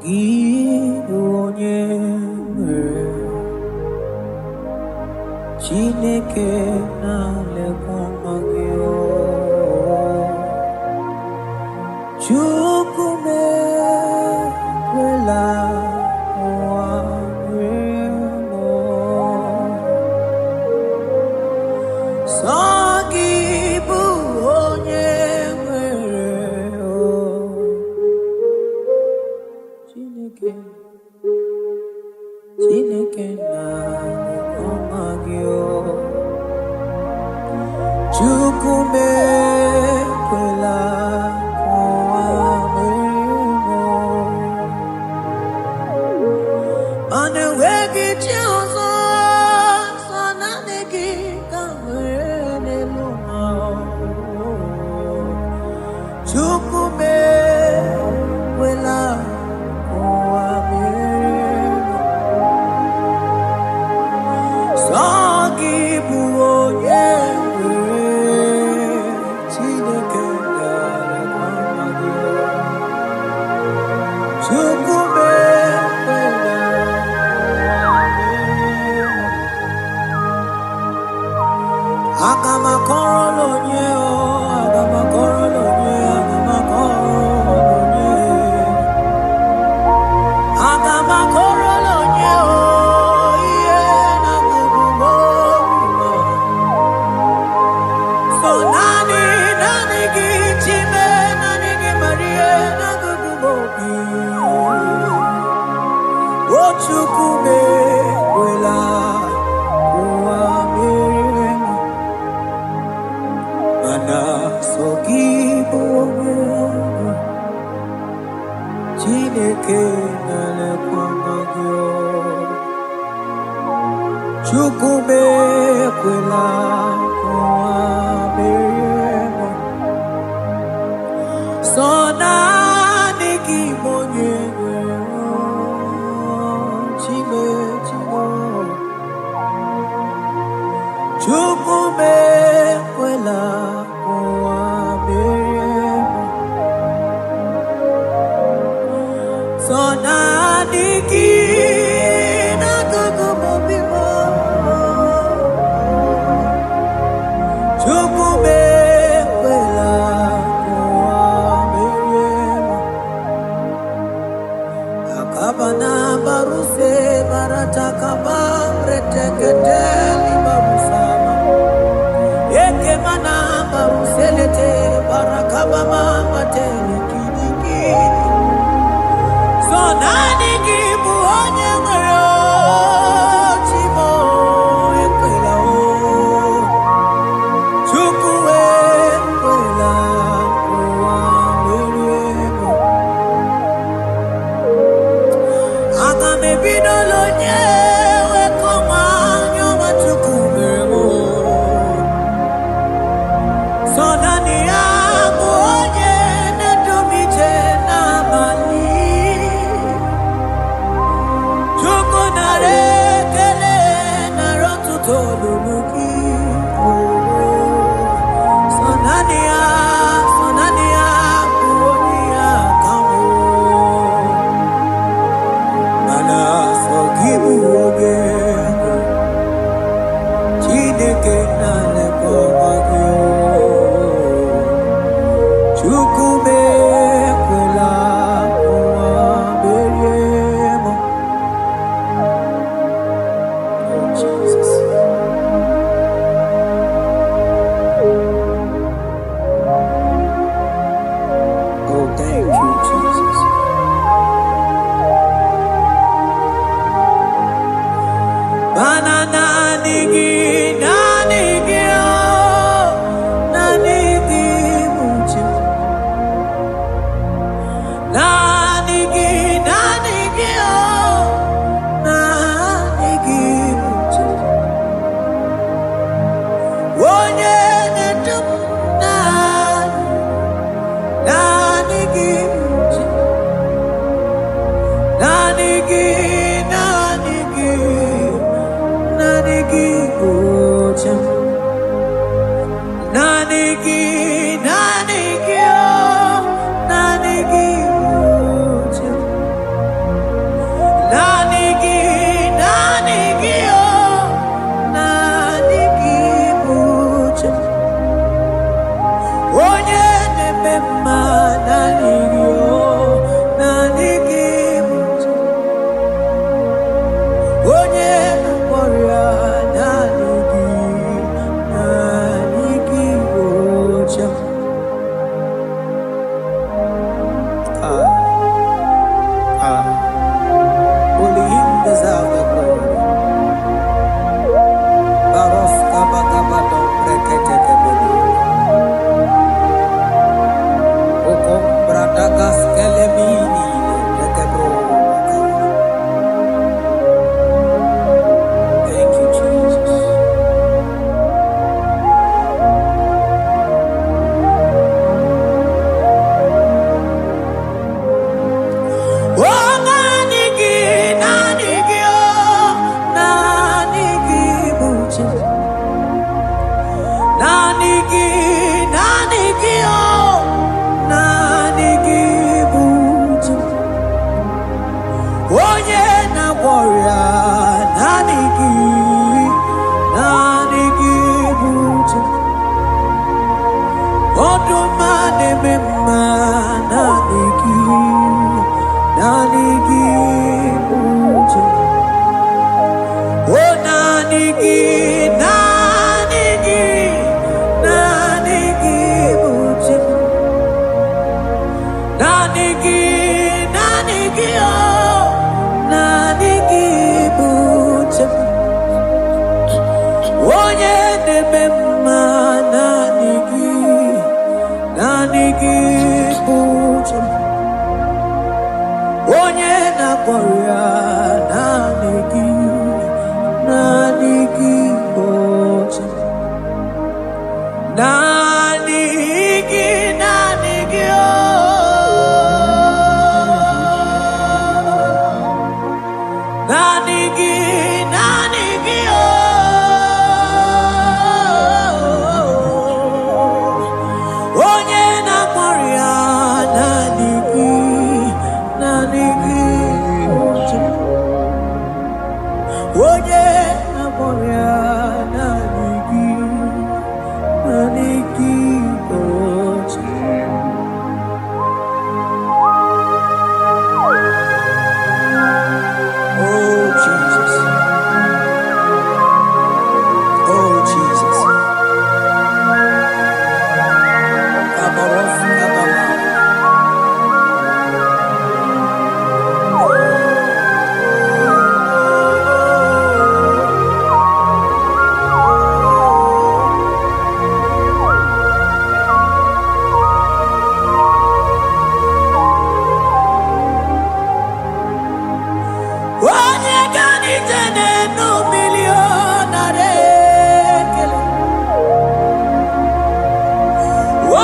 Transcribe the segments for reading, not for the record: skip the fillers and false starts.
Gị bụ onye nwere. Chineke na-alekwa nwa gị o. Chukwu m ekwela ụwa rie m o. Sọ gị bụ onye nwere o. Chineke, Chineke na-alekwa nwa gị o. Chukwu m ekwela ka ụwa merie m o. Mana enweghị chi ọzọ, sọ naanị gị ka m nwere n'elu ụwa. Chukwu m ekwela ka ụwa merie m. Sọ gị bụ onye nwere. Chineke na-alekwa nwa gị. Chukwu m ekwela ụwa merie m. Aga m akọrọ onye o, aga m akọrọ onye, aga m akọrọ onye. Aga m akọrọ onye o, ihe na-agụgụ m obi m. So naanị, naanị gị, Chime, naanị gị mara ihe na-agụgụ m obi. O Chukwu m ekwela ụwa merie m. Mana sọ gị bụ onye nwe. Chineke na-elekwa nwa gị o. Chukwu m ekwela ka ụwa merie m. Sọ naanị gị bụ onye nwere o. Chime, Chime. Chukwu m ekwela ka ụwa merie m. Sọ naanị gị n'akụkụ m obi m. Chukwu m ekwela ka ụwa merie m. Akabana baruse baratakaba reteketeli barusama. Ekemana baruselete barakabama matele kinikini. So naanị gị bụ onye nwere o, Chimo ekwela o. Chukwu ekwela ụwa merie m. Aga m ebidola onye wekọma anya ọma Chukwu mere m o. Sọ naanị ya bụ onye na-edu m ije n'abalị. Chukwu nara ekele, nara ọtụtụ olulu gị. Sọ naanị ya, sọ naanị ya bụ onye ya ka m Mana sọ gị bụ onye nwe. Chineke na-elekwa ọma gị o. Chukwu m ekwela ụwa merie m. Oh, Jesus. Oh, thank you, Jesus. Mana naanị gị, naanị gị, oh, naanị gị bụ chi m. Naanị gị, naanị gị, oh, naanị gị bụ chi m. Onye na-edu m, naanị, naanị gị bụ chi m. Naanị gị, naanị gị, naanị gị bụ chi m. Naanị gị, naanị gị, oh, naanị gị bụ chi m. Naanị gị, naanị gị, naanị gị bụ chi m. Naanị gị, naanị gị, oh, naanị gị bụ chi m. Onye na-eme mma, naanị gị, naanị gị bụ chi m. Onye na-akpọrọ ya, naanị gị, naanị gị bụ chi m. Naanị gị, naanị gị, oh. Naanị gị, naanị gị, oh. Onye na-akpọrọ ya, naanị gị, naanị gị bụ chi m. Onye na-akpọrọ ya, naanị gị, naanị gị bụ chi m. Oh Jesus, oh Jesus. Kabaros kabala. Onye ga n'ije n'enu mmiri ọ nara ekele.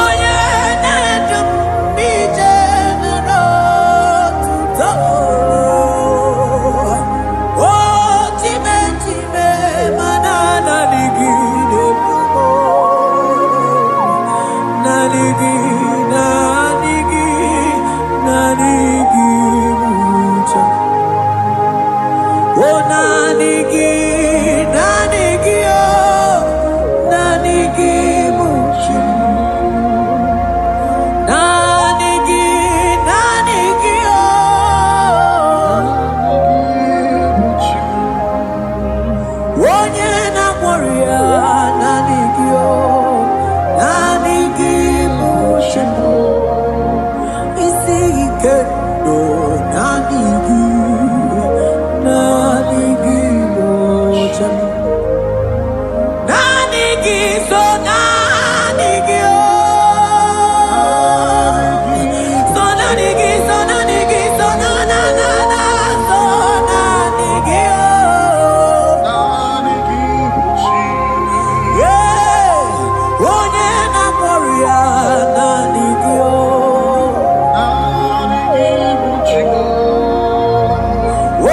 Onye na-edu m n'ije nara otuto. O chime chime mana naanị gị na-edu m. Naanị gị, naanị gị, naanị gị bụ chi. Oh, naanị gị, naanị gị, oh, naanị gị bụ chi. Naanị gị, naanị gị, oh, onye na-agwọrọ ya, naanị gị, oh, naanị gị bụ chi. Isi ike ndụ, naanị gị, naanị gị bụ chi. Naanị gị so, naanị gị, oh, so naanị gị, so naanị gị, so na na na na so naanị gị, oh. Naanị gị bụ chi. Yeah, onye na-akpọrọ ya, naanị gị, oh. Naanị gị bụ chi.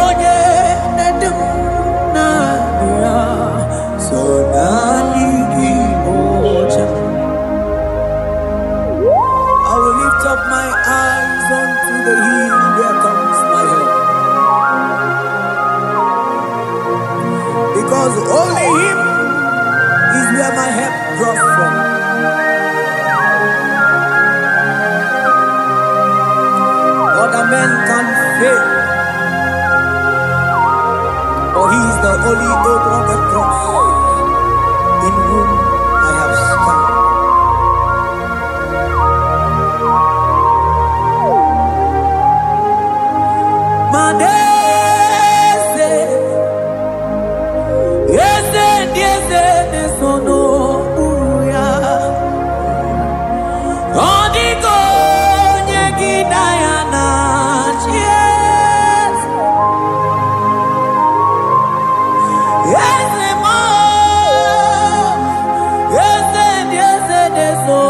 Onye na-edu m, naanị ya so, naanị gị bụ chi. I will lift up my eyes unto the hill, where comes my help. Because only Him is where my help draws from. Other men can fail, but He is the only old rugged cross in whom I have stand. Manese, eze ndị eze na-eso n'okpuru ya. Ọ dịghị onye gị na ya na-achị eze. Eze m, eze ndị eze na-eso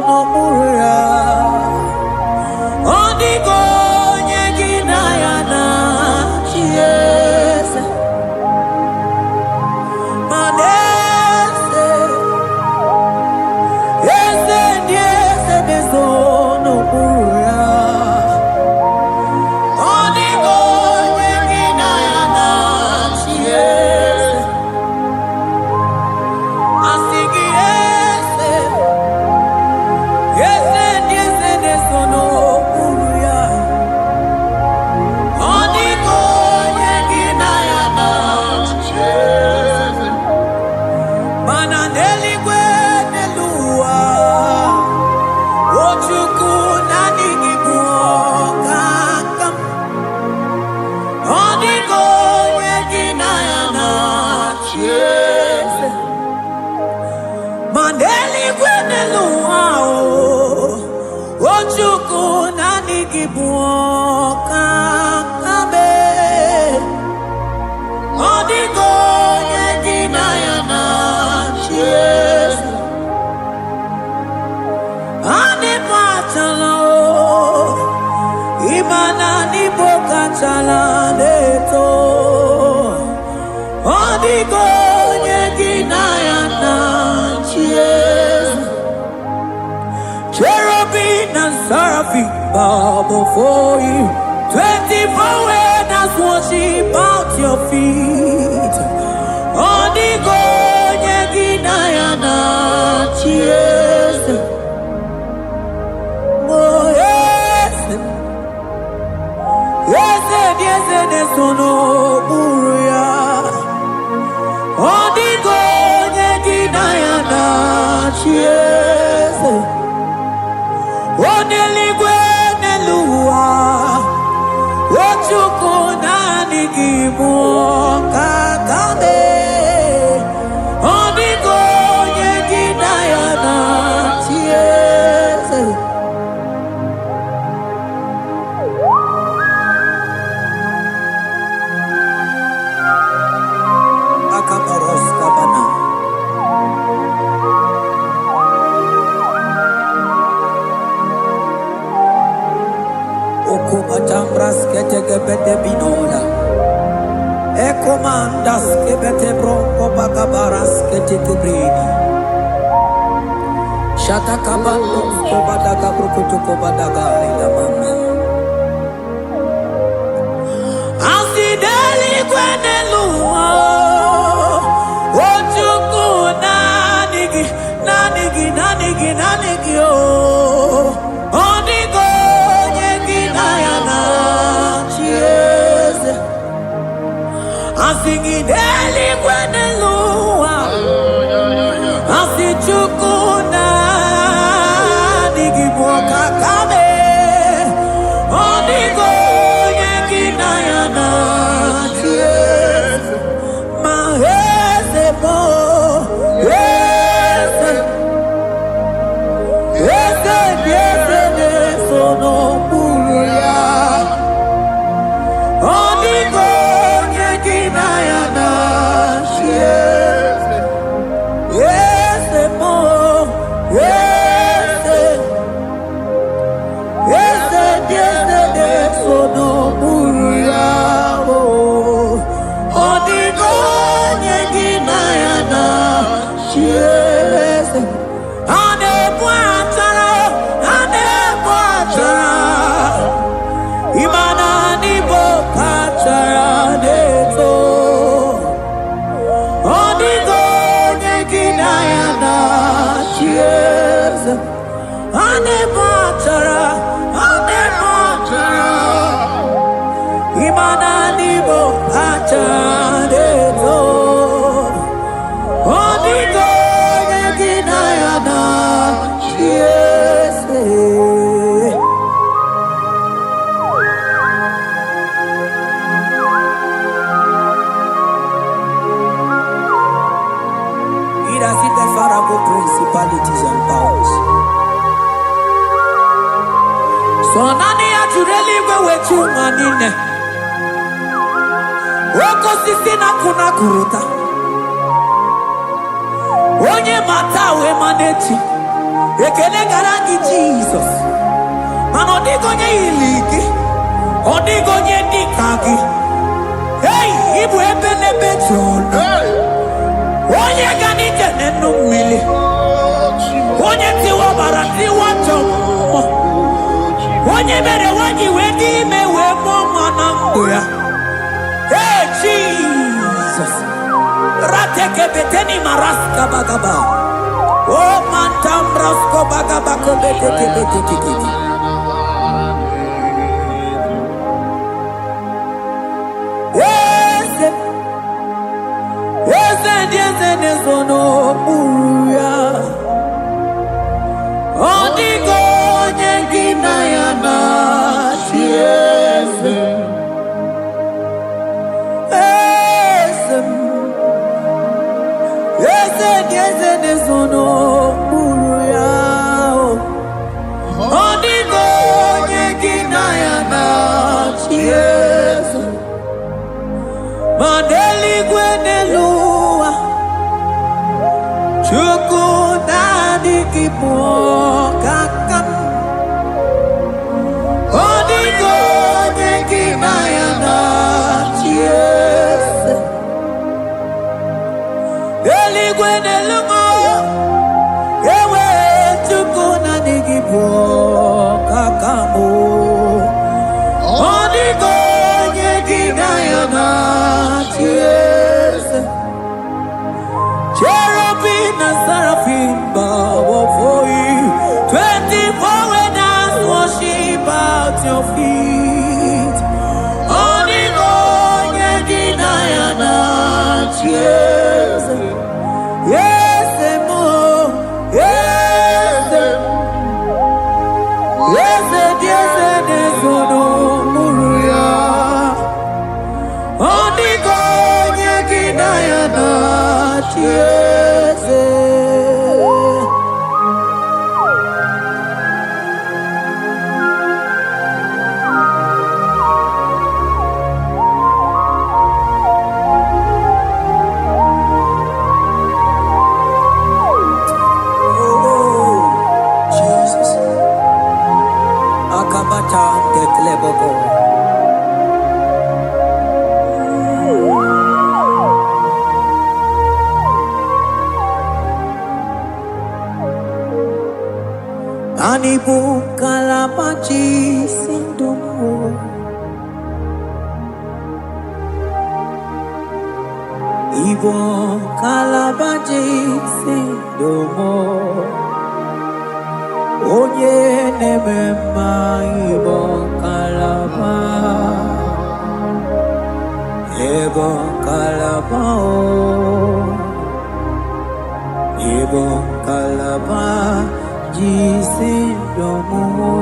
n'okpuru ya. Ọ dịghị onye gị na ya na-achị eze. Ma n'eze, n'elu ụwa o, o Chukwu, naanị gị bụ ọka kame. Ọ dịghị onye gị na ya na-achị eze. Anyị kpatara o, ịma na n'Igbo kachala na-eto. Ọ dịghị onye gị na ya na-achị eze. Cherubim and seraphim bow before you. 24 elders worship at your feet. Ọ dịghị onye gị na ya na-achị eze. Oh, eze, eze dị, eze na-eso n'okpuru ya. Ọ dịghị onye gị na ya na-achị eze. Onye eluigwe n'elu ụwa, o Chukwu, naanị gị bụ ọka kame. Ọ dịghị onye gị na ya na-achị eze. Akabaros kabana. Okumatambras ketekebete binola. Ekomandas kebete bronco bakabaras ketekebrini. Shatakabando kobadaga brukutu kobadaga ila mama. Asị n'eluigwe n'elu ụwa, o Chukwu, naanị gị, naanị gị, naanị gị, naanị gị o. Ọ dịghị onye gị na ya na-achị eze. Asị gị n'eluigwe n'elu ụwa, asị Chukwu, naanị gị bụ ọkaka mee. Ọ dịghị onye gị na ya na-achị eze. Ma eze bụ eze, eze dị, eze na-eso n'okpuru ya. Ọ dịghị onye gị na ya na-achị eze. Eze bụ eze, eze dị, eze na-eso n'okpuru ya o. Ọ dịghị onye gị na ya na-achị eze. A na-ebu achara, a na-ebu achara, ịma na n'Igbo kachara na-eto. Ọ dịghị onye gị na ya na-achị eze. A na-ebu achara, a na-ebu achara, ịma na n'Igbo kachara na-eto. Ọ dịghị onye gị na ya na-achị eze. He that sitteth far above principalities and powers. So naanị ya jụrụ eluigwe wee chi ụwa niile. Oke osisi na-akụ na kụrụta. Onye mata wee ma n'echi. Ekele gara gị, Jizọs. Mana ọ dịghị onye yiri gị. Ọ dịghị onye dị ka gị. Ei, ịbụ ebe n'ebe ji ọnụ. Onye ga n'ije n'enu mmiri. Onye tiwa ọbara tiwa njọ mmụọ. Onye mere nwanyị wee dị ime wee mụọ nwa na ndụ ya. Ee, Jizọs. Ratekebeteni maraska bagaba. O mantambrasko bagaba kobetekebetekete. Eze, eze ndị eze na-ezo n'okpuru ya. Ọ dịghị onye gị na ya na-achị eze. Eze m, eze ndị eze na-ezo n'okpuru ya. eze, ma n'eluigwe n'elu ụwa, Chukwu naanị gị bụ ọkaka m. Ọ dịghị onye gị na ya na-achị eze. Eluigwe n'elu ụwa, ewe Chukwu naanị gị bụ ọkaka m. Ọ dịghị onye gị na ya na-achị eze. Cherubim and seraphim bow before you. 24 elders worship at your feet. Ọ dịghị onye gị na ya na-achị eze. Eze m, eze m, eze dị eze na-ezo n'okpuru ya. Ọ dịghị onye gị na ya na-achị eze. Oh, Jesus. Akabata deklebogo. Ani bụ ngalaba ji si ndụ m o. Ịbụ ngalaba ji si ndụ m o. Onye na-eme mma ịbụ ngalaba. Ịbụ ngalaba o. Ịbụ ngalaba ji si ndụ m o.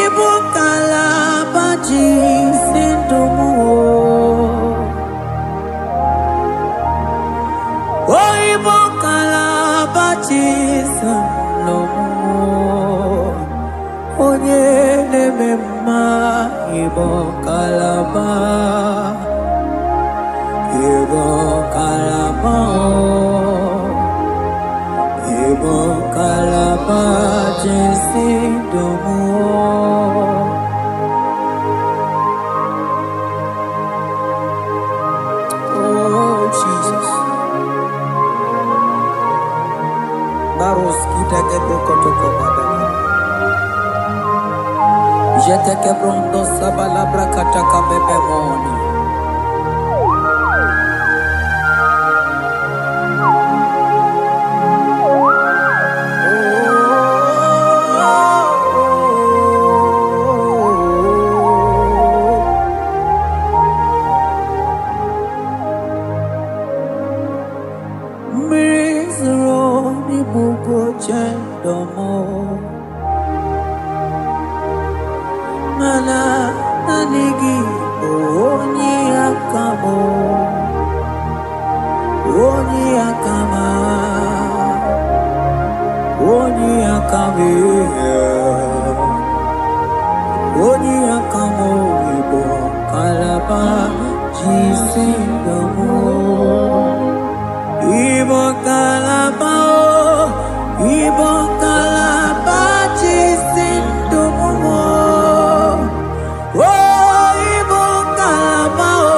Ibu kalaba ji si ndụ m o. O ibu kalaba ji si ndụ m o. Onye na-eme mma ibu kalaba. Ibu kalaba o. Ibu kalaba ji si ndụ m o. Oh, Jesus. Baros kita kebro kotoko baba. Jete kebrondo sabalabra kataka bebe moni. Oh, mmiri zoro n'ibugo chendomo mana naanị gị bụ onye aka m, onye aka m, onye aka m, onye aka m. Igbo kalaba jisi ndọmụ. Igbo kalaba o, Igbo kalaba jisi ndọmụ. O Igbo kalaba o,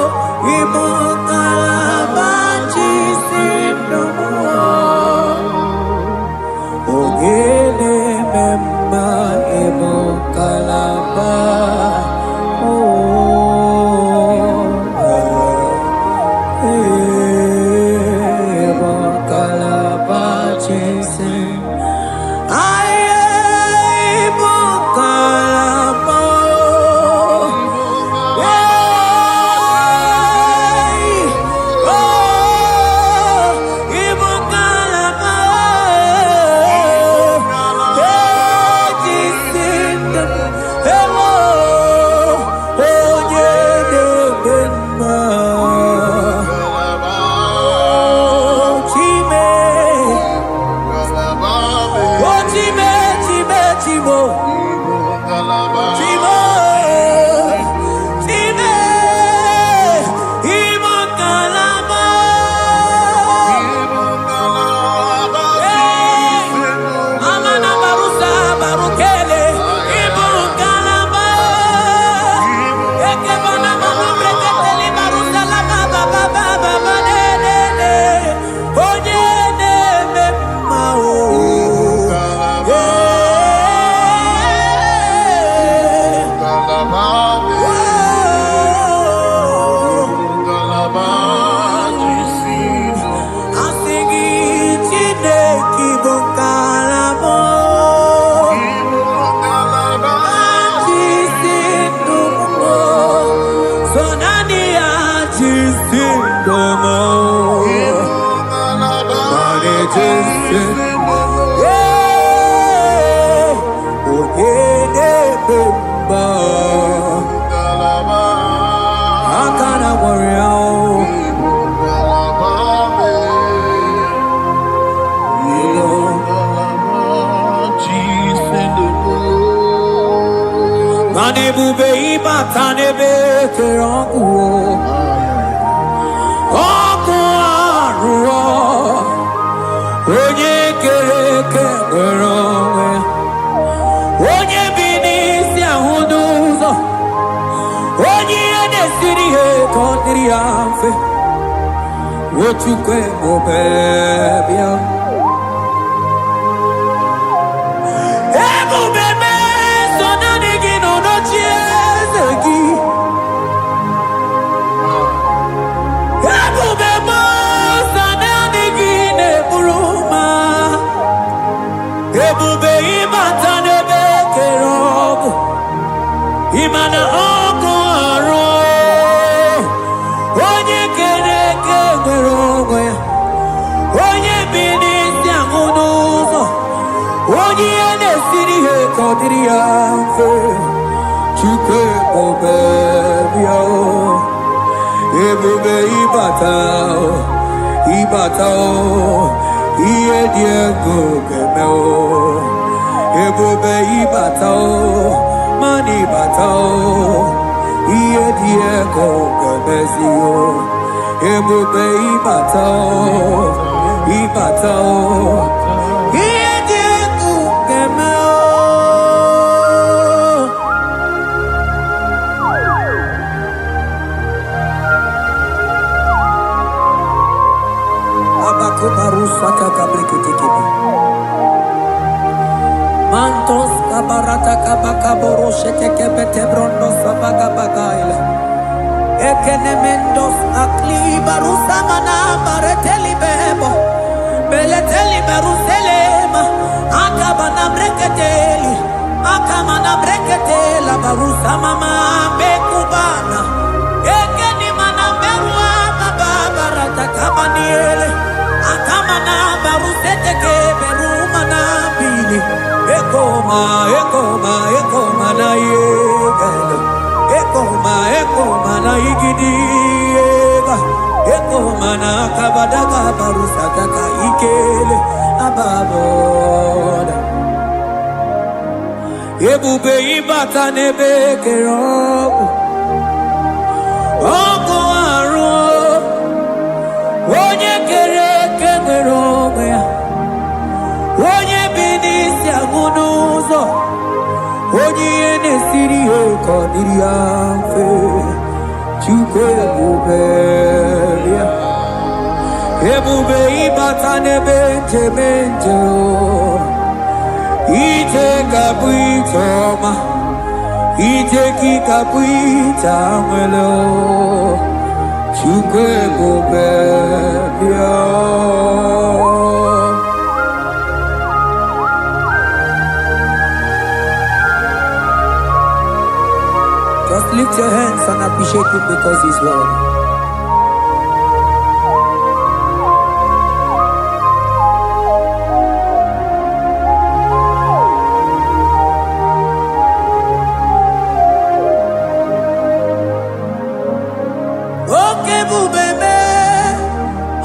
Igbo kalaba jisi ndọmụ. Ogene mma Igbo kalaba. Oh, eh, eh. nje. Ee, onye na-eme mma, aka na gwọrọ ya o. Mana ebube ịbata n'ebe kere ọkụ o. Ọkụ arụọ, onye kere eke nwere onwe, onye bi n'isi ahụ n'ụzọ, onye ihe na-esiri ihe ka ọ dịrị ya mfe. Ochukwu ebube bịa, ebube meso naanị gị nọ n'oche eze gị. Ebube mọsọ naanị gị na-eburu ma. Ebube ịbata n'ebe kere ọgụ, ịma na ọkụ arụ, onye kere eke nwere onwe ya, onye bi n'isi ahụ n'ụzọ, onye ihe na-esiri ihe ka ọ dịrị ya mfe. Chukwu ebube bịa o. Ebube ịbata o, ịbata o, ihe dị egwu ga-eme o. Ebube ịbata o, mana ịbata o, ihe dị egwu ga-emezi o. Ebube ịbata o, ịbata o, ihe dị egwu ga-eme o. Abakubarusatakabriketekebe. Mantos kabarata kabakaboro shetekebetebrondo sabagabagaila. Ekenemendos aklibarusamana baretelibebo. Beleteli baruselema. Akabana breketeli. Akamana breketela barusamama bekubana. Ekenimana berua babarata kabaniele. Akamana baruseteke berumana bili. Ekoma, ekoma, ekoma na yegele. Ekoma, ekoma na igidi ega. Ekoma na kabadaga barusataka ikele ababoda. Ebube ịbata n'ebe kere ọkụ. Ọkụ arụ, onye kere eke nwere onwe ya. Onye bi n'isi agụ n'ụzọ, onye ihe na-esiri ihe ka ọ dịrị ya mfe. Chukwu ebube ya. Ebube ịbata n'ebe njem nje o. Ije ga-abụ ije ọma, ije gị ga-abụ ije anwele o. Chukwu ebube bịa. Just lift your hands and appreciate him because he's worthy. Oke ebube mee,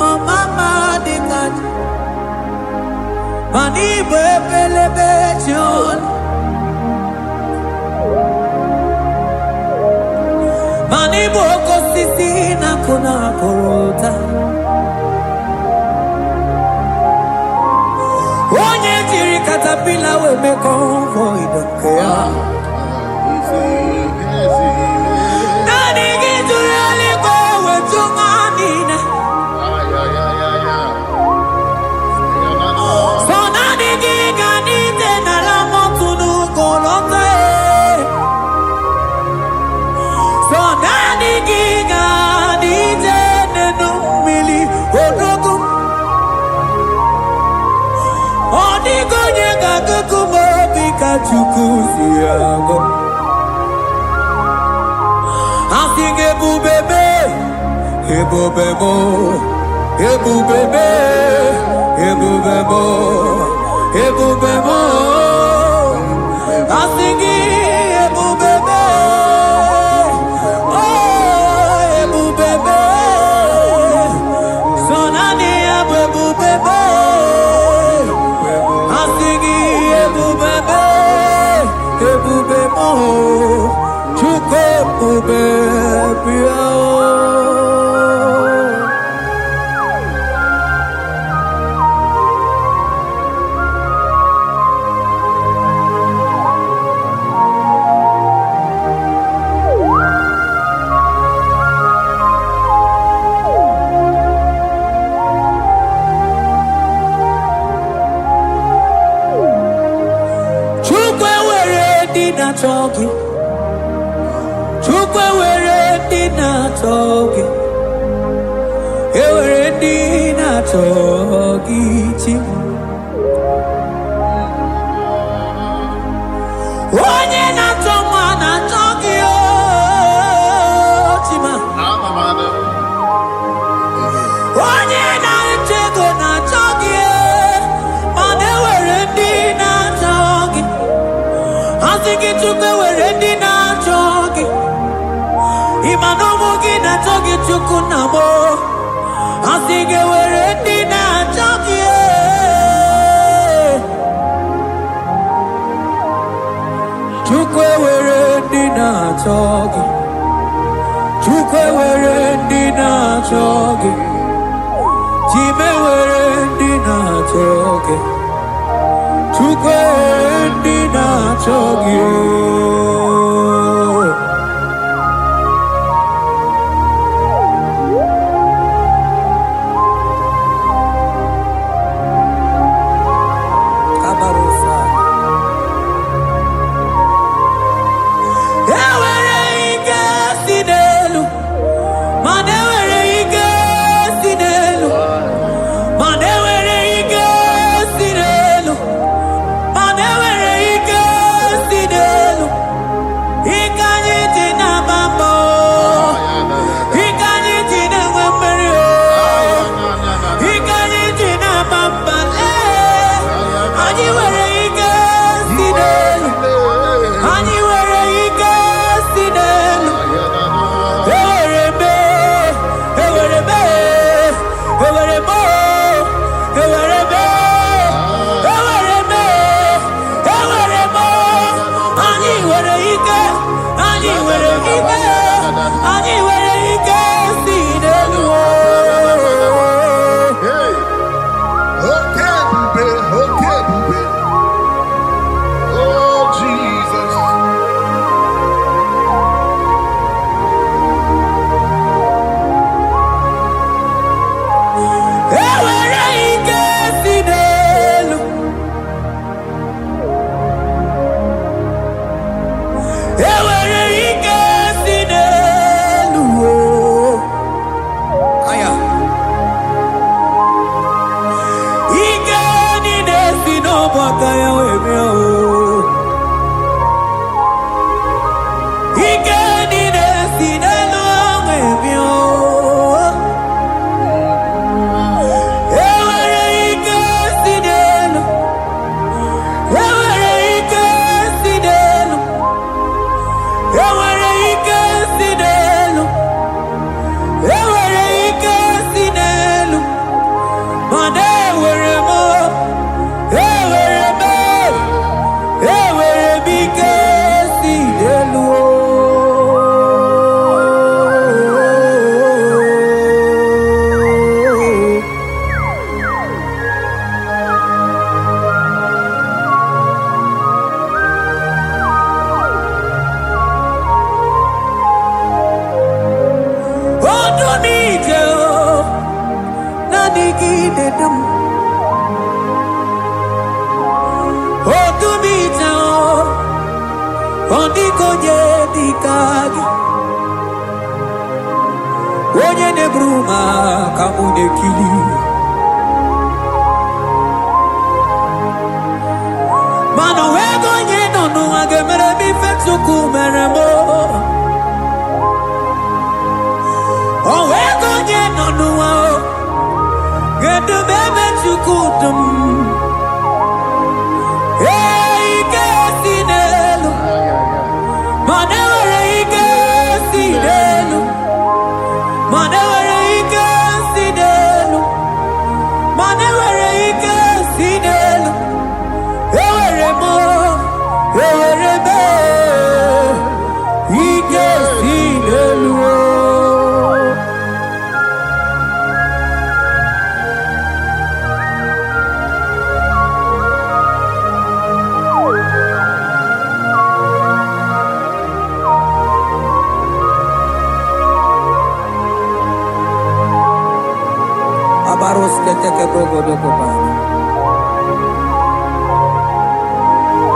ọmama dị ka ji, mana ịbụ ebelebe ji ọnụ, mana ịbụ oke osisi na-akụ na akụrụ ụta. Onye jiri katapila wee mee convoy nke ya. Naanị gị jụrụ eluigwe wee jụ ma niile. Sọ naanị gị ga n'ite n'ala mọtụ n'ugwu lọta e. Sọ naanị gị ga n'ije n'enu mmiri odogwu. Ọ dịghị onye ga-agụgụ m obi ka Chukwu si agụ. Asị gị ebube mee, ebube m, Ebube m, ebube m, ebube m. Asị gị ebube m, oh ebube m. So naanị ya bụ ebube m. Asị gị ebube m, ebube m, Chukwu ebube bịa. Chukwu ewere ndị na-achọ gị. Chukwu ewere ndị na-achọ gị. Ewere ndị na-achọ gị chi. Onye na-achọ nwa na-achọ gị o Chima. Anamada. Onye na-achọ ego na-achọ gị mana ewere ndị na-achọ gị. Asị gị Chukwu ewere ndị na-achọ gị. Ị ma na ụmụ gị na-achọ gị Chukwu nna m o. Asị gị ewere ndị na-achọ gị. Chukwu ewere ndị na-achọ gị. Chukwu ewere ndị na-achọ gị. Chime were ndị na-achọ gị. Chukwu ewere ndị na-achọ gị. O. Kabarosa. Ewere ike si n'elu, mana ewere ike si n'elu, mana ewere ike si n'elu, mana ewere ike si n'elu. Ike anyị ji na-agba mbọ, ike anyị ji na-enwe mmeri o. Ike anyị ji na-agba mba lee, anyị nwere ike si n'elu, anyị nwere ike si n'elu. Ewere m, ewere m, ewere m, ewere m, ewere m, ewere m. Anyị nwere ike, anyị nwere ike, anyị nwere ike si n'elu. Hey! Oke ebube, oke ebube. Oh, Jesus. Ewere ike si n'elu. Ewere ike si n'elu. O. Aya. Ike niile si n'ọbụ aka ya wee bịa o. Ike niile si n'elu wee bịa o. Ewere ike si n'elu. Ewere ike si n'elu. Ewere ike si n'elu. Ewere ike si n'elu. Mana ewere m, ewere m, ewere m ike si n'elu. O. Odu m ije o, naanị gị na-edu m. Odu m ije o, ọ dịghị onye dị ka gị. Onye na-eburu m aka mụ na-ekiri. Mana o nweghị onye nọ n'ụwa ga-emere m ife Chukwu mere m. O nweghị onye nọ n'ụwa o, Kedu m ebe Chukwu dị m? Ee, ike si n'elu, Ay, ay, ay. mana enwere ike si n'elu, mana enwere ike si n'elu, mana enwere ike si n'elu. Enwere m, enwere m ike si n'elu o. Abarosetekebrogodokobana.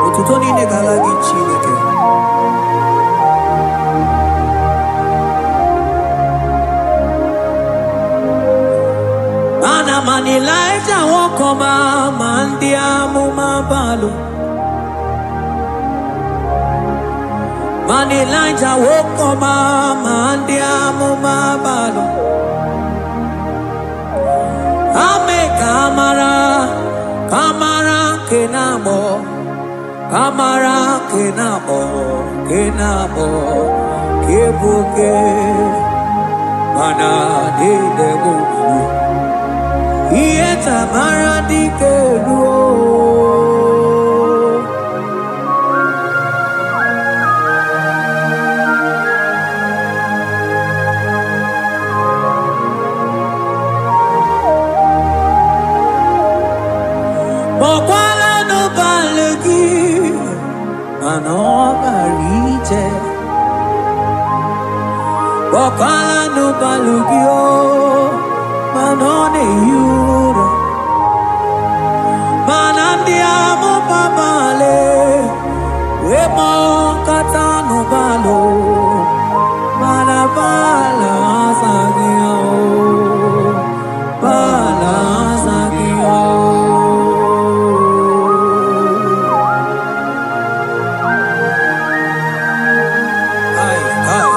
Otuto niile ga-ala gị, Chineke. Mana mana Ịlaịja nwoke ọma, ma ndị amụma balụ. Mana Ịlaịja nwoke ọma, ma ndị amụma balụ. Ame ka amara, ka amara nke na-agbọ, ka amara nke na-agbọ, nke na-agbọ, ka ebu oke, mana niile bụ ogbugbu. Ihe tamara dike ruo. Kpọkwala n'ụbalị gị, mana ọ gara ije. Kpọkwala n'ụbalị gị o, mana ọ na-ehi ụra. Mana ndị amụma balị wee kpọkọta n'ụbalị, mana bala azaghị ya o, bala azaghị ya o. Ai, ai.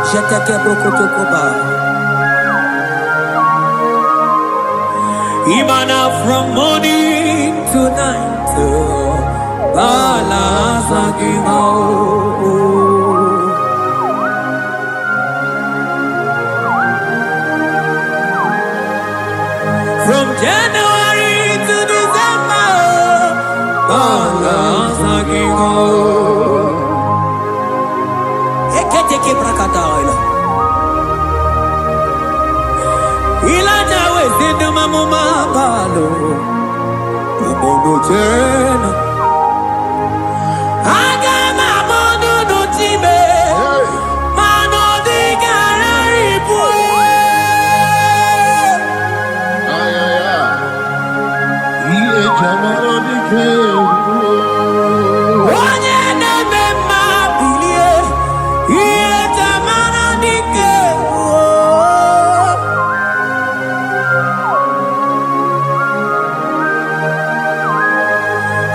Jeteke brokotokoba. Imana from morning to night, bala azaghị ya o. From January to December, bala azaghị ya o. Eketeke brakataila. Ilaja wezi ndumamuma balo. Ubono jena. Aga m amụ n'ụdụ chime, Hey! mana ọ dịgara ibu. Ay, ay, ay. Ihe jamara dike ruo. Onye na-eme mma bilie, ihe tamara dike ruo.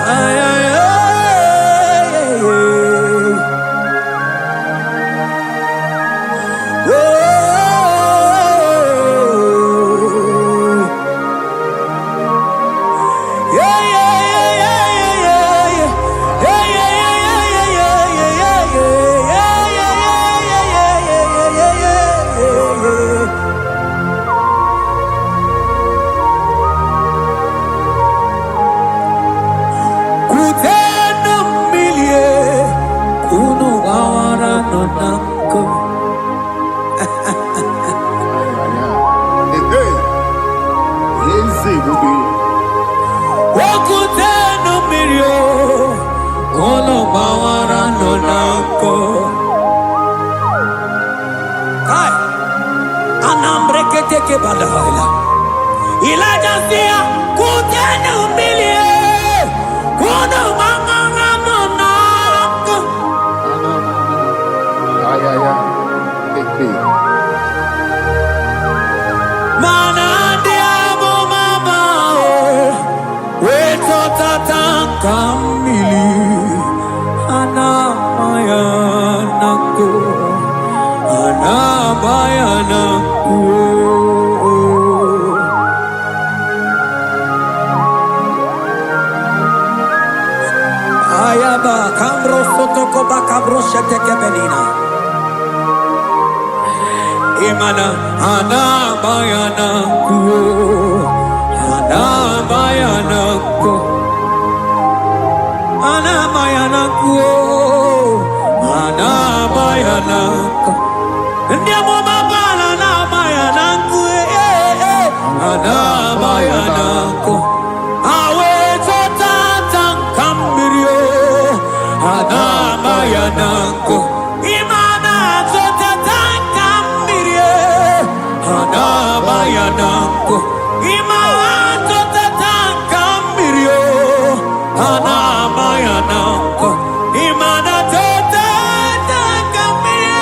Ay, ay, ay, ay, ay. Oh. Yeah, yeah, yeah, yeah, yeah, yeah. Yeah, yeah, yeah, yeah, yeah, yeah, yeah, yeah, yeah, yeah, yeah, yeah, yeah, yeah, yeah, yeah. Kutenu mmilie, kunu gbawara nọ na nkụ. Ay, ay, ay. Hey, hey. Eze ebube. Okutenu mmiri o, unu gbawara nọ na nkụ. Kai, anambreketeke badaila. Ilaja si ya, kutenu mmiri e, kunu gbawara nọ na nkụ. Ay, ay, ay. Hey, hey. Mana ndị amụma ahụ wee chọtata ka mmiri a na-ama ya na nkụ, a na-ama ya na nkụ. Kambro sotokoba kabro shetekebelina. Imana anabayana kuo, anabayana ko, anabayana kuo, anabayana ko. Ndị amụma Baal anabayana nku, eh, eh, anabayana nku. Awe tata nka mmiri o, anabayana nku. Imana tata nka mmiri e, anabayana nku. Imana tata nka mmiri o, anabayana nku. Imana tata nka mmiri.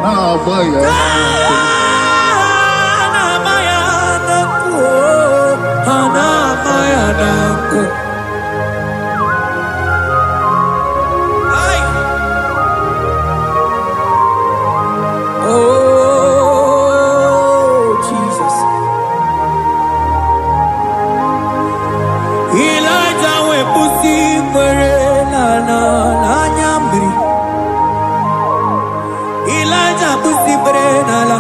Na-agba ya Anamayanako, Ai. Oh, Jesus. Elijah wepụsị kwere na na n'anya mmiri. Elijah kwụsị kwere n'ala,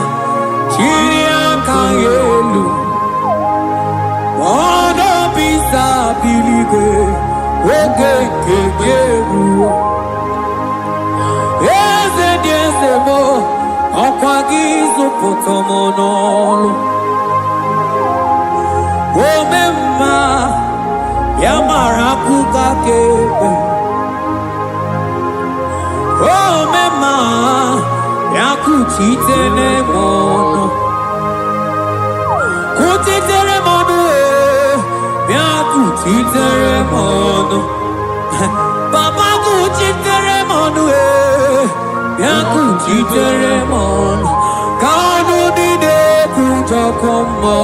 chiri aka ya elu. Ọnọbisa biligwe, oge nke gị eruo. Eze dị eze m, ọkwa gị zụpụta m n'ọlụ. Ome mma, ya mara akụkọ aka ebe. Ome mma, ya kuchitere m ọnụ. Kuchitere m ọnụ, ee, ya kuchitere m ọnụ. Papa kuchitere m ọnụ, ee, ya kuchitere m ọnụ. Ka ọnụ niile kwujọkọ mmụọ,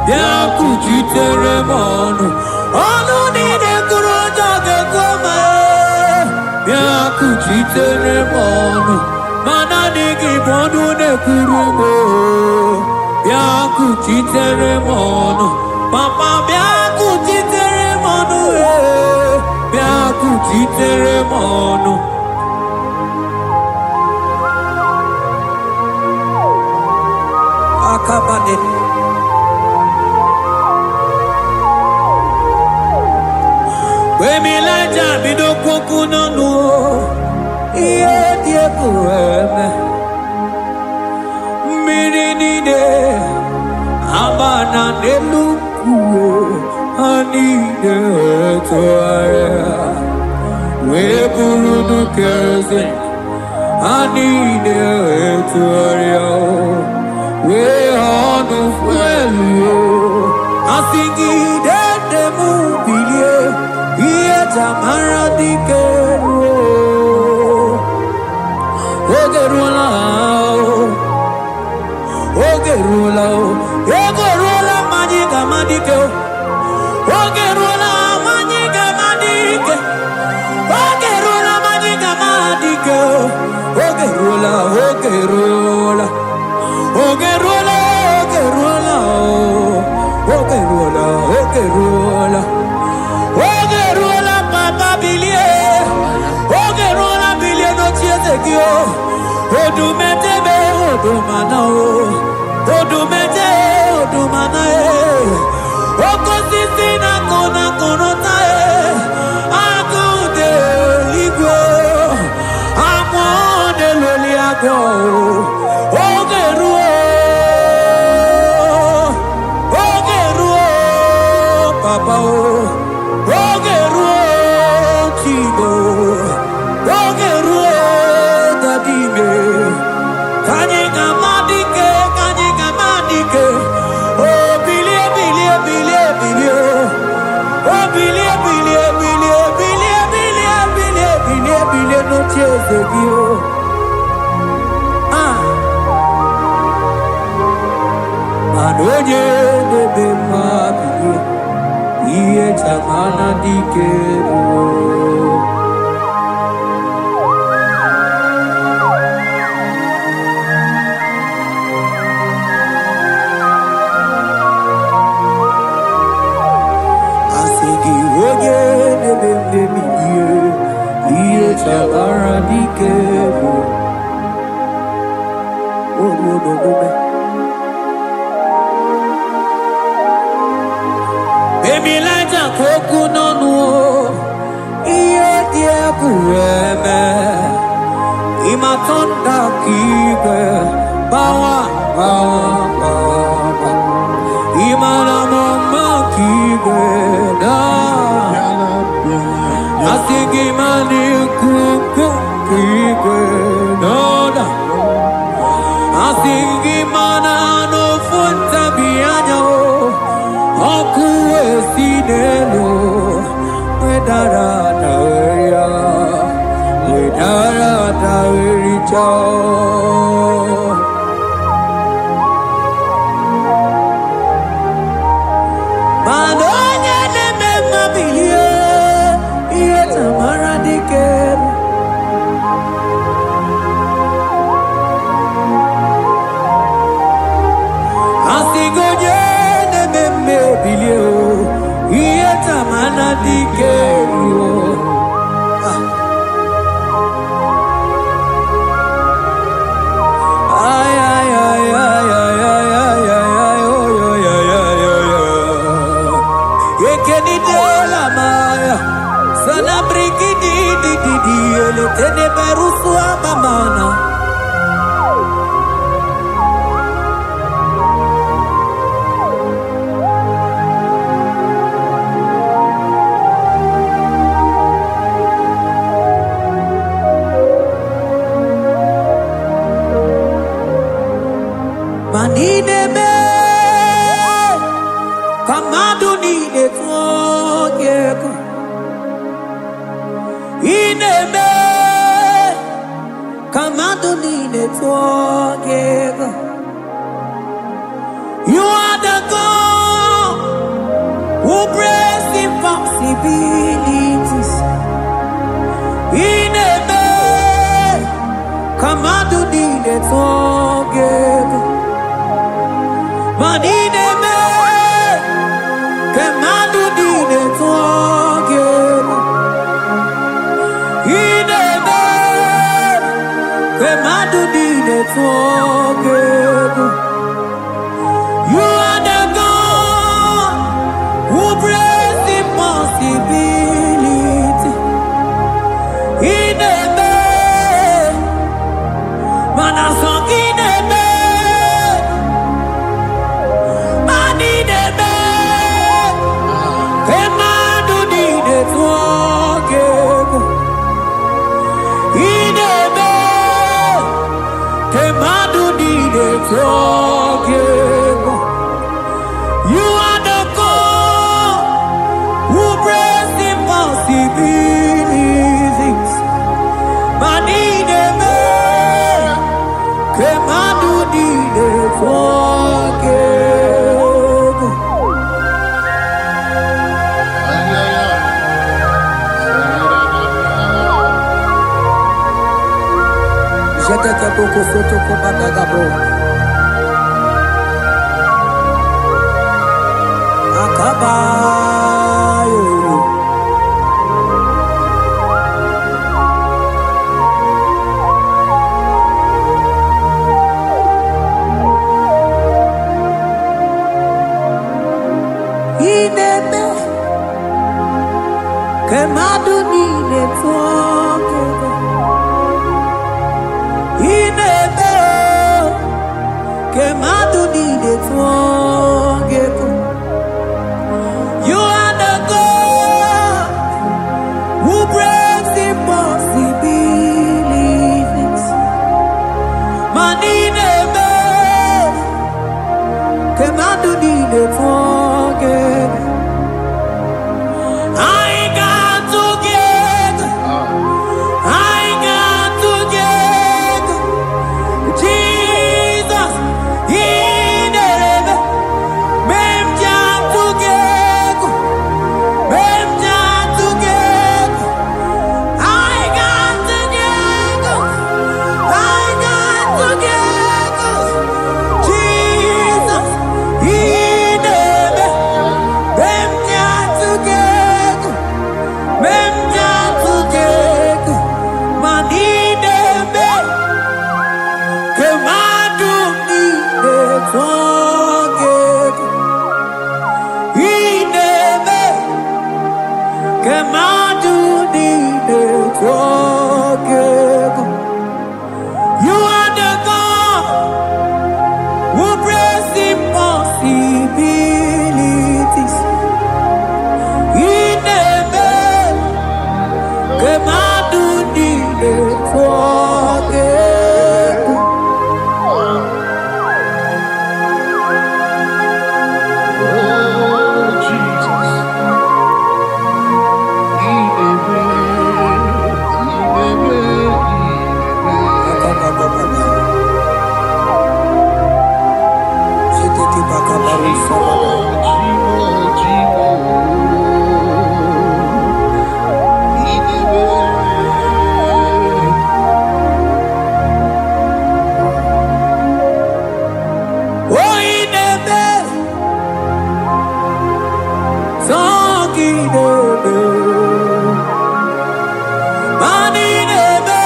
bịa kuchitere m ọnụ. Ọnụ niile kwuru ụjọ ga-ekwu ma ee, bịa kuchitere m ọnụ. Ma naanị gị bụ ọnụ na-ekwuru m oo. Bịa kuchitere m ọnụ. Papa bịa kuchitere m ọnụ ee, bịa kuchitere m ọnụ. Akabane. Emilaja bido kwokwu n'ọnụ o, ihe dị egwu eme. Mmiri niile ama na n'elu ugwu ha niile tụgharịa wee bụrụ nnukwu eze. Ha niile tụgharịa wee ọnụ fuelu o. Asị gị dede m bilie, ihe jamara dike ruo. Oge ruola o, oge ruola o, ego ruola ma anyị ga-ama dike o. Oge ruola ma anyị ga-ama dike. Oge ruola ma anyị ga-ama dike o. Oge ruola, oge ruola. Oge ruola, oge ruola o. Oge ruola, oge ruola. Oge ruola papa bilie. Oge ruola bilie n'oche eze gị o. Odumetebe odumana o. Odumete odumana e. Oke osisi na-akụ na akụrụta e. Agụ dị eluigwe. Amụọ na-eloli agụ. Oge ruo. Oge ruo papa o. Oge ruo Chibo. Oge ruo Dadime. Ka anyị ga-ama dike, ka anyị ga-ama dike. O bilie, bilie, bilie, bilie. O bilie, bilie, bilie, bilie, bilie, bilie, bilie, bilie n'oche eze gị o. Ah. Mana onye na-eme mma bilie, ihe jamana dike ruo. Asị gị onye na-eme mmemme ihe. O ruo n'omume. Emilaja ka okwu n'ọnụ o, ihe dị egwu eme. Ịmatọnda ka igwe gbawa gbawa gbawa. Ịmara m ọma ka igwe na. Asị gị ma n'ikuku ka igwe n'ọda. Asị gị mana n'ofu ntabi anya o, ọkụ esi n'elu wedara ya, wedara ericha o. Mana onye na-eme mma bilie, ihe tamara dike. Asị gị onye na-eme mma ebilie o, ihe tamara dike ruo. Ay, ay, ay, ay, ay, ay, ay, ay, ay, oy, oy, ay, ay, oy, oy. Ekenidela maya, sana brigidi di di di, eletene berusu amamana. Ma n'ime ka mmadụ niile tụọ gị egwu. Ị na-eme ka mmadụ niile tụọ gị egwu. You are the God who breaks impossibilities. Ị na-eme ka mmadụ niile tụọ gị egwu. Ma ị na-eme ka mmadụ niile tụọ gị egwu. Ị na-eme ka mmadụ niile tụọ gị egwu. You are the God who breaks impossibility. Ị na-eme mana sọ gị na-eme, ma ị na-eme ka mmadụ niile tụọ gị egwu. Ị na-eme ka mmadụ niile tụọ gị egwu. You are the God who breaks impossibilities. Ma ị na-eme ka mmadụ niile tụọ gị egwu. Jetete boko soto kobadagabo. Akabayo. Ị na-eme ka mmadụ niile tụọ gị egwu. Ị na-eme o, tụọ gị egwu. You are the God who breaks impossibilities. Ị na-eme ka mmadụ niile tụọ gị egwu. Oh, Jesus. Ị na-eme, ị na-eme, ị na-eme. Chimo, Chimo, Ị na-eme. Oh, ị na-eme, sọ gị na-eme. Mana ị na-eme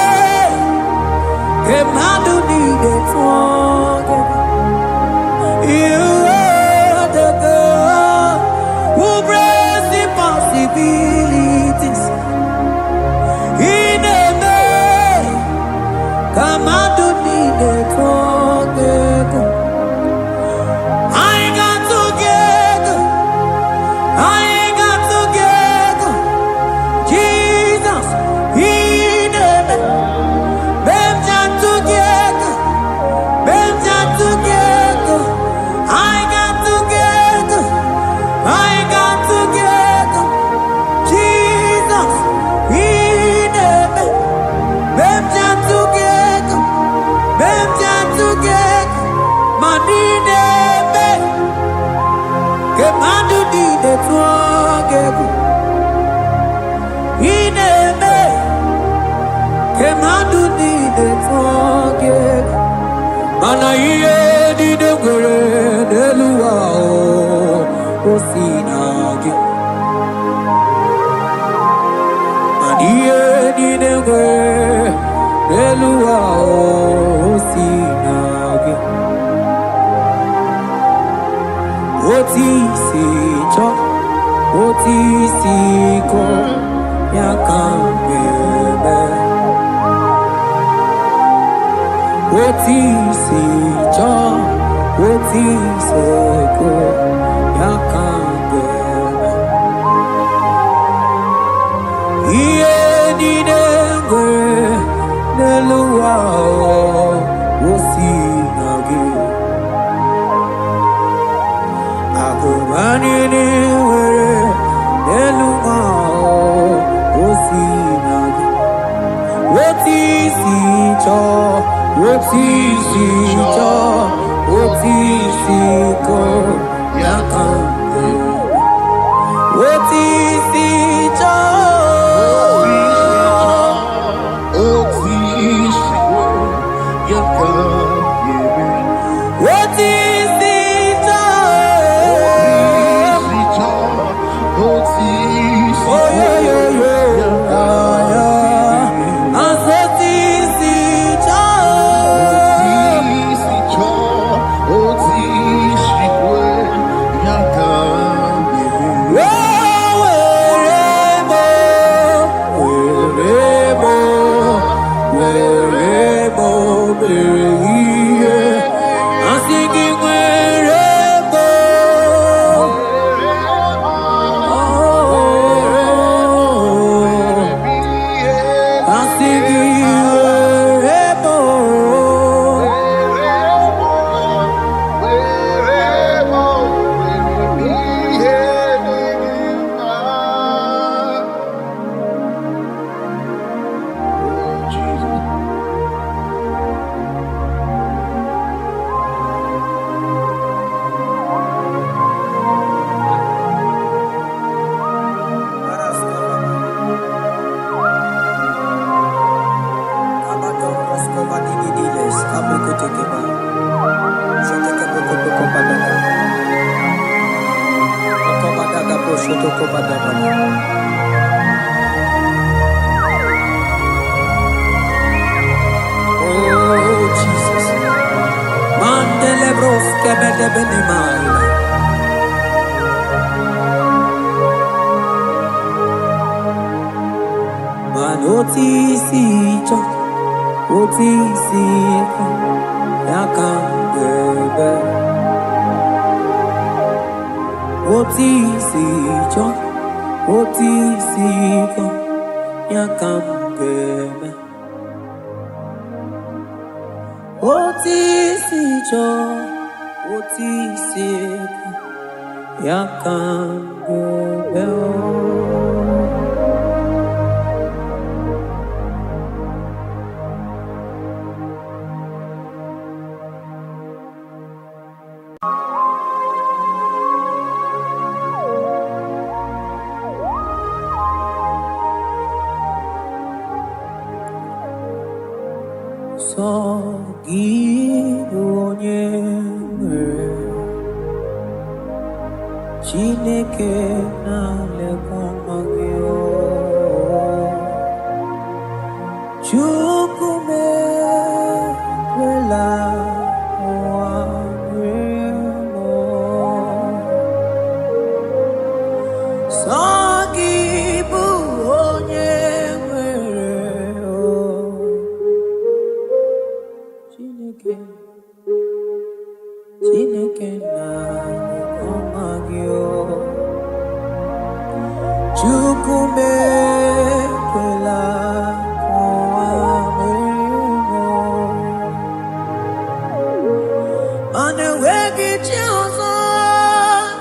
ka mmadụ niile tụọ gị. You are the God who breaks impossibilities. Ị na-eme ka mmadụ niile tụọ gị egwu. Anyị ga-atụ gị egwu. Anyị ga-atụ gị egwu. Jizọs, ị na-eme. Mgbe m ji atụ gị egwu. Mgbe m ji atụ gị egwu. Anyị ga-atụ gị egwu. Anyị ga-atụ gị egwu. Jizọs, ị na-eme. Mgbe m ji atụ gị egwu. Mgbe m ji atụ gị egwu. Ma ị na-eme ka mmadụ niile tụọ gị egwu. Ị na-eme ka mmadụ niile tụọ gị egwu. Mana ihe niile nwere n'elu ụwa o si na gị. Mana ihe niile nwere n'elu ụwa o si na gị. Otu isi chọọ, otu isi kọ, ya ka m ga-eme. Otu isi chọọ, otu isi kọ, ya ka m ga-eme. Ihe niile nwere n'elu ụwa o si na gị. Akụba niile nwere n'elu ụwa o si na gị. Otu isi chọọ, otu isi chọọ, otu isi kọ, ya ka m ga-eme. Otu isi chọọ. Otu isi ya ka ga-eme. Otu isi chọọ. Otu isi chọọ, otu isi Oh, yeah, yeah, yeah. ya ka ga-eme. Asị otu isi chọọ. Otu isi chọọ, otu isi kwe, ya ka ga-eme. Oh, were m, were m, were m mere ihe. Asị gị were m. Oh, asị gị were m. Were m, were m ihe dị gị mma. Oh, Jesus. Oh, Jesus. Mandele broske bede bene maila. Mana Otu isi chọọ, otu isi kwu, ya ka m ga-eme. Otu isi chọọ, otu isi kwu, ya ka m ga-eme. Otu isi chọọ, otu isi kwu, ya ka m ga-eme. Sọ gị bụ onye nwere Chineke na-alekwa nwa gị o. Chukwu m ekwela ụwa rie m o. Sọ gị bụ onye nwere o. Chineke, Chineke na-alekwa nwa gị o. Chukwu m ekwela ka ụwa merie m o. Mana enweghị chi ọzọ,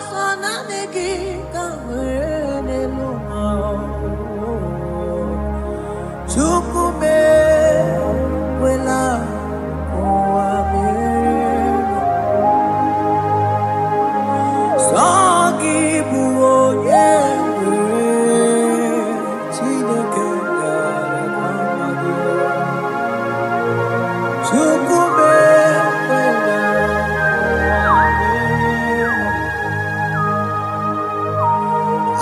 sọ naanị gị ka m nwere n'elu ụwa. Chukwu m ekwela ka ụwa merie m. Sọ gị bụ onye nwere Chineke na-elekwa nwa gị. Chukwu m ekwela ụwa merie m.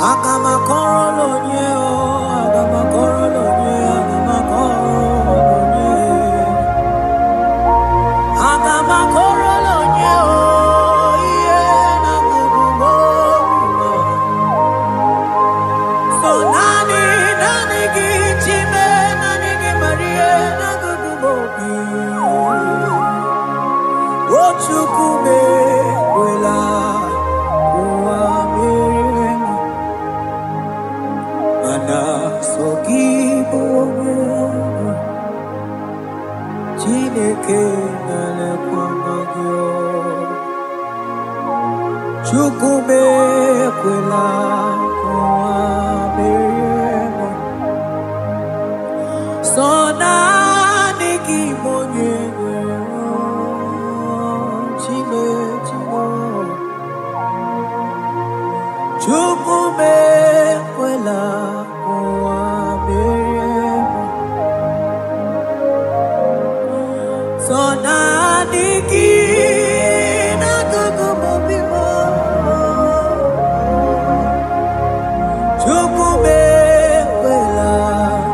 Aga m akọrọ onye o, aga m akọrọ onye, aga m akọrọ onye. Aga m akọrọ onye o, ihe na-agụgụ m obi m. So naanị, naanị gị Chime, naanị gị Maria, na-agụgụ m obi. O Chukwu m ekwela ụwa merie m. Mana sọ gị bụ onye nwe, Chineke na-elekwa nwa gị o. Chukwu m ekwela ka ụwa merie m. Sọ naanị gị bụ onye nwere o, Chime, Chime. Chukwu m ekwela ka ụwa merie m. Sọ naanị gị na-agụgụ m obi m. Chukwu m ekwela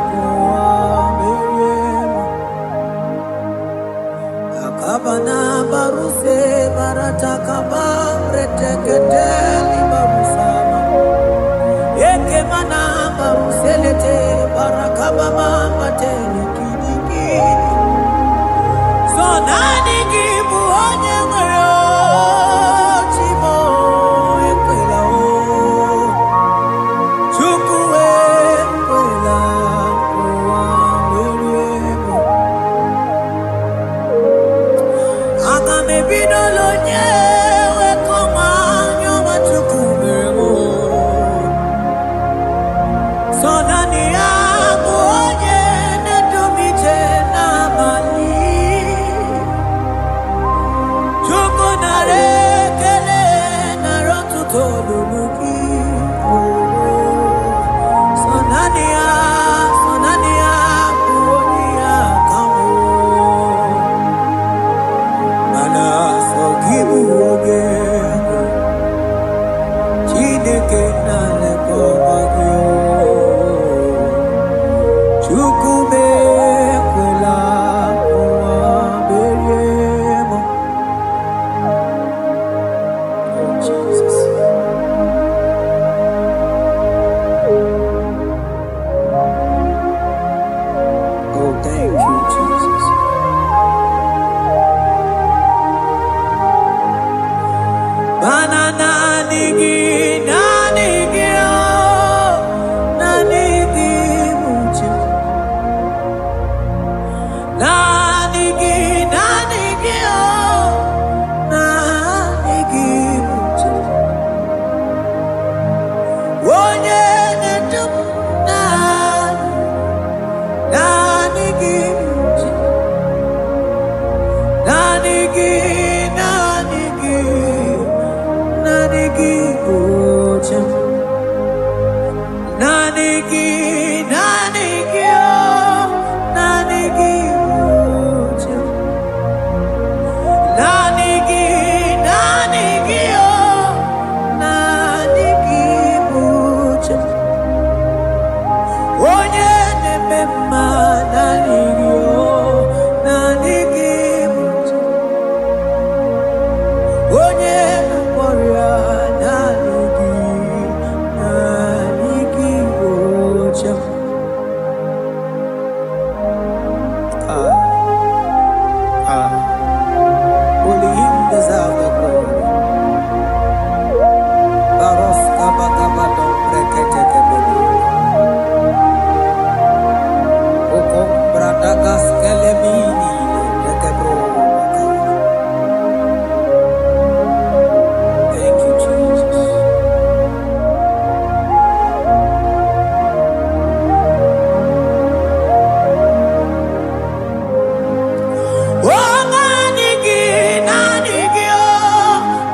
ka ụwa merie m. Akabana baruse barataka reteketeli barusama. Ekemana baruselete barakabama matele kidikidi. So naanị gị bụ onye nwere o, Chimo ekwela o. Chukwu ekwela ụwa merie m. Aga m ebidola onye wekọma anya ọma Chukwu mere m o. Sọ naanị ya bụ onye na-edu m ije n'abalị. Chukwu nara ekele, nara ọtụtụ olulu gị. Sọ naanị ya, sọ naanị ya bụ onye ya ka m. Mana sọ gị bụ bụ chi m. Naanị gị, naanị gị, oh, naanị gị bụ chi m. Naanị gị, naanị gị, oh, naanị gị bụ chi m. Onye na-eme mma, naanị gị, oh, naanị gị bụ chi m. Onye na-agwọ ọrịa, naanị gị, naanị gị bụ chi m. Ah, ah. Only him deserves the glory. Baros kabakabado breketekebelu. Okom bradagas kelemini dekebro baka. Thank you, Jesus. Oh, naanị gị, naanị gị, oh,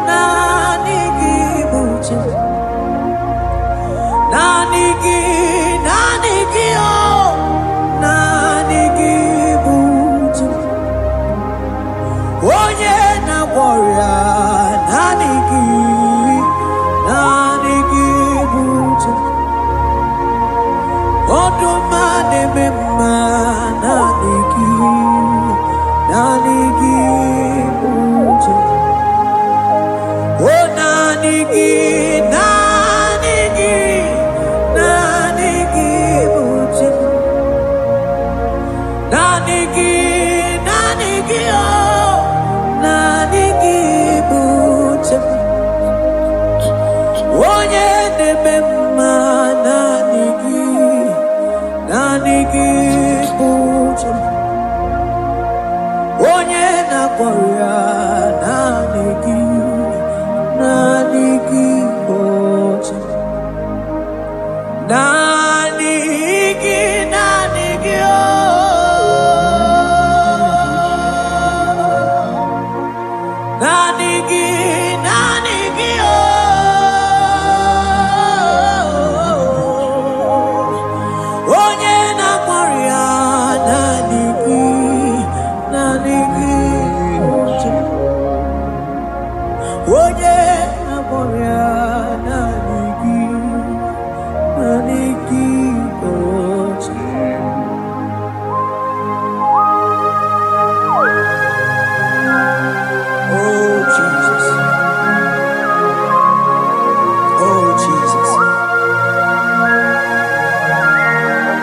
naanị gị bụ chi m. Naanị gị, naanị gị, oh, naanị gị bụ chi m. Onye na-agwọ ọrịa, naanị gị, naanị gị bụ chi m. Ọdụm a na-eme mma, naanị gị, naanị gị bụ chi m. Oh, naanị gị, naanị gị, naanị gị bụ chi m. Naanị gị, naanị gị, oh, naanị gị bụ chi m. Onye na-eme mma, naanị gị, naanị gị bụ chi m. Onye na-agwọ ọrịa, naanị gị, naanị gị bụ chi m. Naanị gị, naanị gị, oh. Naanị gị, naanị gị, oh. Onye na-agwọ ọrịa, naanị gị, naanị gị bụ chi m. Onye na-agwọ ọrịa, naanị gị, naanị gị bụ chi m. Oh Jesus, oh Jesus.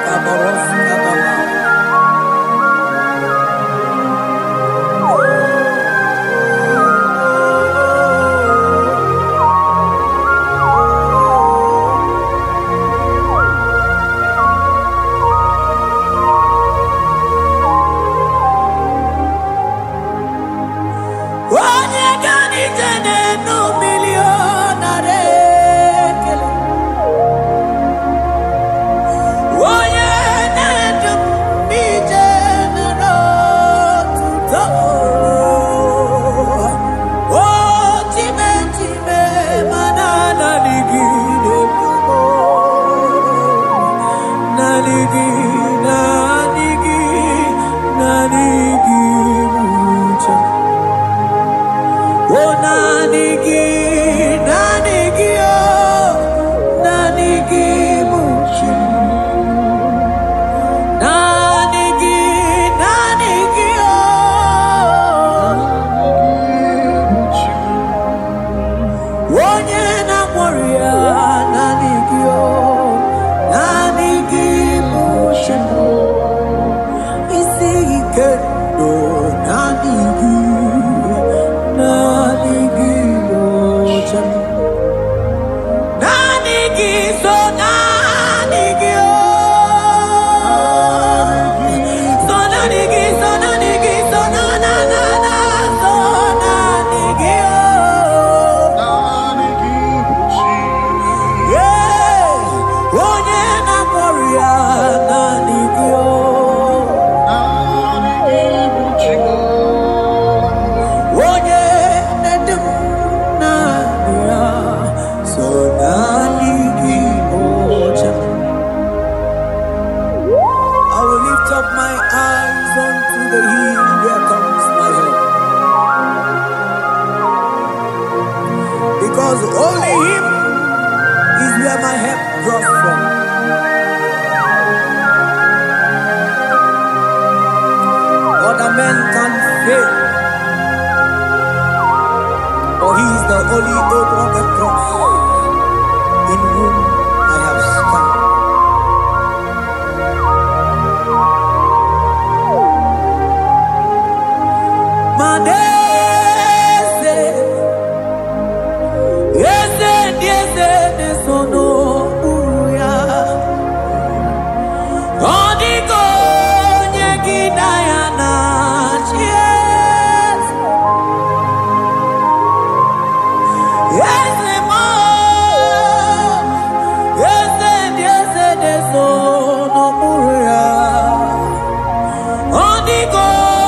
Kabaros kabala. Onye ga n'ije n'enu mmiri ọ nara ekele. Onye na-edu m ije nara otuto. O chime chime mana naanị gị na-edu m. Naanị gị, naanị gị, naanị gị bụ chi m. Oh, naanị gị, naanị gị, oh, naanị gị bụ chi m. Naanị gị, naanị gị, oh, onye na-agwọ ọrịa, naanị gị, oh, naanị gị bụ chi m. Isi ike ndụ, naanị gị, naanị gị bụ the holy old rugged cross in whom I have stand. Maneze, eze ndị eze na-eso n'okpuru ya. Ọ dịghị onye gị na ya na-achị eze. Eze m, eze ndị eze na-eso n'okpuru ya. Ọ dịghị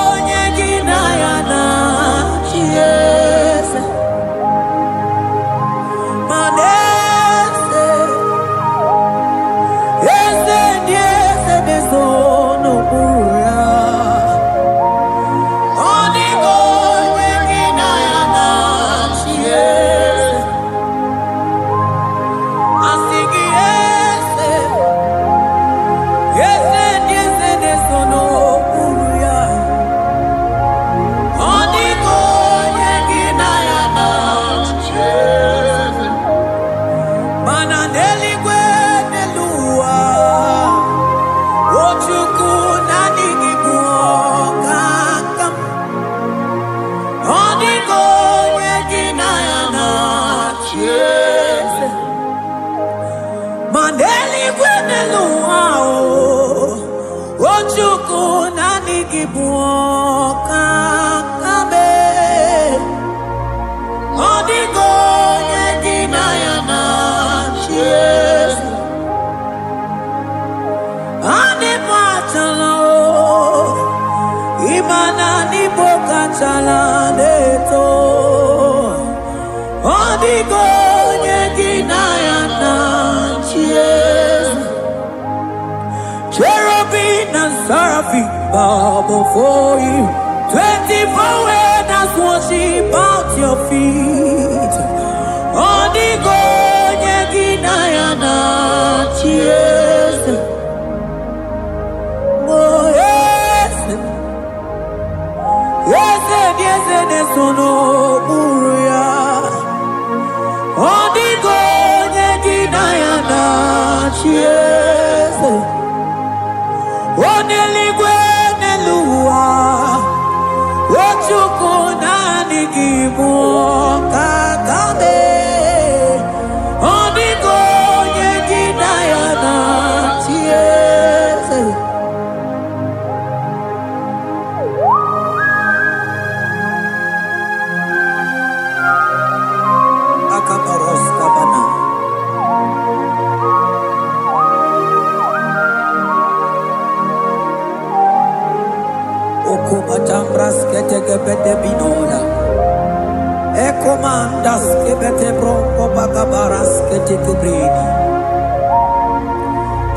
onye gị na ya na-achị eze. Mana eze, eze ndị eze na-eso n'okpuru ya. Ọ dịghị onye gị na ya na-achị eze. Asị gị eze, eze ndị eze na-eso n'okpuru ya. Ọ dịghị onye gị na ya na-achị eze. Mana n'eluigwe, n'elu ụwa, o Chukwu, naanị gị bụ ọkaka m. Ọ dịghị onye gị na ya na-achị eze. Ma n'eluigwe, n'elu ụwa, o Chukwu, naanị gị bụ ọkaka m. Ọ dịghị onye gị na ya na-achị eze. Adịbụ achala o, ịma na n'Igbo kachala na-eto. Ọ dịghị onye gị na ya na-achị eze. Cherubim and seraphim bow before you. 24 elders worship at your feet. Ọ dịghị onye gị na ya na-achị eze. Oh, eze, eze dị eze na-eso n'okpuru ya. Ọ dịghị onye gị na ya na-achị eze. O n'eluigwe, n'elu ụwa, o Chukwu, naanị gị bụ ọkaka mee. Ọ dịghị onye gị na ya na-achị eze. Akabaros kabana. Okubatambras ketekebete binola. Ekomandas kebete bronco bakabaras ketekebrini.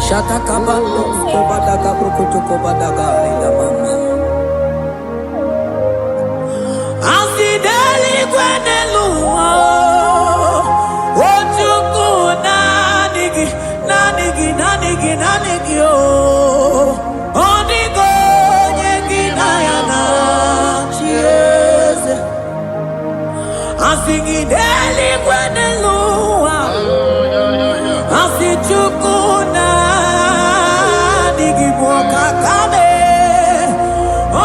Shatakabandos kobadaga brukutu kobadaga ila mama. Asị n'eluigwe, n'elu ụwa, o Chukwu, naanị gị, naanị gị, naanị gị, naanị gị o. Ọ dịghị onye gị na ya na-achị eze. Asị gị n'eluigwe, n'elu ụwa, asị Chukwu, naanị gị bụ ọkaka mee.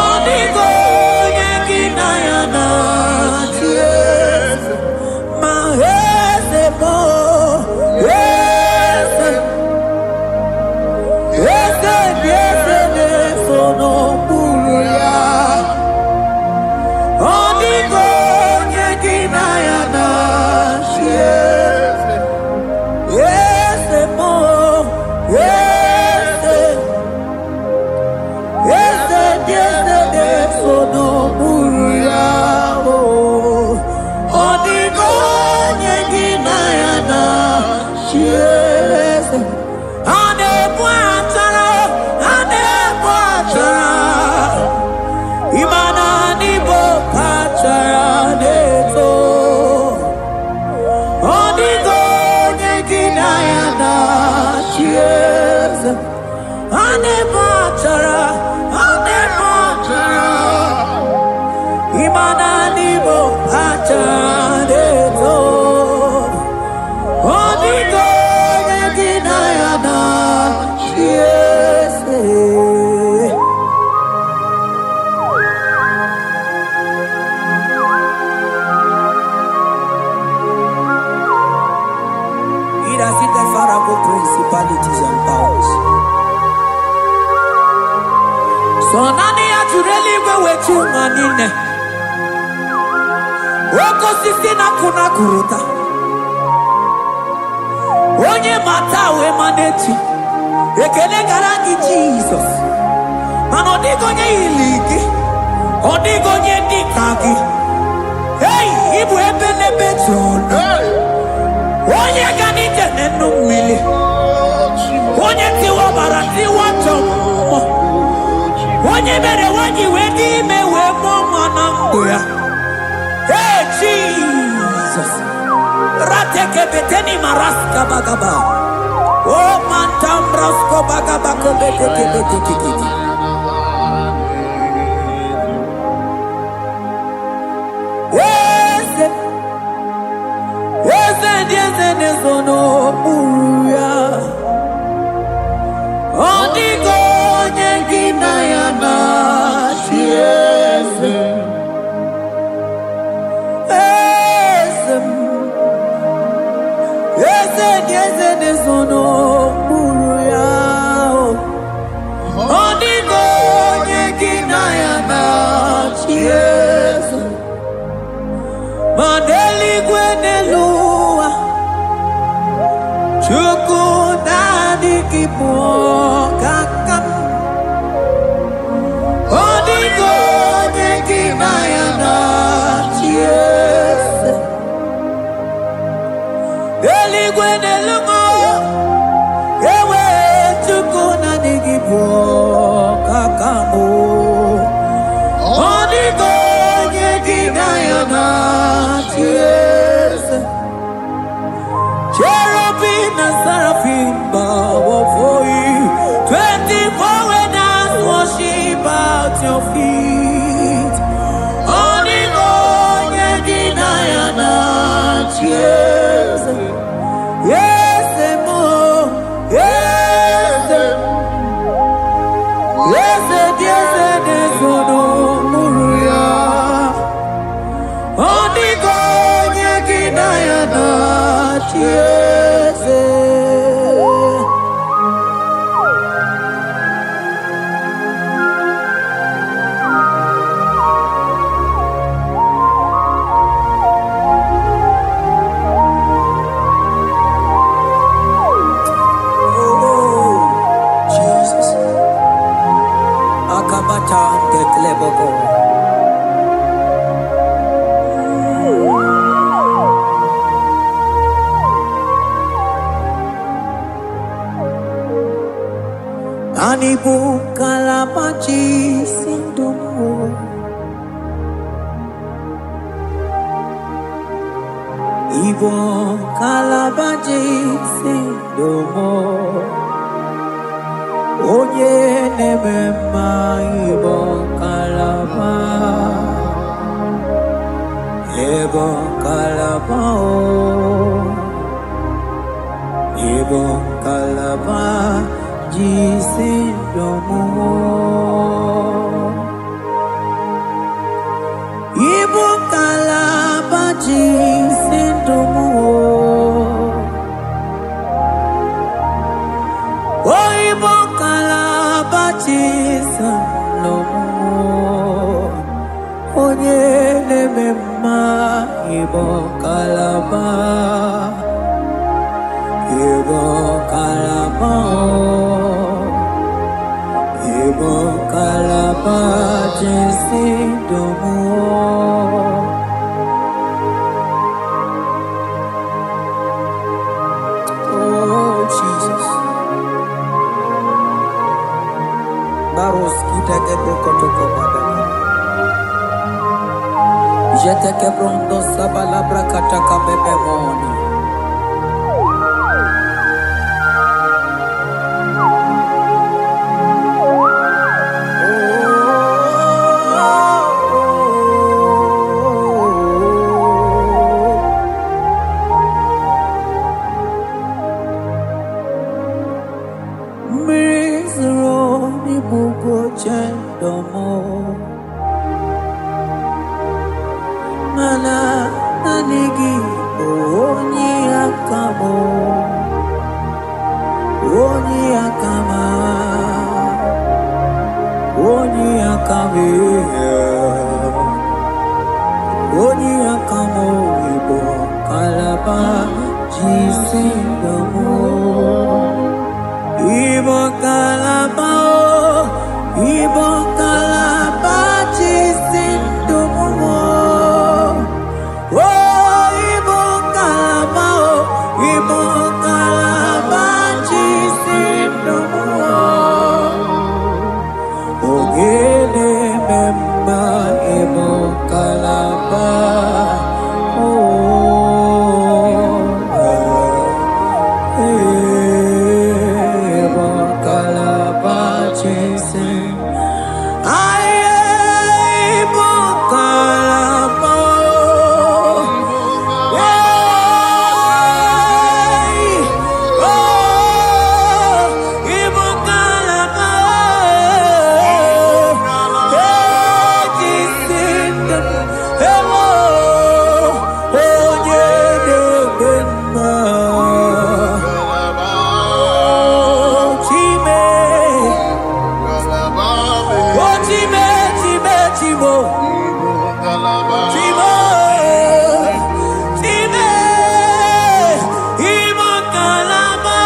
Ọ dịghị onye gị na ya na-achị eze. Ma eze bụ eze, eze dị eze na-eso n'okpuru ya. Ọ dịghị onye gị na ya na-achị eze. Eze bụ eze, eze dị eze na-eso n'okpuru ya o. Ọ dịghị onye gị na ya na-achị eze. A na-ebu achara, a na-ebu achara, ịma na n'Igbo kachara na-eto. Ọ dịghị onye gị na ya na-achị eze. A na-ebu achara, a na-ebu achara, ịma na n'Igbo kachara na-eto. juru eluigwe wee ju ụwa niile. Oke osisi na-akụ na akụrụta. Onye mata wee ma n'echi. Ekele gara gị, Jizọs. Mana ọ dịghị onye yiri gị. Ọ dịghị onye dị ka gị. Ei, ịbụ ebe n'ebe jụrụ. Hey! Onye ga n'ije n'enu mmiri. Oh, Chimo. Onye tiwa ọbara tiwa chọ mmụọ. Onye mere nwanyị wee dị ime wee mụọ nwa na ndụ ya. Hey, Jesus. Ratekebeteni maraskabagaba. O mantambraskobagabakobetekebetekete. Eze, eze ndị eze na-ezo n'okpuru ya. Ọ dịghị onye gị na ya na-achị eze. Eze m, eze dị eze na-ezo n'okpuru ya. Ọ dịghị onye gị na ya na-achị eze. Ma n'eluigwe n'elu ụwa, Chukwu naanị gị bụ ọkaka m. Ọ dịghị onye gị na ya na-achị eze. Eluigwe n'elu ụwa, ewe Chukwu naanị gị bụ ọkaka m. Ọ dịghị onye gị na ya na-achị eze. Cherubim and seraphim bow before you. 24 elders worship at your feet. Ọ dịghị onye gị na ya na-achị eze. Eze m, eze m, eze dị eze na-ezo n'okpuru ya. Ọ dịghị onye gị na ya na-achị eze. Oh, Jesus. Akabata dekleboko. Naanị bụ ngalaba si ndụ m. Ịbụ ngalaba si ndụ m. Onye na-eme mma, ịbụ ngalaba. Ịbụ ngalaba o. Ịbụ ngalaba ji si ndụ m. Ịbụ ngalaba ji si ndụ m. O ịbụ ngalaba ji si ndụ m. Onye na-eme mma, ịbụ ngalaba. Ịbụ ngalaba o. Ịbụ ngalaba ji si ndụ m. Oh, Jesus. Baros kita kebro kotoko bababa. Jete kebrondo sabalabra kataka bebemona. Oh, mmiri zoro n'igbugo chendomo, mana naanị gị bụ onye aka m, onye aka m, onye aka. aka m, onye aka m, Igbo kalaba jisi ndụ. Igbo kalaba o, Igbo kalaba jisi ndụ m. O Igbo kalaba o, Igbo kalaba jisi ndụ m. Oge na-eme mma, Igbo kalaba o. Igbo kalaba jisi. Aye, Igbo kalaba o. Hey! Oh, Igbo kalaba o. Hey, jisi ndụ m. Ewo, onye na-eme mma. Oh, Chime. Oh, Chime, Chime, Chimo. Chimo. Chime. Igbo kalaba.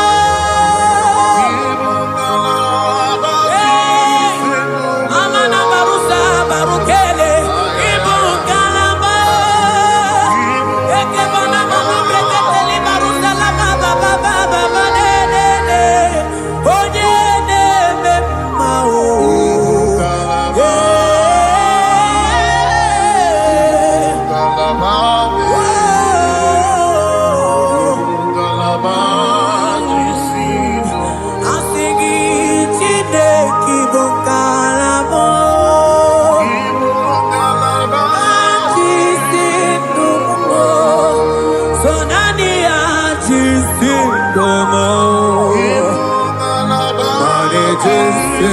Hey! Amana barusa barukele. Igbo kalaba. Ekebana mama breketeli barusa la ba ba ba ba ba ba ne ne ne. Onye na-eme mma o. Hey! Oh! Asị gị Chineke bụ ngalaba jisi ndụ m, so naanị ya jisi ndụ m. Naanị jisi.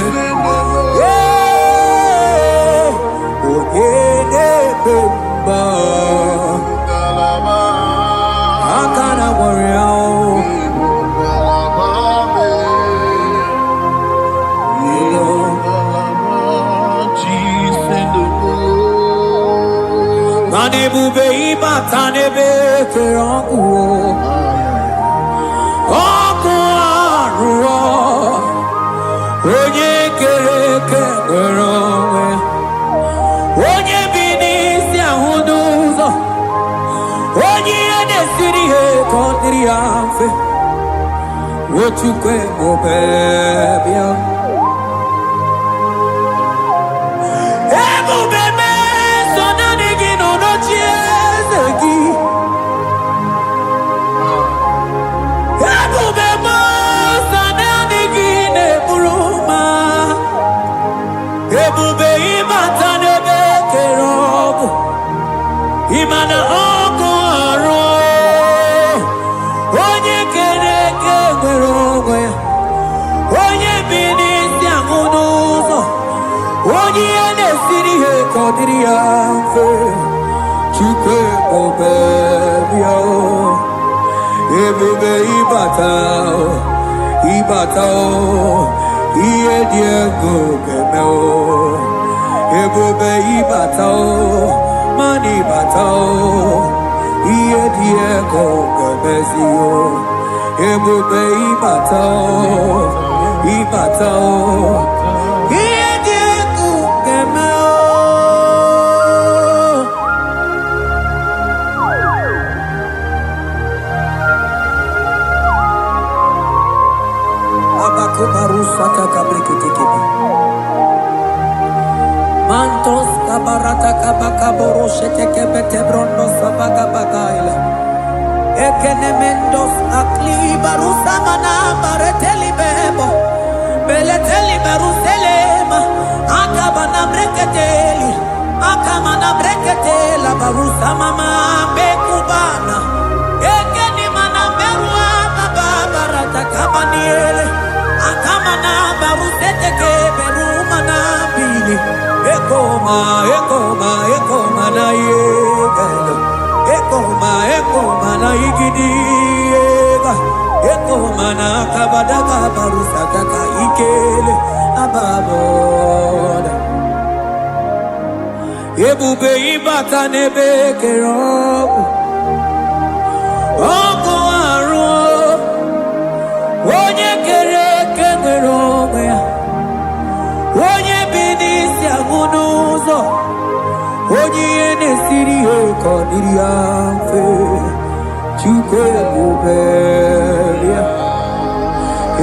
Ee, onye na-eme mma, aka na gwọrọ ya o. Mana ebube ịbata n'ebe kere ọkụ o. Ọkụ arụọ, onye kere eke nwere onwe, onye bi n'isi ahụ n'ụzọ, onye ihe na-esiri ihe ka ọ dịrị ya mfe. Ochukwu ebube, bịa. Ebube meso, naanị gị nọ n'oche eze gị. Ebube meso, naanị gị na-eburu ma. Ebube ịbata n'ebe kere ọkụ, ịma na ọkụ arụ, onye kere eke nwere onwe ya, onye bi n'isi ahụ n'ụzọ, onye ihe na-esiri ihe ka ọ dịrị ya mfe. Chukwu ebube, bịa o. Ebube ịbata o, ịbata o, ihe dị egwu ga-eme o. Ebube ịbata o, mana ịbata o, ihe dị egwu ga-emezi o. Ebube ịbata o, ịbata o, ihe dị egwu ga-eme o. Abakubarusatakabriketekebe. Mantos kabarata kabakaboro shetekebete brondo sabagabagaila. Ekenemendos akli barusamana bareteli bebo. Beleteli baruselema. Akabana breketeli. Akamana breketela barusamama bekubana. Ekeni mana berua baba barata kabaniele. Akamana baruseteke berumana bili. Ekoma, ekoma, ekoma na yegelo. Ekoma, ekoma na igidi ega. Ekoma na kabadaga barusataka ikele ababoda. Ebube, ịbata n'ebe ekere ọkụ, ọkụ arụ. Onye kere eke nwere onwe ya, onye bi n'isi agụ n'ụzọ, onye ihe na-esiri ya ka ọ dịrị ya mfe. Chukwu ebube ya,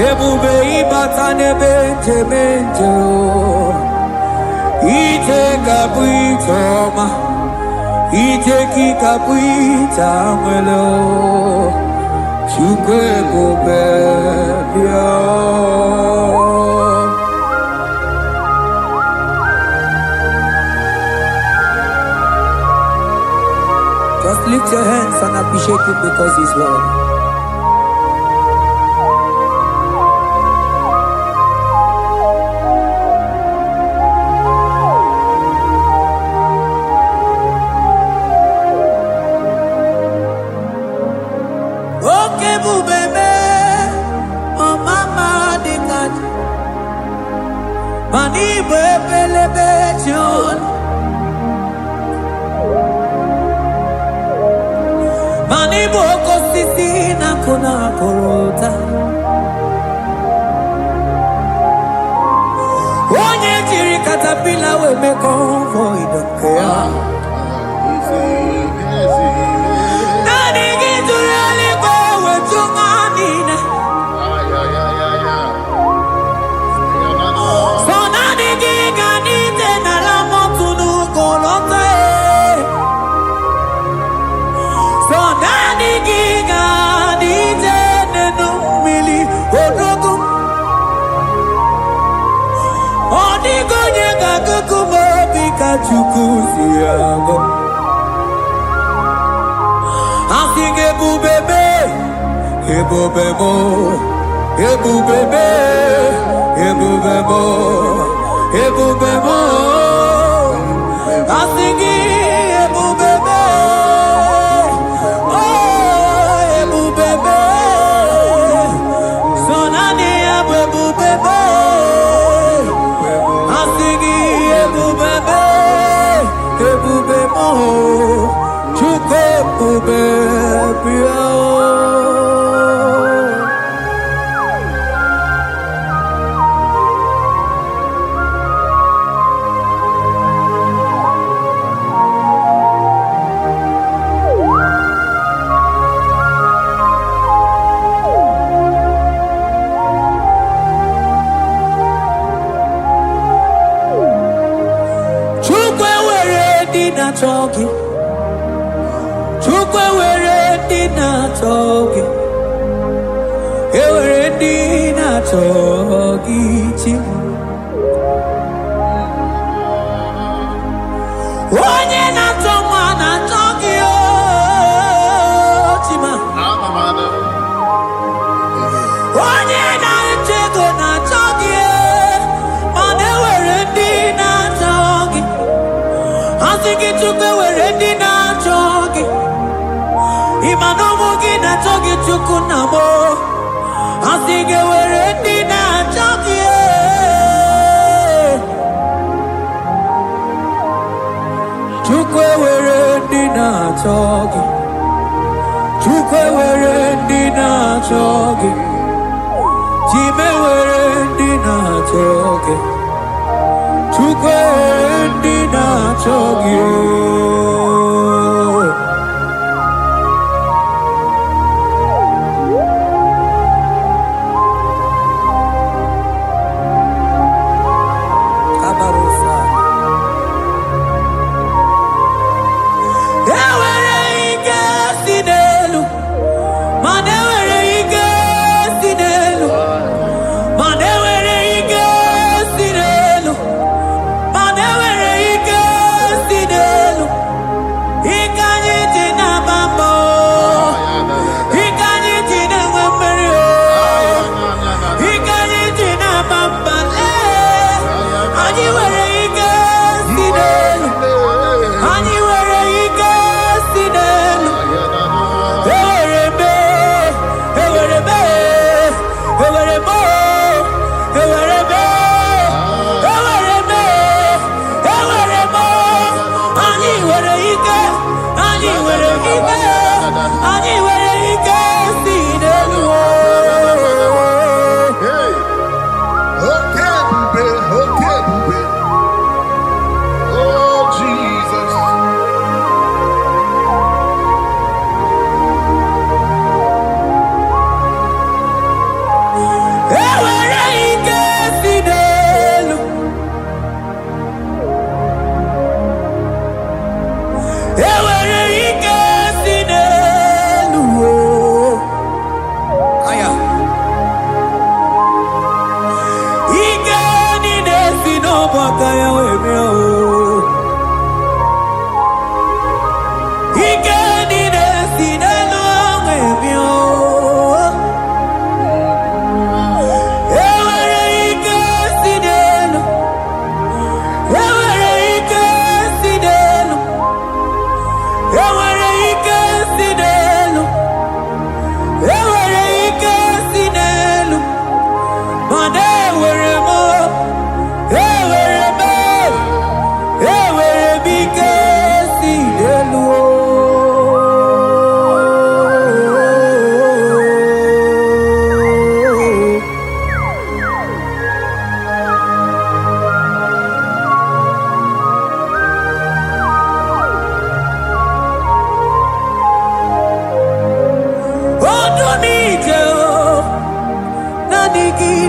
ebube, ịbata n'ebe njem nje, ije ga-abụ ije ọma, ije gị ga-abụ ije nwere. Chukwu ebube bịa. Just lift your hands and appreciate him because he's worthy. Oke ebube mee, ọmama dị ka ji, mana igbe ebelebe ji ọnụ, mana ịbụ oke osisi na-akụ na akụrụ ụta. Onye jiri caterpillar wee mee convoy nke ya. Naanị gị jụrụ eluigwe wetu ha niile. So naanị gị ga n'ite n'ala mọtụ n'ụgwọ lọta e. So naanị gị ga n'ije n'enu mmiri, odogwu. Ọ dịghị onye ga-agụgụ m obi ka Chukwu si agụ. Asị gị, ebube mee, ebube m, ebube mee, ebube m, ebube m. Asị gị, ebube mee, oh, ebube mee. So naanị ya bụ ebube mee. Asị gị, ebube mee, ebube m, Chukwu ebube bịa. Chukwu, ewere ndị na-achọ gị. Chukwu, ewere ndị na-achọ gị. Ewere ndị na-achọ gị, chi. Onye na-achọ nwa na-achọ gị o chima. Onye na-achọ ego na-achọ gị e, mana ewere ndị na-achọ gị. Asị gị, Chukwu, ewere ndị na-achọ gị. Ịma na ụmụ gị na-achọ gị, Chukwu nna m. Asị gị, ewere ndị na-achọ gị e. Chukwu, ewere ndị na-achọ gị. Chukwu, ewere ndị na-achọ gị. Chime, were ndị na-achọ gị. Chukwu, ewere ndị na-achọ gị o. Kabarosa. Ewere ike si n'elu, mana ewere ike si n'elu, mana ewere ike si n'elu, mana ewere ike si n'elu.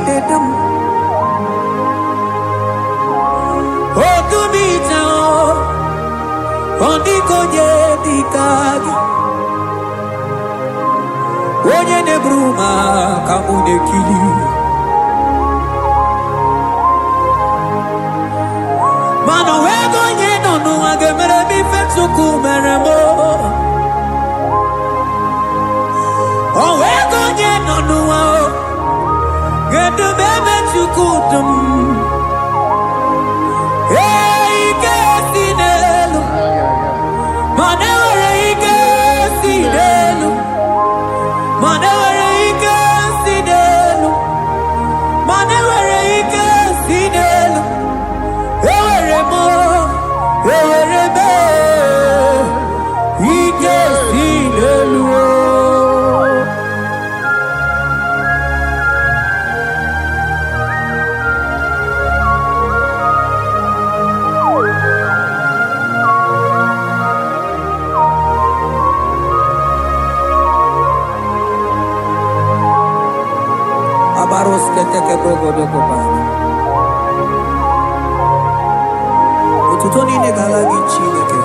na-edu m. Odumije o, ọ dịghị onye dị ka gị. Onye na-eburu m aka mụ na-ekiri. Mana o nweghị onye nọ n'ụwa ga-emere m ife Chukwu mere m. O nweghị onye nọ n'ụwa o ga-edu m ebe Chukwu du m. Ee, ike si n'elu, mana enwere ike si n'elu, mana enwere ike si n'elu, mana enwere ike si n'elu. Ewere m, ewere m ike si n'elu o. Abarosketeke brogodokobana. Otuto niile ga-ala gị, Chineke.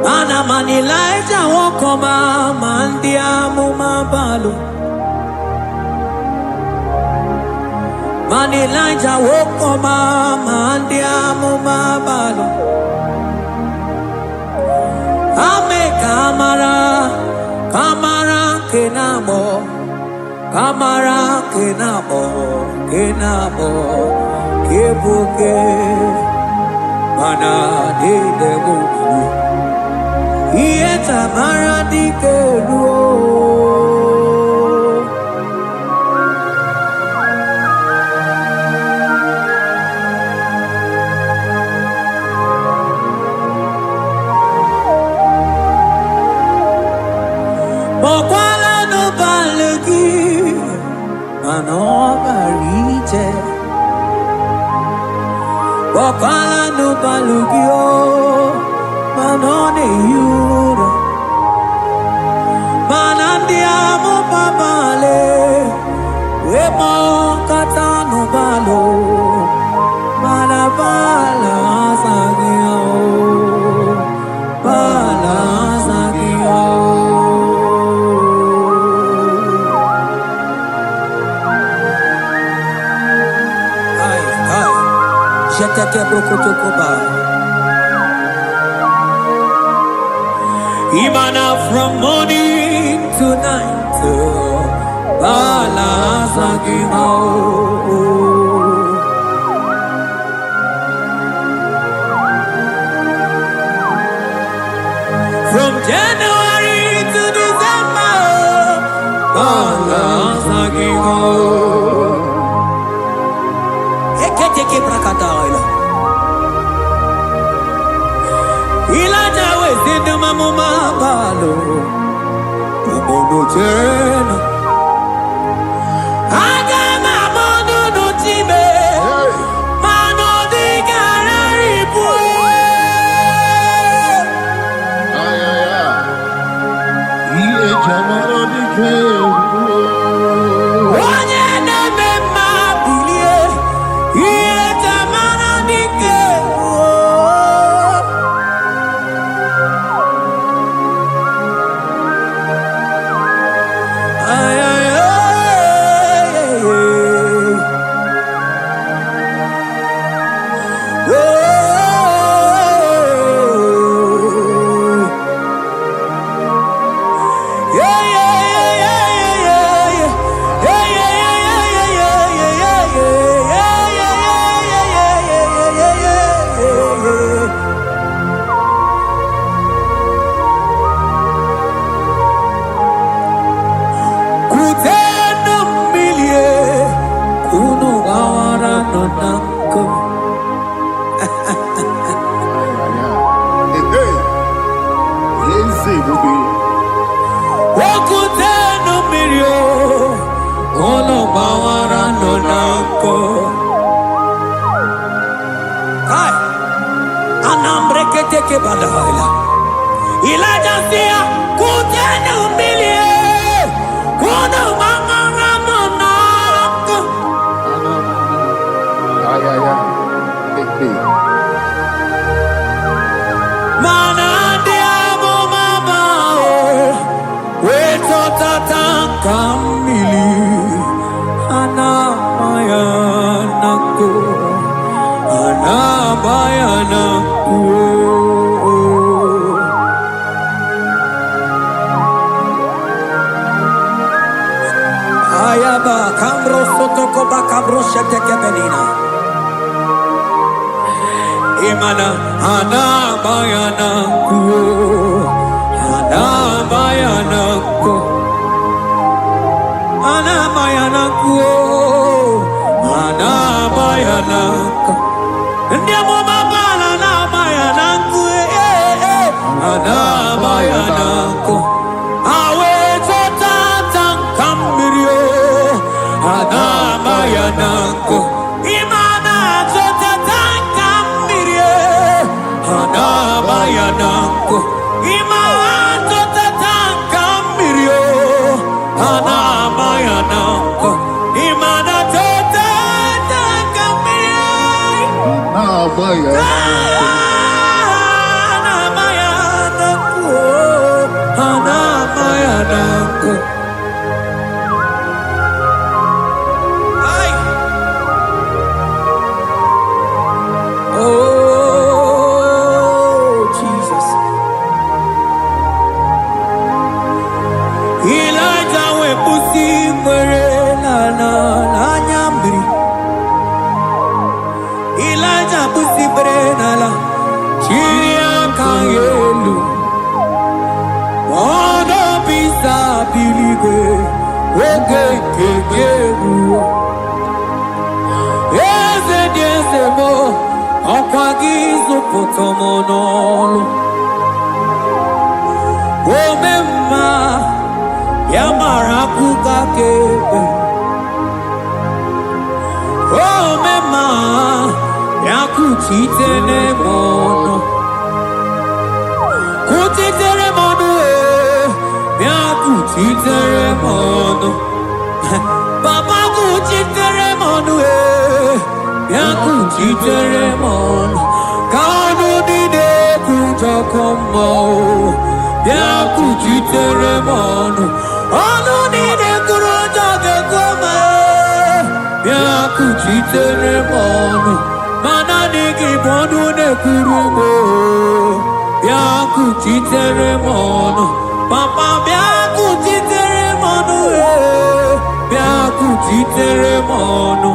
Mana mana Ịlaịja nwoke ọma, ma ndị amụma balụ. Mana Ịlaịja nwoke ọma, ma ndị amụma balụ. Ame ka mara, ka mara nke na-amụ, ka mara nke na-amụ, nke na-amụ, ke bụ ke, mana niile bụ mmiri. Ihe tamara dike ruo. Kpọkwala n'ụbalị gị, mana ọ gara ije. Kpọkwala n'ụbalị gị o, mana ọ na-ehi ụra. Mana ndị amụma balị wee kpọkọta n'ụbalị, mana bala azaghị ya o, bala azaghị ya o. Kai, kai. Jetete brokotokoba. Imana from morning to night. Bala azaghị ha o. From January to December, bala azaghị ha o. Eketeke brakataila. Ilaja wezi ndumamuma balo. Ubono jena. Aga m amọdụ n'ochime, Hey! mana ọ dịghị ibu. Ay, ay, ay. Ihe jamara dike ruo. Onye na-eme mma bilie, ihe tamara dike ruo. Ay, ay, ay, ay, ay. Oh. Yeah, yeah, yeah, yeah, yeah, yeah. Yeah, yeah, yeah, yeah, yeah, yeah, yeah, yeah, yeah, yeah, yeah, yeah, yeah, yeah, yeah, yeah. Kutenu mmilie, kunu gbawara nọ na nkụ. Ay, ay, ay. Hey, hey. Eze ebube. Okutenu mmiri o, unu gbawara nọ na nkụ. Kai, anambreketeke badaila. Ịlaịja sị ya, "Kutenu mmiri, kunu gbamara m n'ọkụ." Ya, ya, ya. Hey, hey. Mana ndị amụma ahụ wee chọtata ka mmiri a na-ama ya na nkụ, a na-ama ya na nkụ. Ayaba kamro sotokoba kamro shetekebenina. Imana anabayana kuo, anabayana ko, anabayana kuo, anabayana ko. Ndị amụma Baal anabayana nku, eh, eh, anabayana nku. Ha wee chọta nka mmiri o, anabayana nku. Imana achọta nka mmiri e, anabayana nkụ. Imana achọta nka mmiri o, anabayana nkụ. Imana achọta nka mmiri. Na-agba ya n'ọkụ. Anamayana. Oh, Jesus. Elijah wee kwụsị ikpere n'ala n'anya mmiri. Elijah kwụsị ikpere n'ala, chiri aka ya elu. Ọnọbisa biligwe, oge nke gị eruo. Eze dị eze m, ọkwa gị zụpụta m n'ọlụ. Ome mma, ya mara akụkọ aka ebe. Ome mma, ya kuchitere m ọnụ. Kuchitere m ọnụ ee, ya kuchitere m ọnụ. Papa kuchitere m ọnụ ee, ya kuchitere m ọnụ. Ka ọnụ niile kwujọkọ mmụọ, ya kuchitere m ọnụ. Ọnụ niile kwuru ụjọ ga-ekwu ma ee, ya kuchitere m ọnụ. Ma naanị gị bụ ọnụ na-ekwuru m oo. Bịa kuchitere m ọnụ. Papa bịa kuchitere m ọnụ ee. Bịa kuchitere m ọnụ.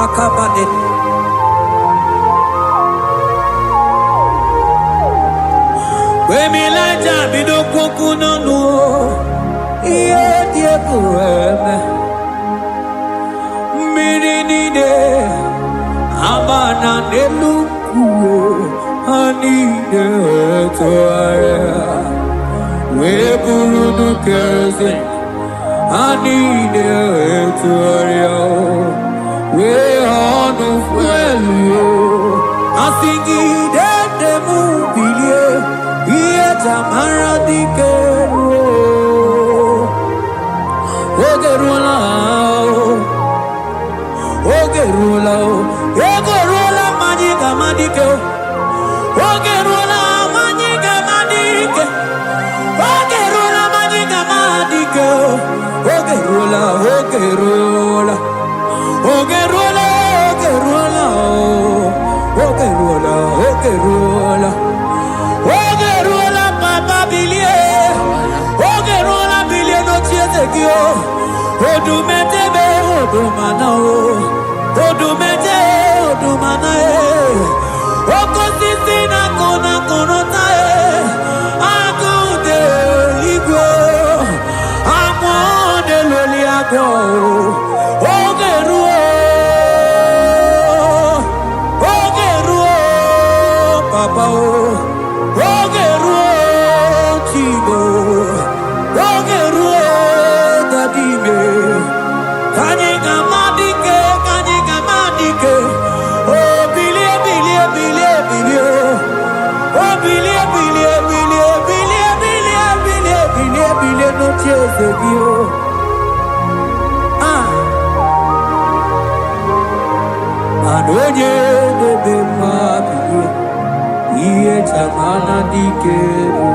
Akabade. Emilaja bido kwokwu n'ọnụ o, ihe dị egwu eme. Mmiri niile ama na n'elu ugwu, ha niile tụgharịa wee bụrụ nnukwu eze. Ha niile tụgharịa wee ọnụ fuelu. Asị gị dede m bilie, ihe jamara dike ruo. Oge ruola o, oge ruola o, ego ruola ma anyị ga-ama dike o. Oge ruola ma anyị ga-ama dike. Oge ruola ma anyị ga-ama dike o. Oge ruola, oge ruola. Oge ruola, oge ruola o. Oge ruola, oge ruola. Oge ruola, papa bilie. Oge ruola, bilie n'oche eze gị o. Odumetebe odumana o. Odumete odumana e. Oke osisi na-akụ na akụrụta e. Agụ dị eluigwe. Amụọ na-eloli agụ. Oge ruo. Oge ruo, papa o. Oge ruo, Chibo. Oge ruo, Dadime. Ka anyị ga-ama dike, ka anyị ga-ama dike. eche gị o. Ah, mana onye na-eme mma bilie, ihe chamana dike bụ.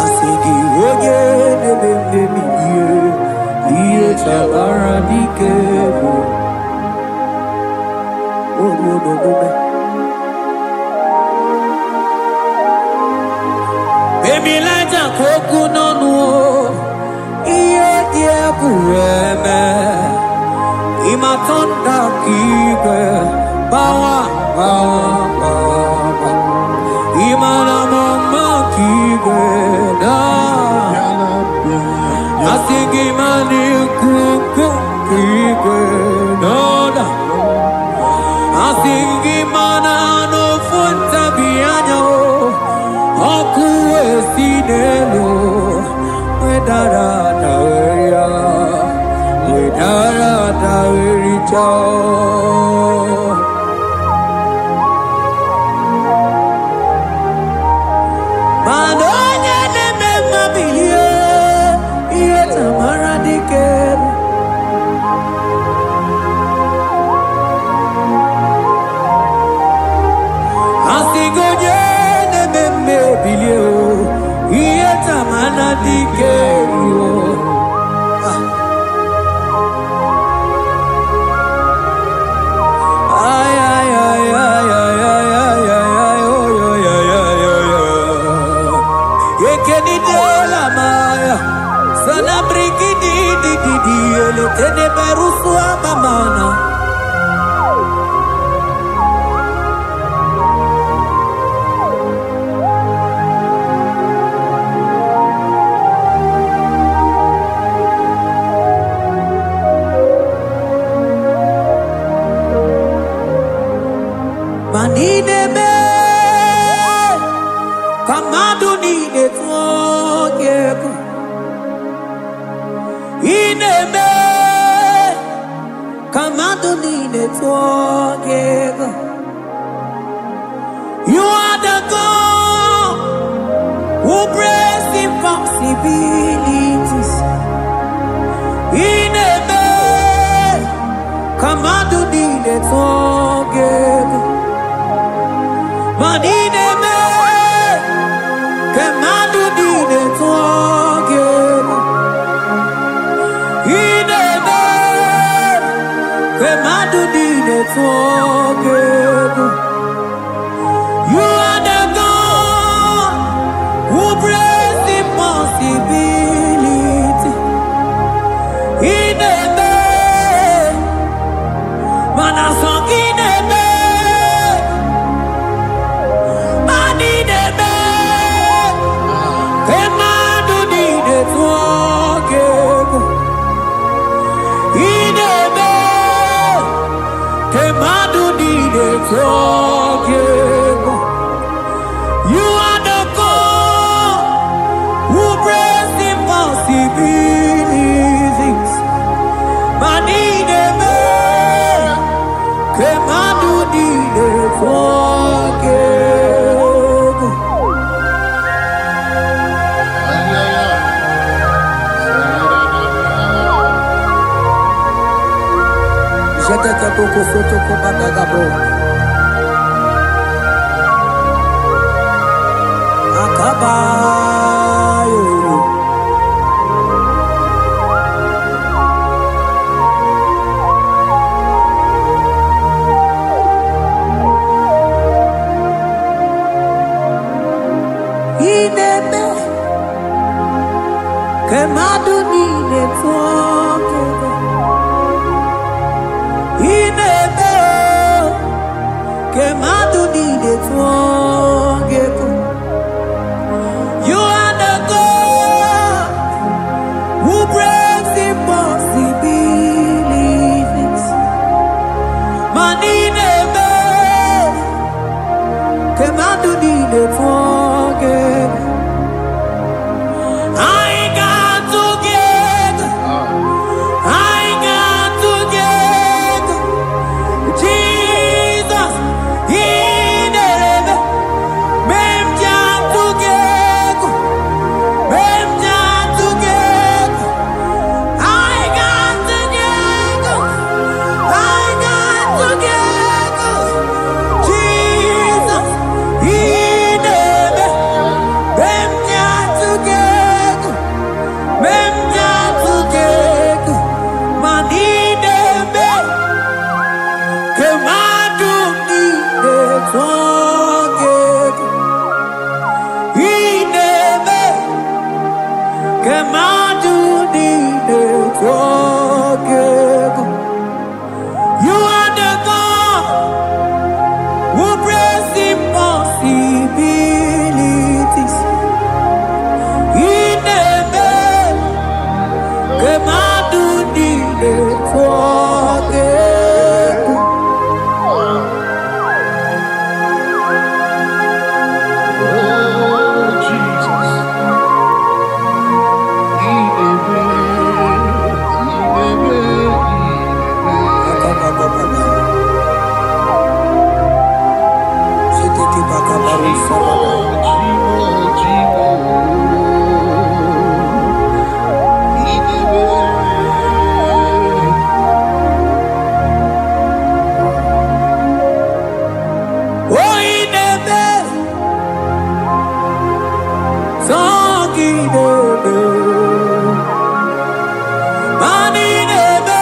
Asị gị onye na-eme mmebi ihe, ihe chamara dike bụ oruo n'omume. Emilaja ka okwu n'ọnụ o, ihe dị egwu eme. Ịmatọnda ka igwe gbawa gbawa gbawa. Ịmara m mma ka igwe na. Asị gị ma n'ikuku ka igwe n'ọda. Asị gị mana n'ofu ntabi anya o, ọkụ esi n'elu wedara daweria, wedara dawericha o. Mana onye na-eme mma bilie, ihe tamara dike bụ. Asị gị onye na-eme mma ebilie o, ihe tamara dike ruo. Ay, ay, ay, ay, ay, ay, ay, ay, ay, oy, oy, ay, ay, oy, oy. Ekenidela maya, sana brigidi di di di, eletene berusu amamana. Ma n'ime ka mmadụ niile tụọ gị egwu. Ị na-eme ka mmadụ niile tụọ gị egwu. You are the God who breaks impossibilities. Ị na-eme ka mmadụ niile tụọ gị egwu. Ma ị na-eme ka mmadụ niile tụọ gị egwu. Ị na-eme ka mmadụ niile tụọ gị egwu. You are the God who breaks impossibility. Ị na-eme mana sọ gị na-eme, mana ị na-eme ka mmadụ niile tụọ gị egwu. Ị na-eme ka mmadụ niile tụọ gị egwu. You are the God who breaks impossibilities. Ma ị na-eme ka mmadụ niile tụọ gị egwu. Jetekebokosotokobadagabo. Akabayo. Ị na-eme ka mmadụ niile tụọ gị egwu. Ị na-eme ka mmadụ niile tụọ gị egwu. You are the God who breaks impossibilities. Ma ị na-eme ka mmadụ niile tụọ gị egwu. Anyị ga-atụ gị egwu. Anyị ga-atụ tụọ gị egwu. Ị na-eme ka mmadụ niile tụọ gị egwu. You are the God who breaks impossibilities. Ị na-eme ka mmadụ niile tụọ gị egwu. Oh, Jesus. Ị na-eme, ị na-eme, ị na-eme. Chimo, Chimo, Chimo. Ị na-eme. Oh, ị na-eme sọ gị na-eme, mana ị na-eme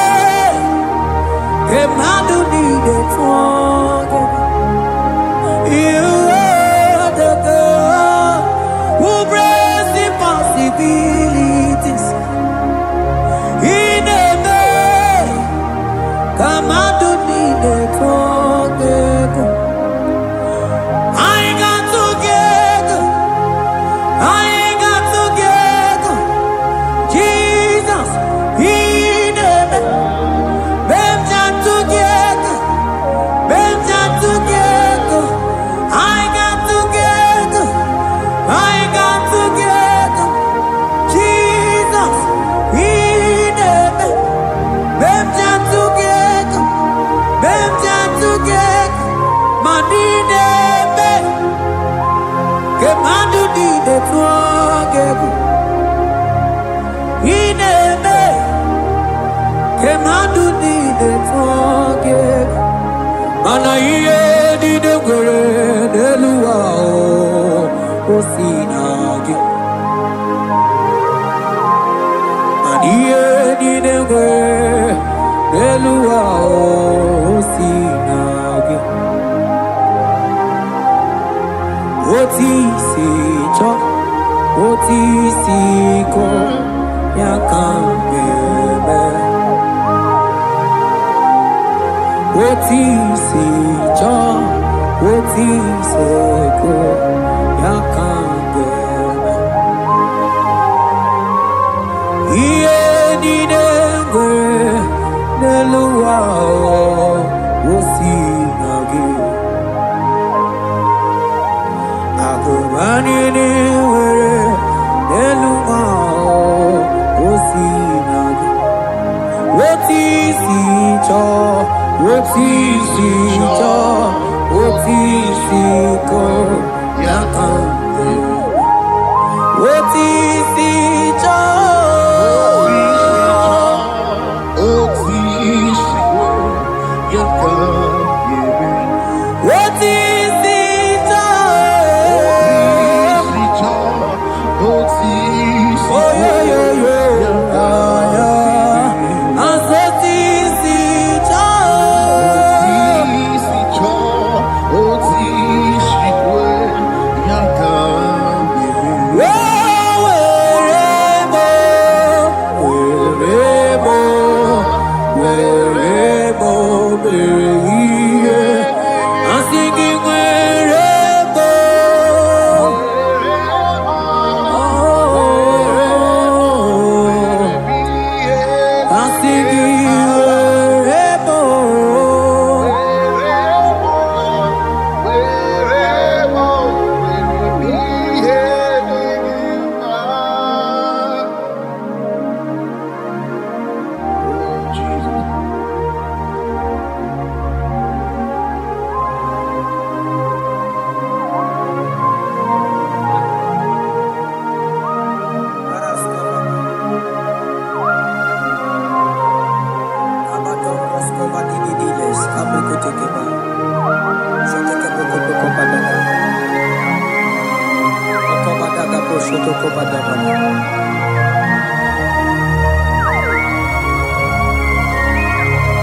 ka mmadụ niile tụọ gị. You are the God who breaks impossibilities. Ị na-eme ka mmadụ niile tụọ gị egwu. Anyị ga-atụ gị egwu. Anyị ga-atụ gị egwu. Jizọs, ị na-eme. Mgbe m ji atụ gị egwu. Mgbe m ji atụ gị egwu. Anyị ga-atụ gị egwu. Anyị ga-atụ gị egwu. Jizọs, ị na-eme. Mgbe m ji atụ gị egwu. Mgbe m ji atụ gị egwu. Ma ị na-eme ka mmadụ niile tụọ gị egwu. Ị na-eme ka mmadụ niile tụọ gị egwu. Mana ihe niile nwere n'elu ụwa o si na gị. Mana ihe niile nwere n'elu ụwa o si na gị. Otu isi chọọ, otu isi kọ, ya ka m ga-eme. Otu isi chọọ, otu isi kọ, ya ka m ga-eme. Ihe niile nwere n'elu ụwa o si na gị. Akụba niile nwere n'elu ụwa o si na gị. Otu isi chọọ, otu isi chọọ, otu isi kọ, ya ka m ga-eme. Otu isi chọọ. Otu isi ya ka eme. Otu isi chọọ. Otu isi chọọ, otu isi Oyoyoyo, ya ka aya. Asị otu isi chọọ. Otu isi chọọ, otu isi kwe, ya ka eme. O were mo, were mo, were mo mere ihe. Asị gị were mo. Oh, asị gị were mo.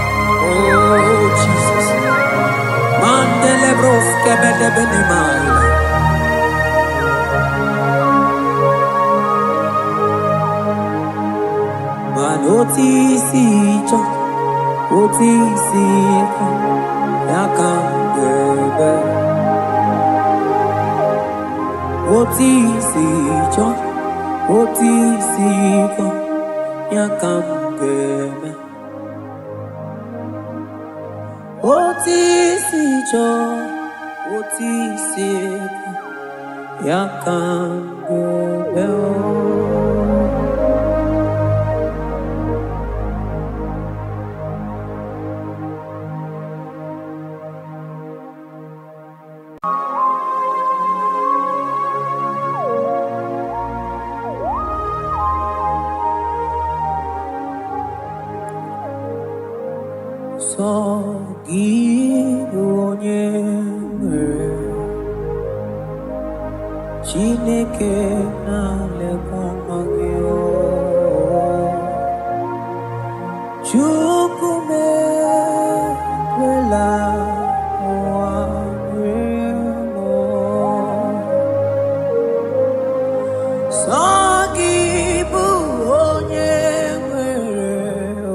Oh, Jesus. Mandele broske. Debe n'ime ala. Mana otu isi chọ, otu isi kọ, ya ka m ga-ebe. Otu isi chọ, otu isi kọ, ya ka m ga-eme. Otu isi chọ, otu isi kọ, ya ka m ga-eme. Sọ gị bụ onye nwere Chineke na-alekwa nwa gị o. Chukwu m ekwela ụwa rie m o. Sọ gị bụ onye nwere o.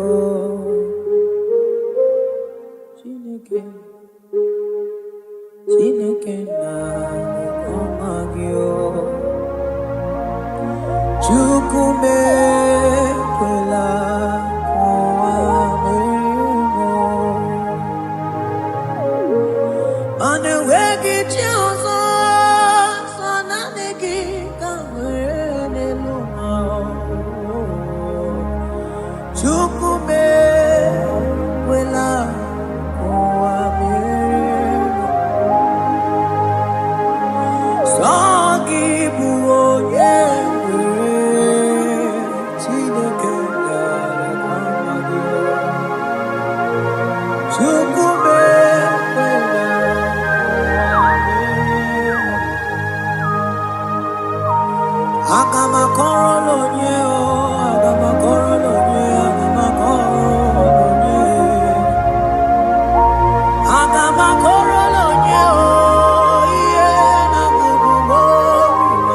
Chineke, Chineke na-alekwa nwa gị o. Chukwu m ekwela ka ụwa merie m o. Mana enweghị chi ọzọ, sọ naanị gị ka m nwere n'elu ụwa. Chukwu m ekwela ka ụwa merie m. Sọ gị bụ onye nwere Chineke na-elekwa nwa gị. Chukwu m ekwela ụwa merie m. Aga m akọrọ onye o, aga m akọrọ onye, aga m akọrọ onye. Aga m akọrọ onye o, ihe na-agụgụ m obi m.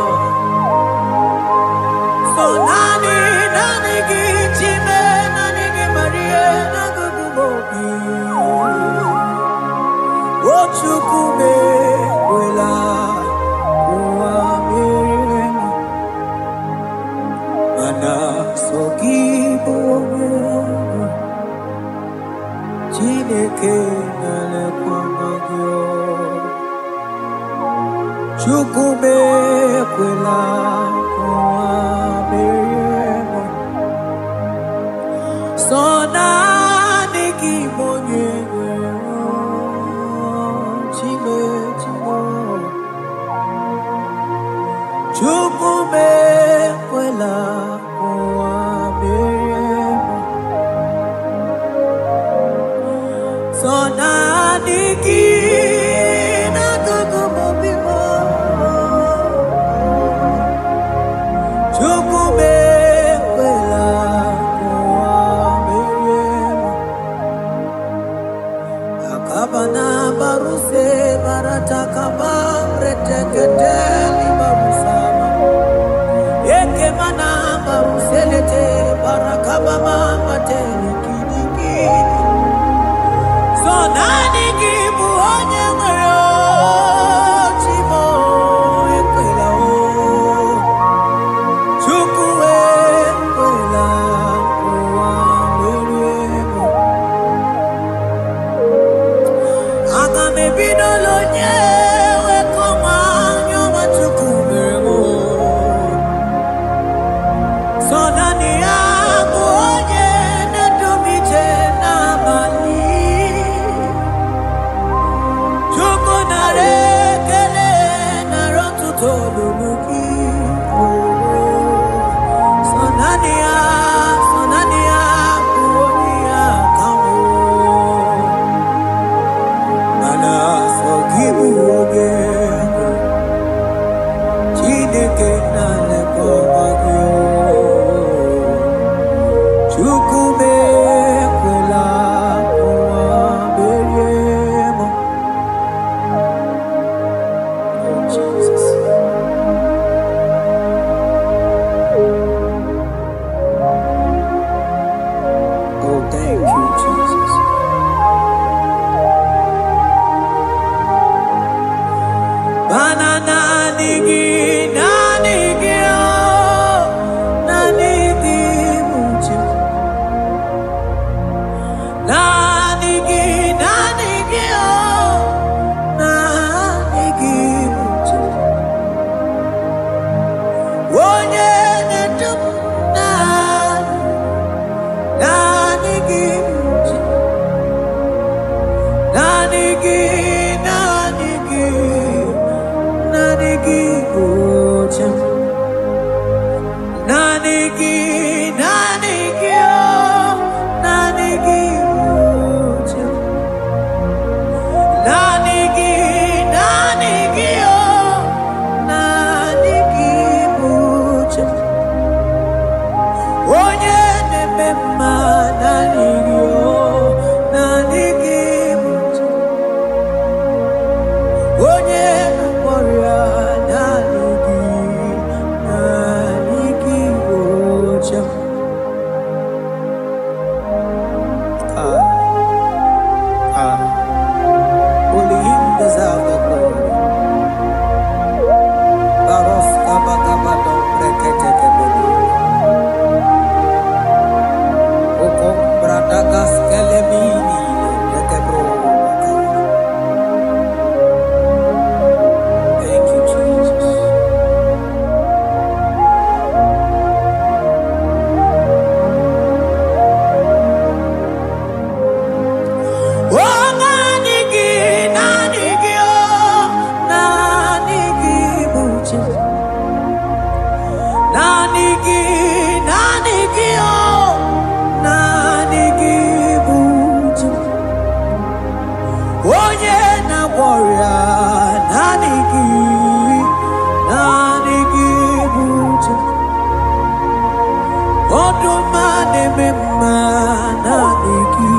So naanị, naanị gị Chime, naanị gị Maria, na-agụgụ m obi. O Chukwu m ekwela ụwa merie m. Mana sọ gị bụ onye nwe, Chineke na-elekwa nwa gị o. Chukwu m ekwela ka ụwa merie m. Sọ naanị gị bụ onye nwere o, Chime, Chime. Chukwu m ekwela ka ụwa merie m. Sọ naanị gị na-agụgụ m obi m. Chukwu m ekwela ka ụwa merie m. Akabana baruse barataka bamreteketeli barusama. Ekemana baruselete barakabama matele kidikidi. So naanị gị bụ onye nwere o, Chimo ekwela o. Chukwu ekwela ụwa merie m. Aga m ebidola onye wekọma anya ọma Chukwu mere m o. Sọ naanị ya bụ onye na-edu m ije n'abalị. Chukwu nara ekele nara ọtụtụ olulu gị. Sọ naanị ya, sọ naanị ya bụ onye ya ka m nwere. Mana sọ gị bụ onye nwe, Chineke na-elekwa ọma gị o. Chukwu m ekwela ụwa merie m. Naanị gị, naanị gị, naanị gị bụ chi m. Naanị gị, naanị gị, oh, naanị gị bụ chi m. Naanị gị, naanị gị, oh, naanị gị bụ chi m. Onye na-eme mma, naanị gị, oh, naanị gị bụ chi m. Onye na-agwọ ọrịa, naanị gị, naanị gị bụ chi m. Ah, ah. Only him deserves the glory. Baros kabakabado breketekebelu. Okom bradagas kelemini dekebro baka. Thank you, Jesus. Oh, naanị gị, naanị gị, oh, naanị gị bụ chi. Naanị gị, naanị gị, oh, naanị gị bụ chi. Onye na-agwọ ọrịa, naanị gị, naanị gị bụ chi. Ọdụm a na-eme mma, naanị gị,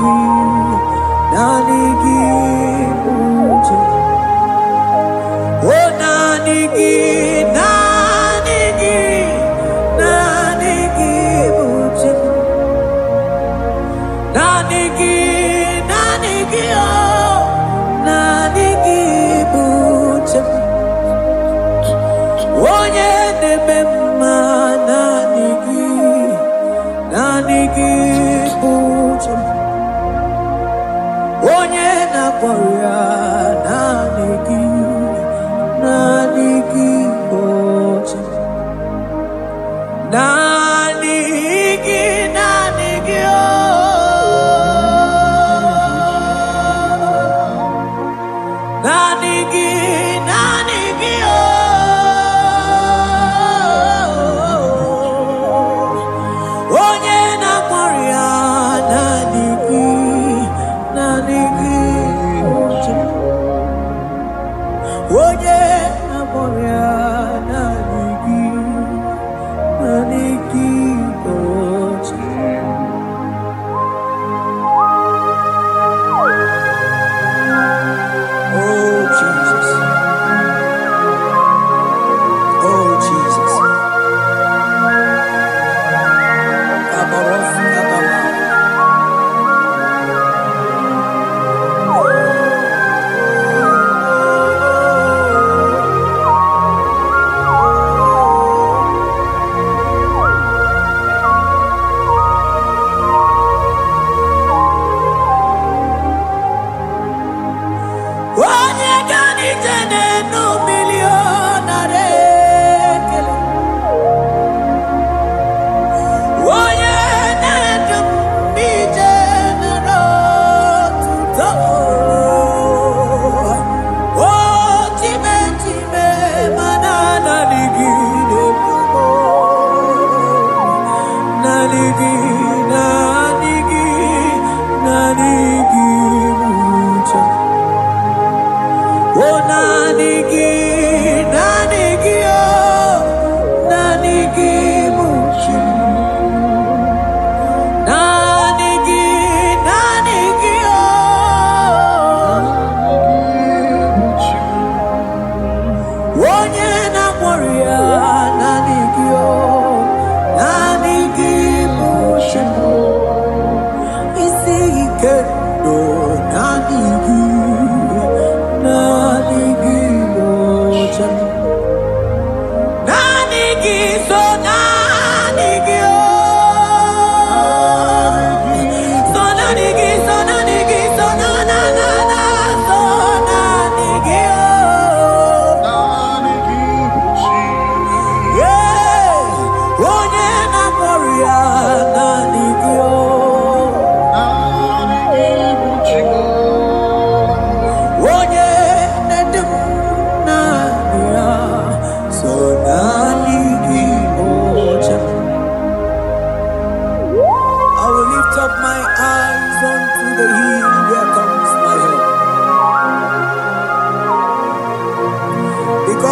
naanị gị bụ chi. Oh, naanị gị, naanị gị, naanị gị bụ chi. Naanị gị, naanị gị, oh, naanị gị bụ chi. Onye na-eme mma, naanị gị, naanị gị bụ chi. Onye na-agwọ ọrịa, naanị gị, naanị gị bụ chi. Naanị gị, naanị gị, oh. Naanị gị, naanị gị, oh. Onye na-agwọ ọrịa, naanị gị, naanị gị bụ chi. Onye na-agwọ ọrịa, naanị gị, naanị gị bụ chi. Oh Jesus, oh Jesus. Kabaros kabala. Onye ga n'ije n'enu mmiri ọ nara ekele. Onye na-edu m ije nara otuto. O chime chime mana naanị gị na-edu m. Naanị gị, naanị gị, naanị gị bụ chi. Oh, naanị gị, naanị gị, oh, naanị gị bụ chi. Naanị gị, naanị gị, oh, onye na-agwọ ọrịa, naanị gị, oh, naanị gị bụ chi. Isi ike ndụ, naanị gị, naanị gị bụ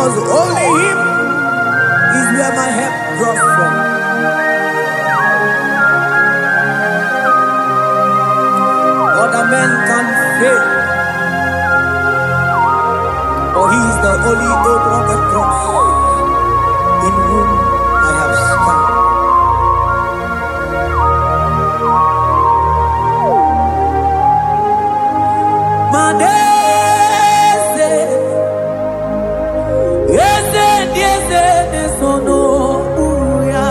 Because only Him is where my help draws from. Other men can fail, but He is the only old rugged cross in whom I have stand. Maneze, eze ndị eze na-eso n'okpuru ya.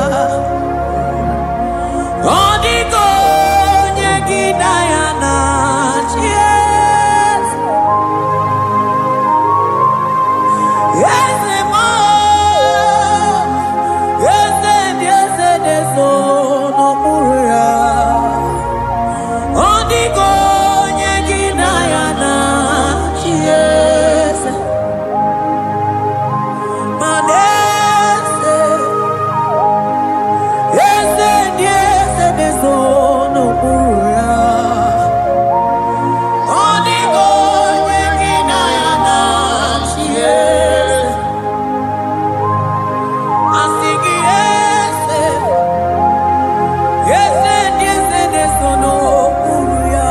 Ọ dịghị onye gị na ya na-achị eze. Eze m, eze ndị eze na-eso n'okpuru ya. Ọ dịghị onye gị na ya na-achị eze. Mana eze, eze ndị eze na-eso n'okpuru ya. Ọ dịghị onye gị na ya na-achị eze. Asị gị eze, eze ndị eze na-eso n'okpuru ya.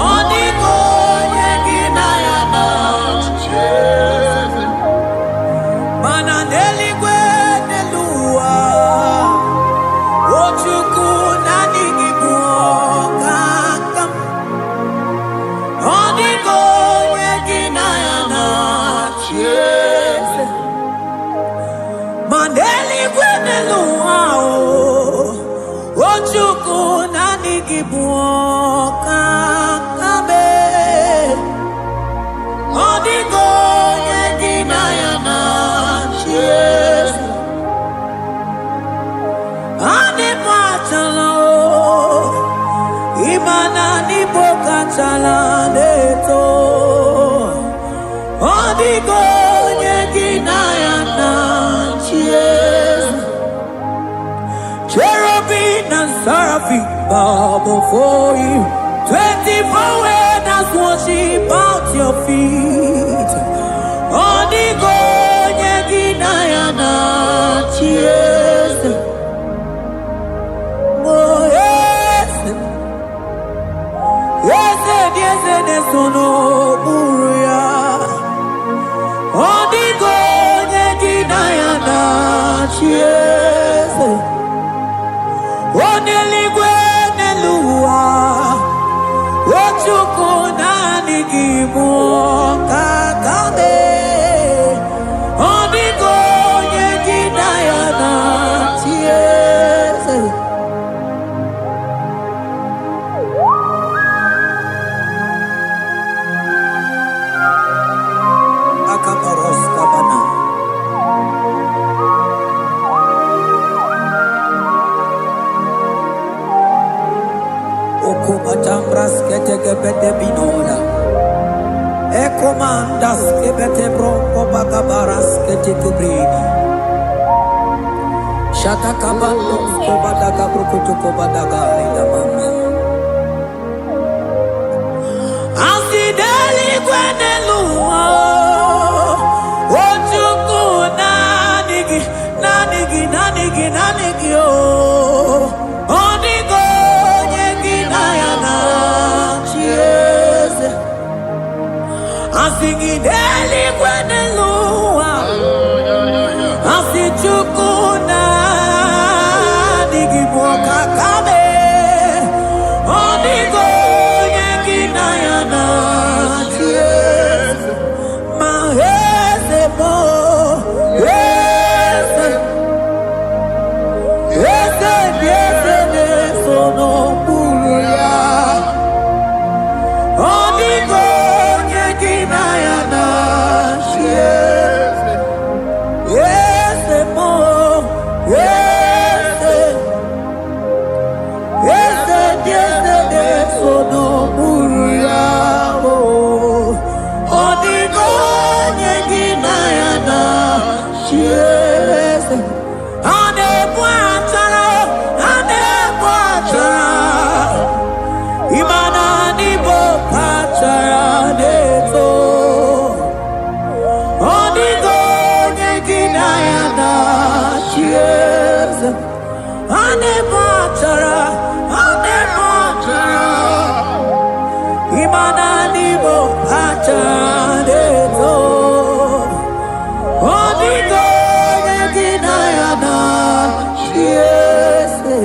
Ọ dịghị onye gị na ya na-achị eze. Mana n'eluigwe, n'elu ụwa, o Chukwu, naanị gị bụ ọkaka m. Ọ dịghị onye gị na ya na-achị eze. Ma n'eluigwe, n'elu ụwa, o Chukwu, naanị gị bụ ọkaka m. Ọ dịghị onye gị na ya na-achị eze. Adị m achala o, ịma na n'Igbo kachala na-eto. Ọ dịghị onye gị na ya na-achị eze. Cherubim and seraphim bow before you. 24 elders worship at your feet. Ọ dịghị onye gị na ya na-achị eze. Oh, eze, eze dị eze na-eso n'okpuru ya. Ọ dịghị onye gị na ya na-achị eze. Onye eluigwe n'elu ụwa, o Chukwu, naanị gị bụ ọkaka mee. Ọ dịghị onye gị na ya na-achị eze. Akabaros kabana. Okubatambras ketekebete binola. Ekomandas kebete bronco bakabaras ketekebrini. Shatakabando kobadaga brukutu kobadaga ida mama. Asị n'eluigwe, n'elu ụwa, o Chukwu, naanị gị, naanị gị, naanị gị, naanị gị o. Ọ dịghị onye gị na ya na-achị eze. Asị gị n'eluigwe, n'elu ụwa, asị Chukwu, naanị gị bụ ọkaka mee. Ọ dịghị onye gị na ya na-achị eze. Ma eze bụ eze, eze dị eze na-eso n'okpuru ya. Ọ dịghị onye gị na ya na-achị. Ịma na n'Igbo aja na-eto. Ọ dịghị onye gị na ya na-achị eze.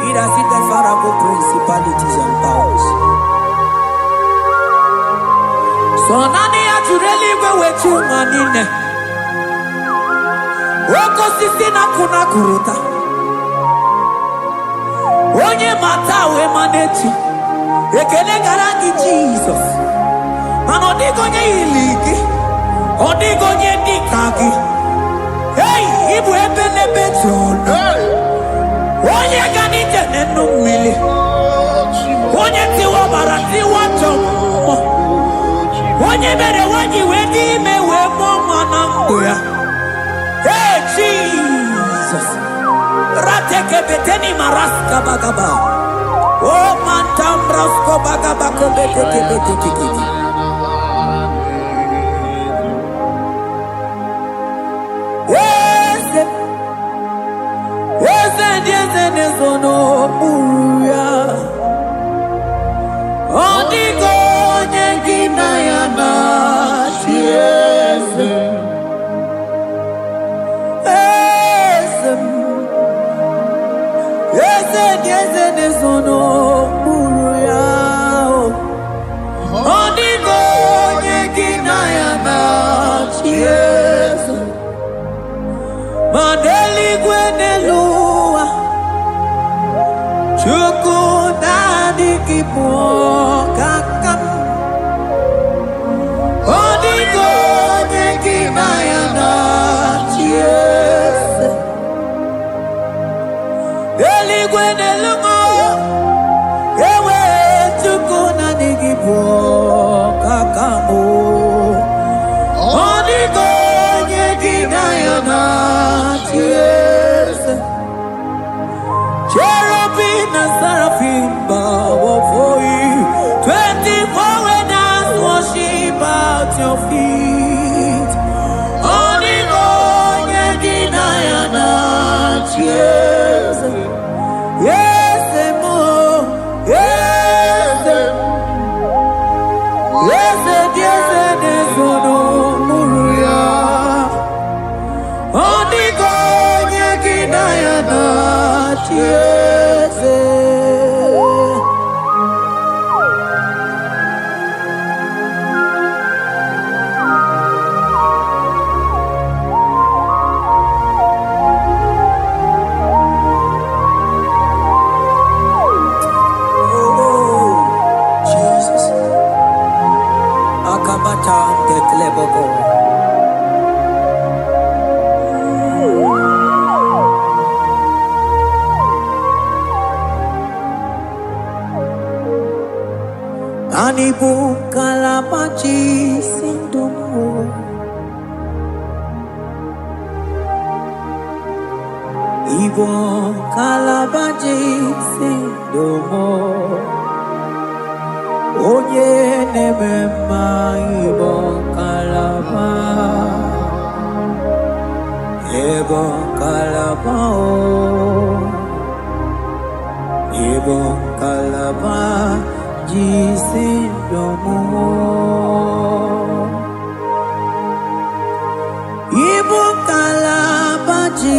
He that sitteth far above principalities and powers. So naanị ya jụrụ eluigwe wee chi ụwa niile. Oke osisi na-akụ na-akụrụta. Onye mata wee ma n'echi. Ekele gara gị Jizọs. Mana ọ dịghị onye yiri gị. Ọ dịghị onye dị ka gị. Ei, ịbụ ebe n'ebe jụrụ. Hey! Onye ga n'ije n'enu mmiri. Oh, Chimo. Onye tiwa ọbara tiwa ajọ mmụọ. Oh, Chimo. Onye mere nwanyị wee dị ime wee mụọ nwa na ndụ ya. Hey, Jesus. Ratekebeteni maraskabagaba. O mantambraskobagabakobetekebetekete. Eze, eze ndị eze na-ezo n'okpuru ya. Ọ dịghị onye gị na ya na-achị eze. Eze m, eze ndị eze na-ezo n'okpuru ya. Ọ dịghị onye gị na ya na-achị eze. Ma n'eluigwe n'elu ụwa, Chukwu naanị gị bụ ọkaka m. Ọ dịghị onye gị na ya na-achị eze. Eluigwe n'elu ụwa, ewe Chukwu naanị gị bụ ọkaka m. Ọ dịghị onye gị na ya na-achị eze. Cherubim and seraphim bow before you. 24 elders worship at your feet. Ọ dịghị onye gị na ya na-achị eze. Eze m, eze m, eze dị eze na-ezo n'okpuru ya. Ọ dịghị onye gị na ya na-achị eze. Oh, Jesus. Akabata deklebogo. Anyị bụ ngalaba si ndụ m. Ịbụ ngalaba si ndụ m. Onye na-eme mma ịbụ ngalaba. Ịbụ ngalaba o. Ịbụ ngalaba ji si ndụ m. Ịbụ ngalaba ji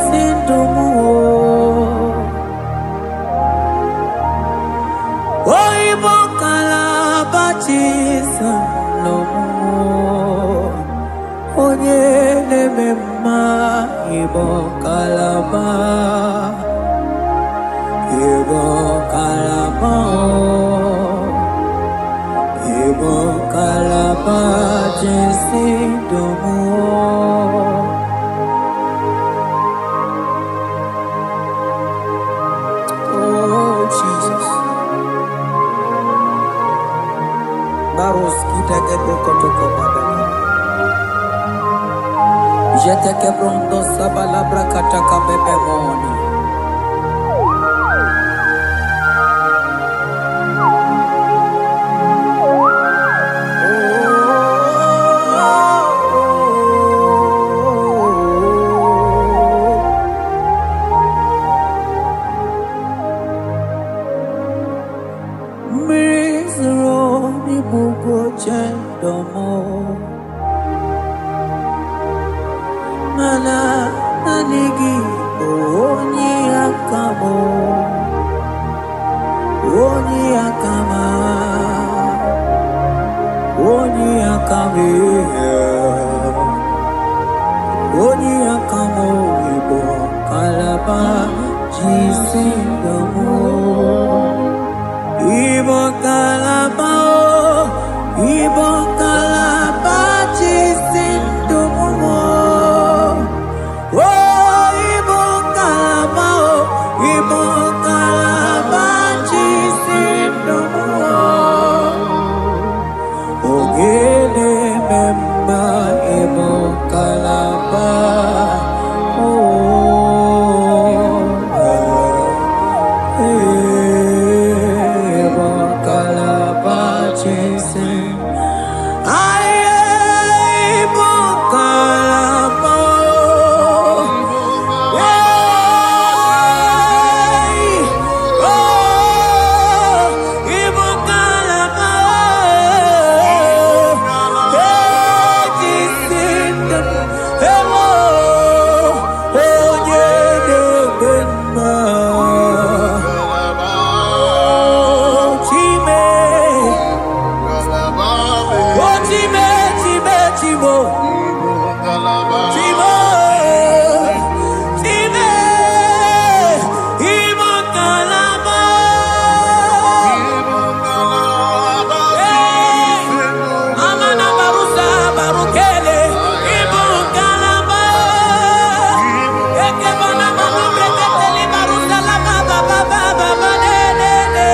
si ndụ m. O ịbụ ngalaba ji si ndụ m. Onye na-eme mma ịbụ ngalaba. Ịbụ ngalaba o. Ịbụ ngalaba ji si ndụ m. Oh, Jesus. Baros kita kebro kotoko bababa. Jete kebrondo sabalabra kataka bebemona. Mana naanị gị bụ onye aka m, onye aka m, onye aka m, onye aka m. Bụ kalaba jisi ndụ m. Ibo kalaba o, Ibo kalaba jisi ndụ m. O Ibo kalaba o, Ibo kalaba jisi ndụ m. Ogene mma Ibo kalaba o. Ibo kalaba jisi. Aye, Ibo kalaba o. Hey, oh, Ibo kalaba o. Hey, jisi ndụ ewo, onye na-eme mma. Oh, Chime, oh, Chime, Chime, Chimo, Chimo, Chime, Ibo kalaba. Hey, Amana barusa barukele, Ibo kalaba. Eke bana mama breketele barusa la ba ba ba ba ba ba ne ne ne.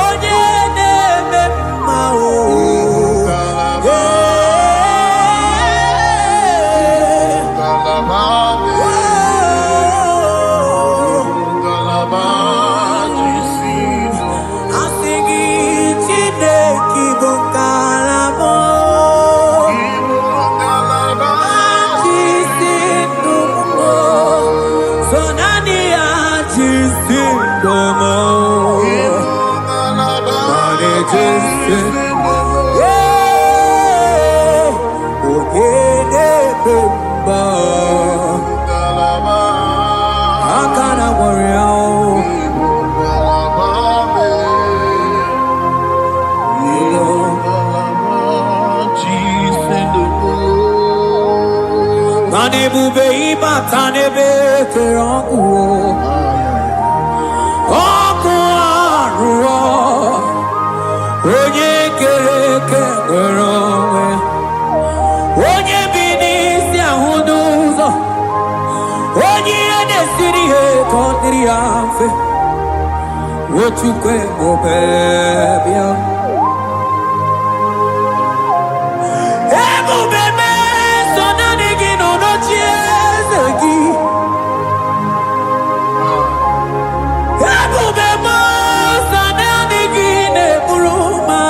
Onye na-eme mma o. Hey. Oh. Asị gị Chineke bụ ngalaba jisi ndụ m, so naanị ya jisi ndụ m. Naanị jisi. Ee, oge na-ebe mba aka na gwọrọ ya o. Mana ebube ịbata n'ebe kere ọkụ o. Ọkụ arụọ, onye kere eke nwere onwe, onye bi n'isi ahụ n'ụzọ, onye ihe na-esiri ihe ka ọ dịrị ya mfe. Ochukwu ebube bịa, ebube meso naanị gị nọ n'oche eze gị. Ebube meso naanị gị na-eburu ma.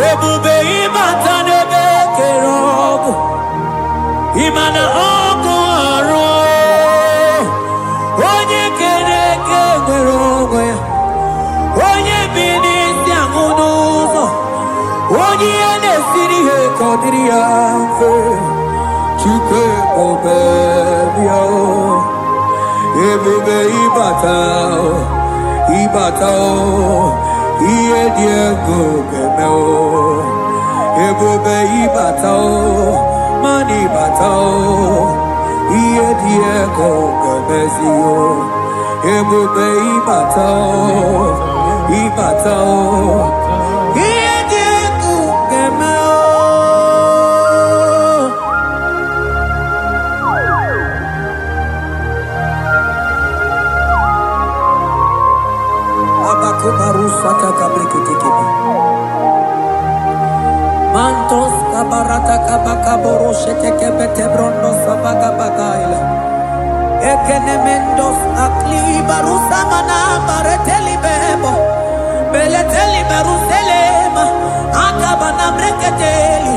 Ebube ịbata n'ebe kere ọgụ, ịma na ọkụ arụ, onye kere eke nwere onwe ya, onye bi n'isi ahụ n'ụzọ, onye ihe na-esiri ihe ka ọ dịrị ya mfe. Chukwu ebube bịa o, ebube ịbata o, ịbata o, ihe dị egwu ga-eme o. Ebube ịbata o, mana ịbata o, ihe dị egwu ga-emezi o. Ebube ịbata o, ịbata o, ihe dị egwu ga-eme o. Abakubarusatakabriketekebe. Mantos kabarata kabakaboro shetekebete brondo sabagabagaila. Ekenemendos akli barusamana bareteli bebo. Beleteli baruselema. Akabana breketeli.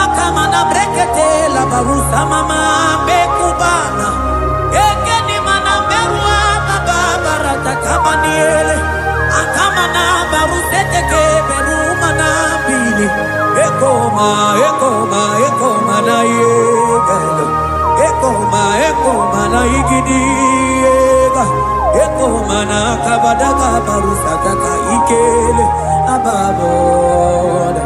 Akamana breketela barusamama bekubana. Ekeni mana berua baba barata kabaniele. Akamana baruseteke berumana bili. Ekoma, ekoma, ekoma na yega. Eko mana igidi ega. Eko mana kabadaga barusakaka ikele ababoda.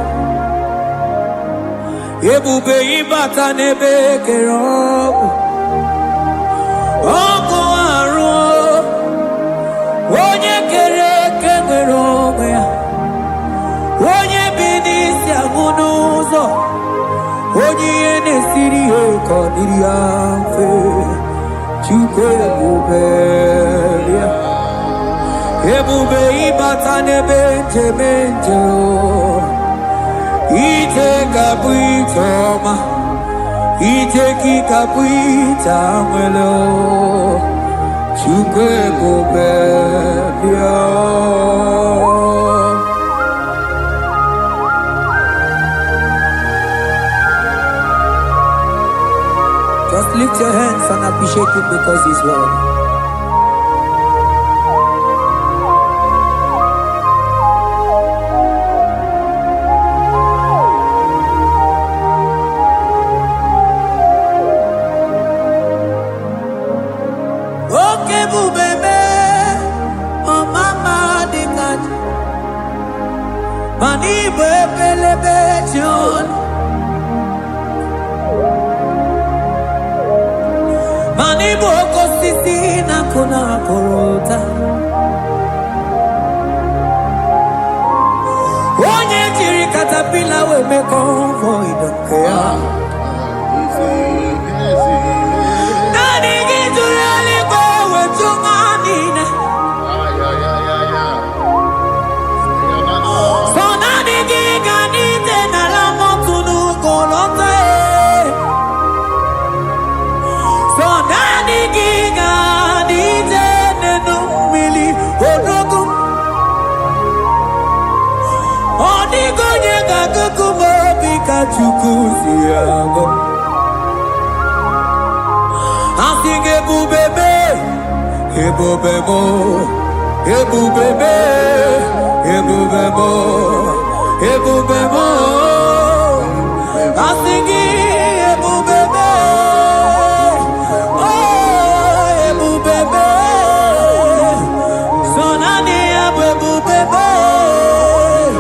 Ebube ịbata n'ebe ekere ọkụ. Ọkụ arụ onye kere eke nwere onwe ya. Onye bi n'isi agwụ n'ụzọ. Onye ihe na-esiri ya ka ọ dịrị ya mfe. Chukwu ebube bịa. Ebube ịbata n'ebe njem nje o. Ije ga-abụ ije ọma. Ije gị ga-abụ ije anwele o. Chukwu ebube bịa. Just lift your hands and appreciate him because he's worthy. Oke ebube mee, ọmama dị ka ji, mana ịbụ ebelebe ji ọnụ, mana ịbụ oke osisi na-akụ na akụrụ ụta. Onye jiri caterpillar wee mee convoy nke ya. Naanị gị jụrụ eluigwe wetu nwa niile. Sọ naanị gị ga n'ije n'ala mọtụ n'ugwu lọta e. Sọ naanị gị ga n'ije n'enu mmiri odogwu. Ọ dịghị onye ga-agụgụ m obi ka Chukwu si agụ. Asị gị ebube mee, ebube m, ebube mee, ebube m, ebube m. Asị gị ebube mee, oh ebube mee. Sọ naanị ya bụ ebube mee.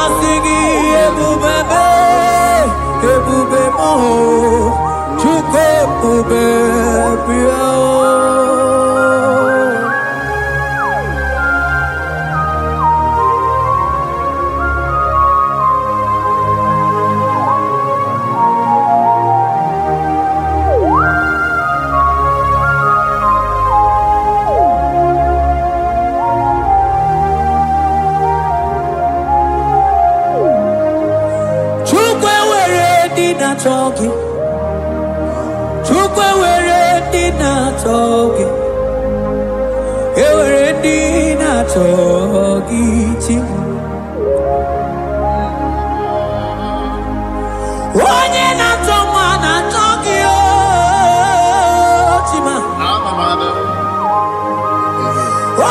Asị gị ebube mee, ebube m, Chukwu ebube bịa. Chukwu ewere ndị na-achọ gị. Chukwu ewere ndị na-achọ gị. Ewere ndị na-achọ gị chi. Onye na-achọ nwa na-achọ gị o Chima.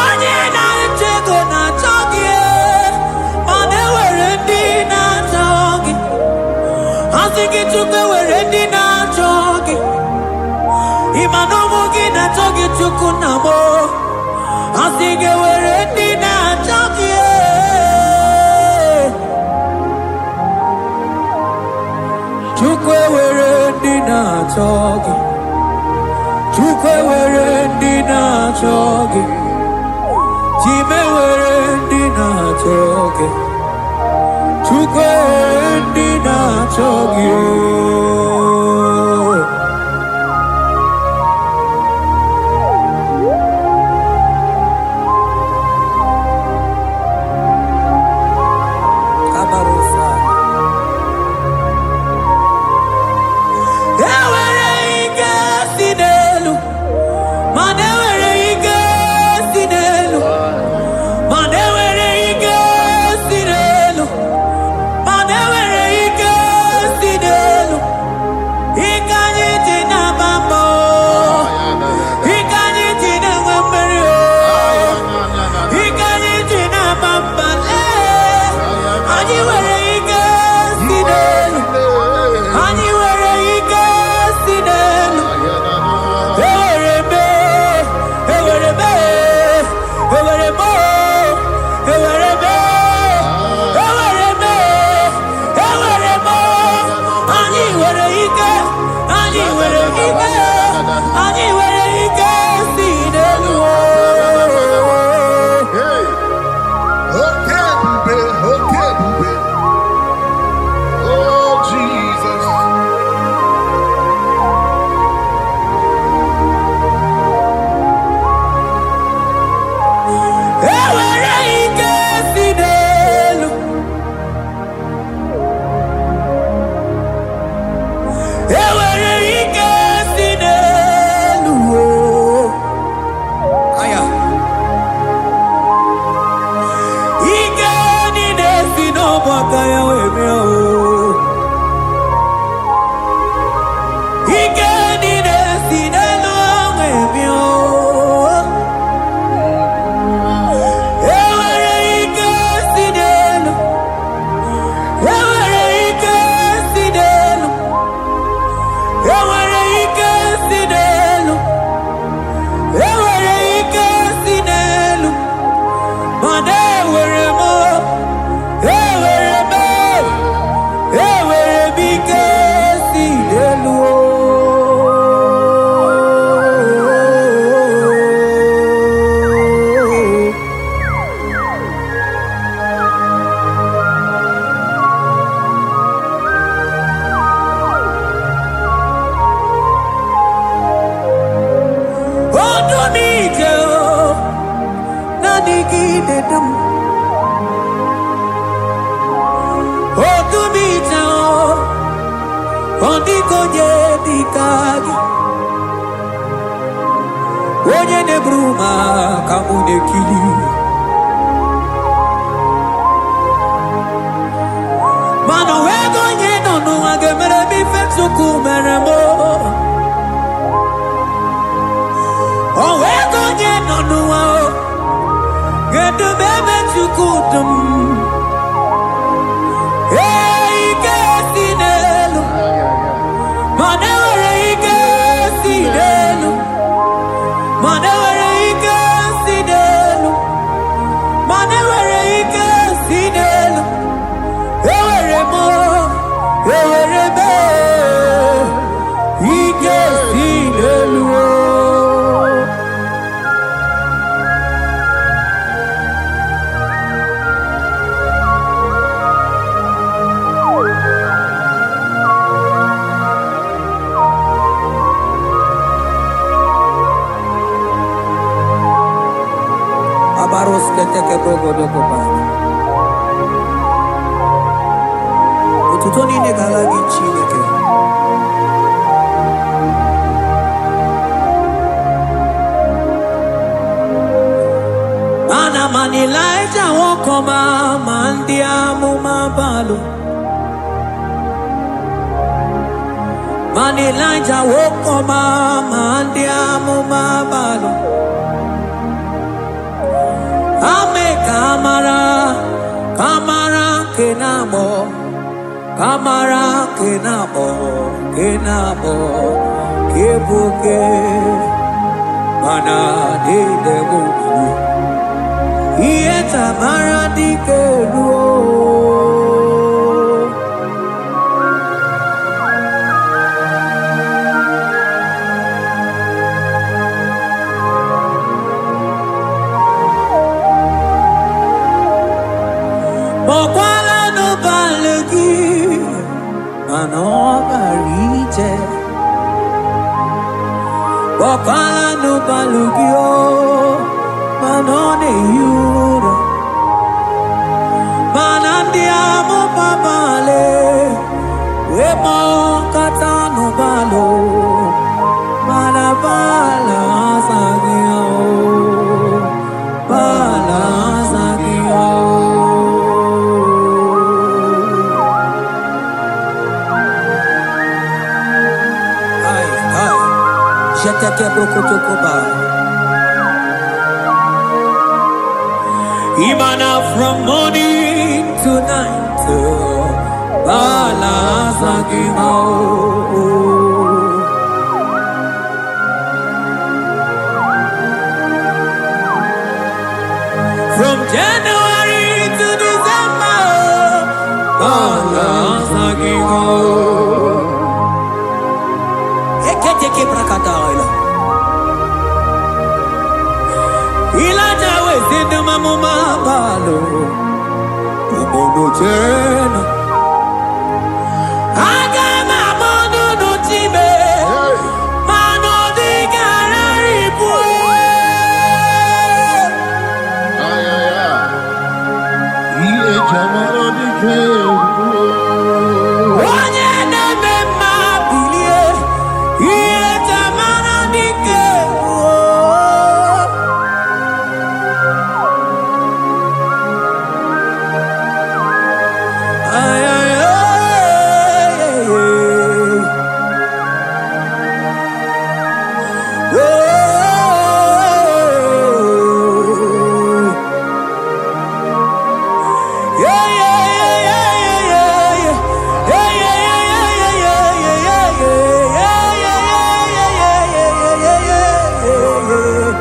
Onye na-achọ ego na-achọ gị e, mana ewere ndị na-achọ gị. Asị gị Chukwu ewere ndị na-achọ gị. Ị ma na ụmụ gị na-achọ gị Chukwu nna m o. Asị gị ewere ndị na-achọ gị e. Chukwu ewere ndị na-achọ gị. Chukwu ewere ndị na-achọ gị. Chime were ndị na-achọ gị. Chukwu ewere ndị na-achọ gị o. Kabarosa. Ewere ike si n'elu, mana ewere ike si n'elu, mana ewere ike si n'elu, mana ewere ike si n'elu. na-edu m. Odumije o, ọ dịghị onye dị ka gị. Onye na-eburu m aka mụ na-ekiri. Mana o nweghị onye nọ n'ụwa ga-emere m ife Chukwu mere m. O nweghị onye nọ n'ụwa o ga-edu m ebe Chukwu du m. Ee, ike si n'elu, mana enwere ike si n'elu, mana enwere ike si n'elu, mana enwere ike si n'elu. Enwere m, enwere m ike si n'elu o. Abarosketeke brogodokobana. Otuto niile ga-ala gị, Chineke. Mana mana Ịlaịja nwoke ọma, ma ndị amụma balụ. Mana Ịlaịja nwoke ọma, ma ndị amụma balụ. Ame ka mara, ka mara nke na-agbọ, ka mara nke na-agbọ, nke na-agbọ, nke bụ oke, mana niile bụ mmiri. Ihe tamara dike ruo. Kpọkwala n'ụbalị gị, mana ọ gara ije. Kpọkwala n'ụbalị gị o, mana ọ na-ehi ụra. Mana ndị amụma balị wee kpọkọta n'ụbalị, mana bala azaghị ya o, bala azaghị ya o. Ai, ai. Jeteke brokotokoba. Imana from morning to night, bala azaghị ha o. From January to December, bala azaghị ha o. Eketeke brakadaila. Ilaja wezi ndumamuma balo. Ubono jena. Aga m ama n'ụlọ Chime, Hey! mana ọ dịghị ibu. Ay, ay, ay. Ihe jamara dike ruo. Onye na-eme mma bilie, ihe tamara dike ruo. Ay, ay, ay, ay, ay. Oh. Yeah, yeah, yeah, yeah, yeah, yeah. Yeah, yeah, yeah, yeah, yeah, yeah, yeah, yeah, yeah, yeah, yeah, yeah, yeah, yeah, yeah, yeah.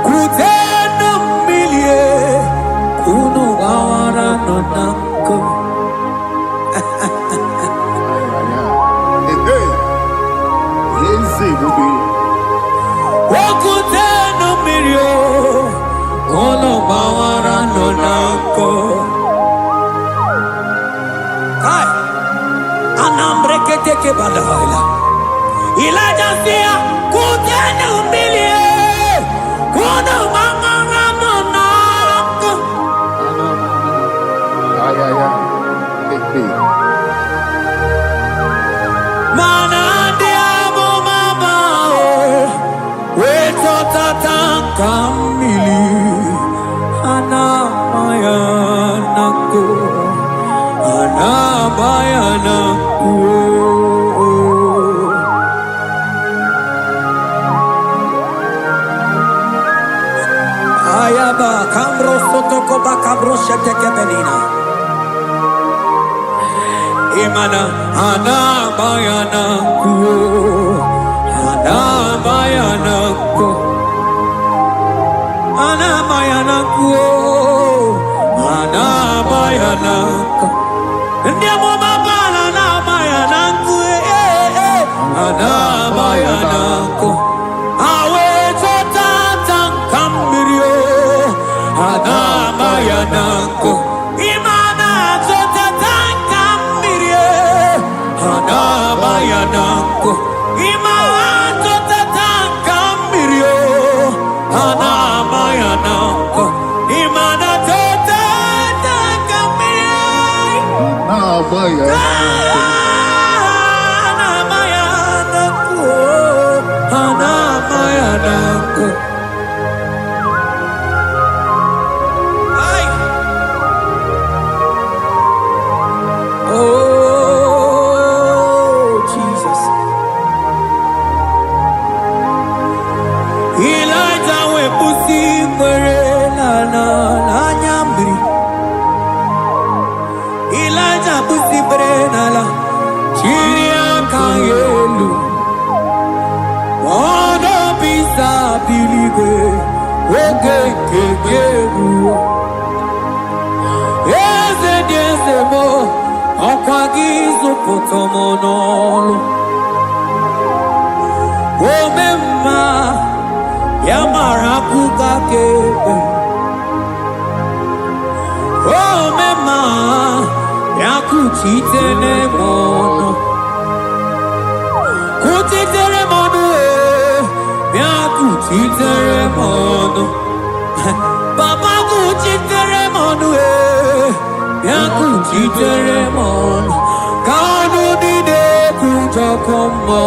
Kutenu mmilie, kunu gbawara nọ na nkụ. Ay, ay, ay. Hey, hey. Eze ebube. Okutenu mmiri o, unu gbawara nọ na nkụ. Kai, anambreketeke badaila. Ịlaịja sị ya, "Kutenu mmiri, kunu gbamara m n'ọkụ." Ya, ya, ya. Mana ndị amụma ahụ wee chọtata ka mmiri a na-ama ya na nkụ, a na-ama ya na nkụ. Ayaba kambro sotokoba kabro shetekebelina. Imana anabayana kuo, anabayana ku, anabayana kuo, anabayana ku. Ndị amụma Baal anabayana ku, eh, eh, anabayana ku. Awe chọta nka mmiri o, anabayana ku. Imana chọta nka mmiri e, anabayana ku. Imana chọta nka mmiri o, anabayana ku. Imana chọta nka mmiri. Na-agba ya. Anamayanaku, Oh, Jesus. Elijah wee kwụsị ikpere n'ala n'anya mmiri. Elijah kwụsị ikpere n'ala, chiri aka ya elu. Ọnọbisa biligwe, oge nke gị eruo. Eze dị eze m, ọkwa gị zụpụta m n'ọlụ. Ome mma, ya mara akụkọ aka ekpe. Ome mma, ya kuchitere m ọnụ. Kuchitere m ọnụ ee, ya kuchitere m ọnụ. Papa kuchitere m ọnụ ee, ya kuchitere m ọnụ. Ka ọnụ niile kwujọkọ mmụọ,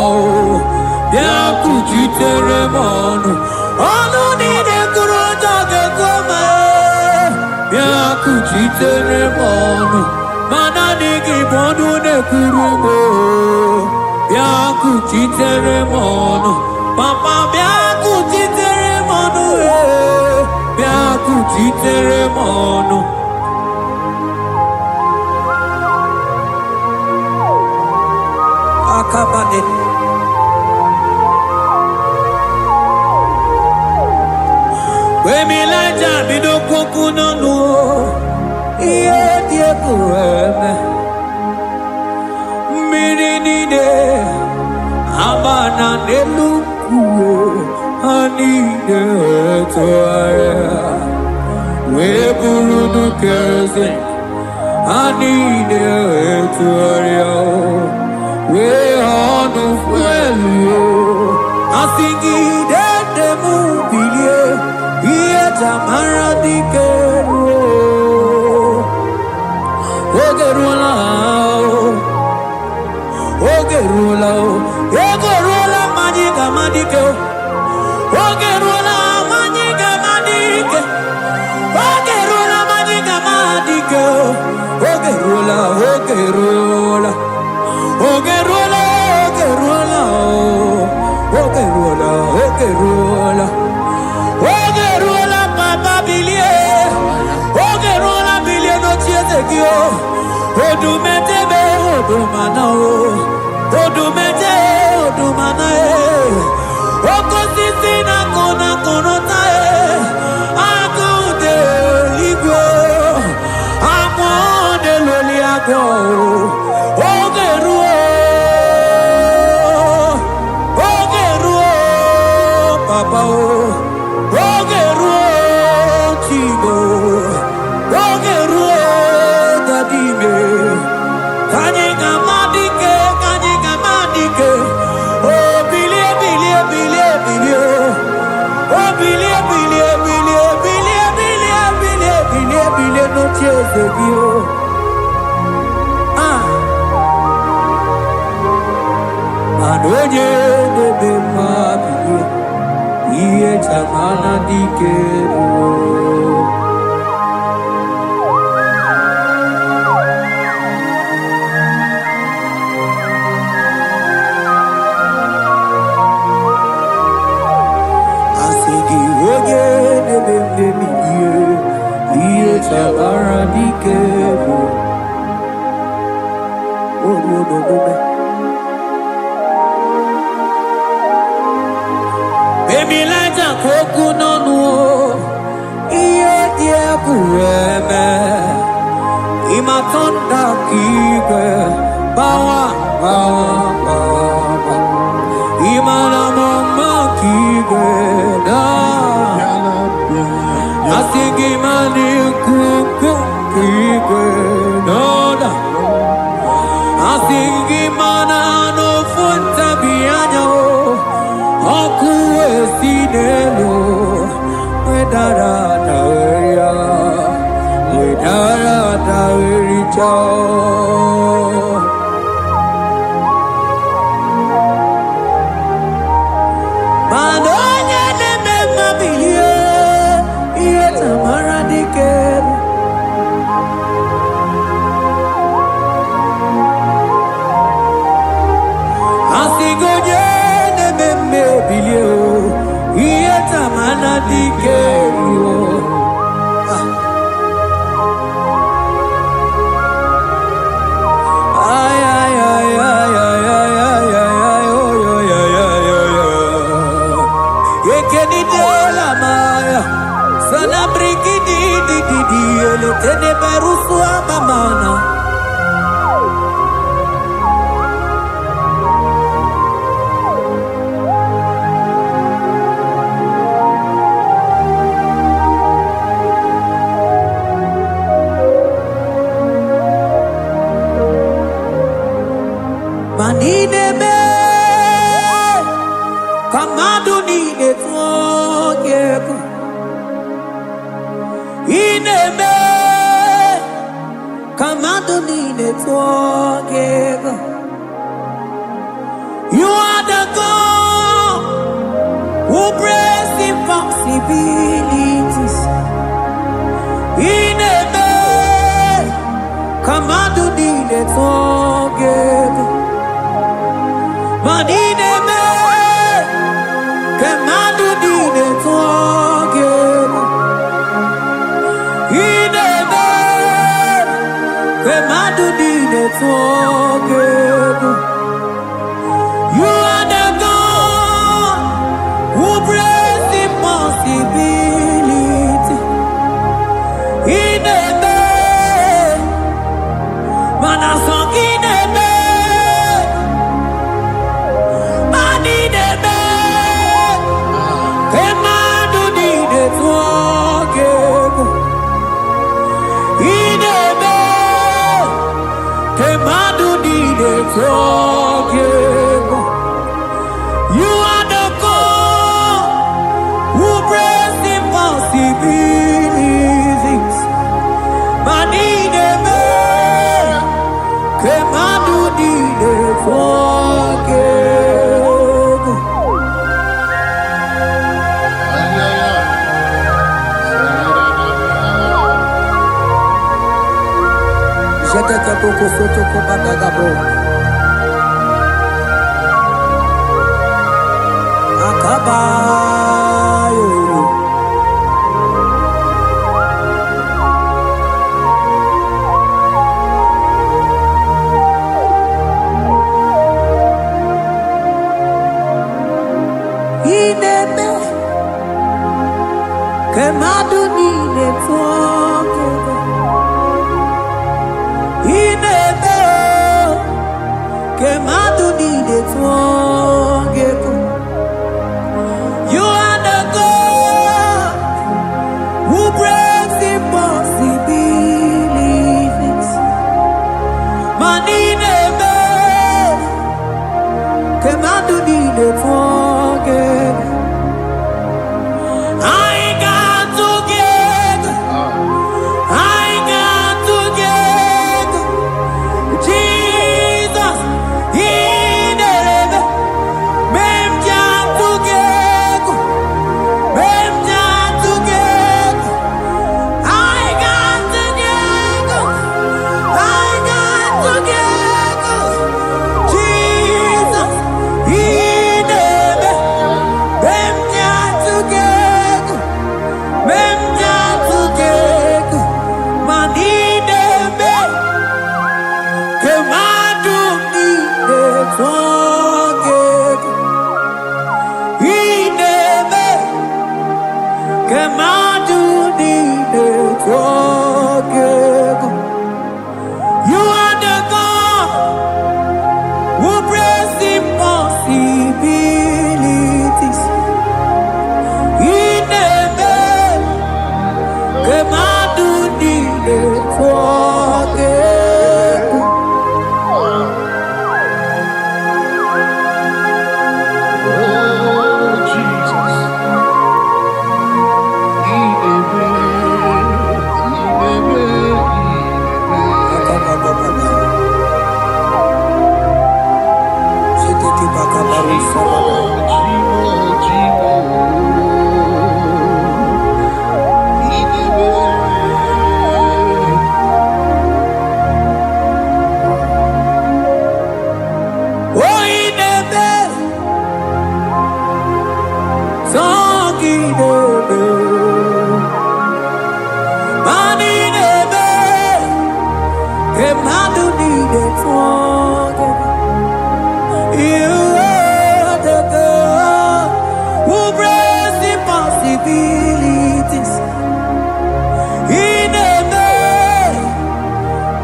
ya kuchitere m ọnụ. Ọnụ niile kwuru ụjọ ga-ekwu m ee, ya kuchitere m ọnụ. Ma naanị gị bụ ọnụ na-ekwuru m oo, bịa kuchitere m ọnụ. Papa bịa kuchitere m ọnụ ee, bịa kuchitere m ọnụ. Akabane. Wemilaja bido kwokwu n'ọnụ o, ihe dị egwu eme. Mmiri niile ama na n'elu nkwụ ha niile tụgharịa wee bụrụ nnukwu eze. Ha niile tụgharịa wee ọnụ fuelu. Asị gị dede m bilie, ihe jamara dike ruo. Oge ruola o, oge ruola o, ego ruola ma anyị ga-ama dike o. Oge ruola ma anyị ga-ama dike. Oge ruola ma anyị ga-ama dike o. Oge ruola, oge ruola. Oge ruola, oge ruola o. Oge ruola, oge ruola. Oge ruola papa bilie. Oge ruola bilie n'oche eze gị o. Odumetebe odumana o. Odumete odumana e. Oke osisi na-akụ na akụrụta e. Agụ dị eluigwe. Amụọ na-eloli agụ. Oge ruo. Oge ruo papa o. Oge ruo Chibo. Oge ruo Dadime. Ka anyị ga-ama dike, ka anyị ga-ama dike. n'oche eze gị o. Ah, mana onye na-eme mma bilie, ihe jamana dike bụ. Asị gị onye na-eme mmemme ihe, ihe jamara dike bụ oruo n'omume. Emilaja ka okwu n'ọnụ o, ihe dị egwu eme. Ịmatụ nda ka igwe gbawa gbawa gbawa. Ịmara m mma ka igwe na. Asị gị ma n'ikuku ka igwe n'ọda. Asị gị mana n'ofu ntabi anya o, ọkụ esi n'elu wedara daweria, wedara dawericha o. Mana onye na-eme mma bilie, ihe tamara dike bụ. Asị gị onye na-eme mma ebilie o, ihe tamara dike bụ. Ay, ay, ay, ay, ay, ay, ay, ay, ay, oy, oy, ay, ay, oy, oy. Ekenidela maya, sana brigidi di di di, eletene berusu amamana. Ma n'ime ka mmadụ niile tụọ gị egwu. Ị na-eme ka mmadụ niile tụọ gị egwu. You are the God who breaks impossibilities. Ị na-eme ka mmadụ niile tụọ gị egwu. Ma ị na-eme ka mmadụ niile tụọ gị egwu. Ị na-eme ka mmadụ niile tụọ gị egwu. You are the God who breaks impossibility. Ị na-eme mana sọ gị na-eme, mana ị na-eme ka mmadụ niile tụọ gị egwu. Ị na-eme ka mmadụ niile tụọ gị egwu. You are the God who breaks impossibilities. Ma ị na-eme ka mmadụ niile tụọ gị egwu. Jetekebokosotokobadagabo. Akabayo. Ị na-eme ka mmadụ niile tụọ gị egwu. Ị na-eme ka mmadụ niile tụọ gị egwu. You are the God who breaks impossibilities. Ma ị na-eme ka mmadụ niile tụọ gị egwu. Anyị ga-atụ gị egwu. Anyị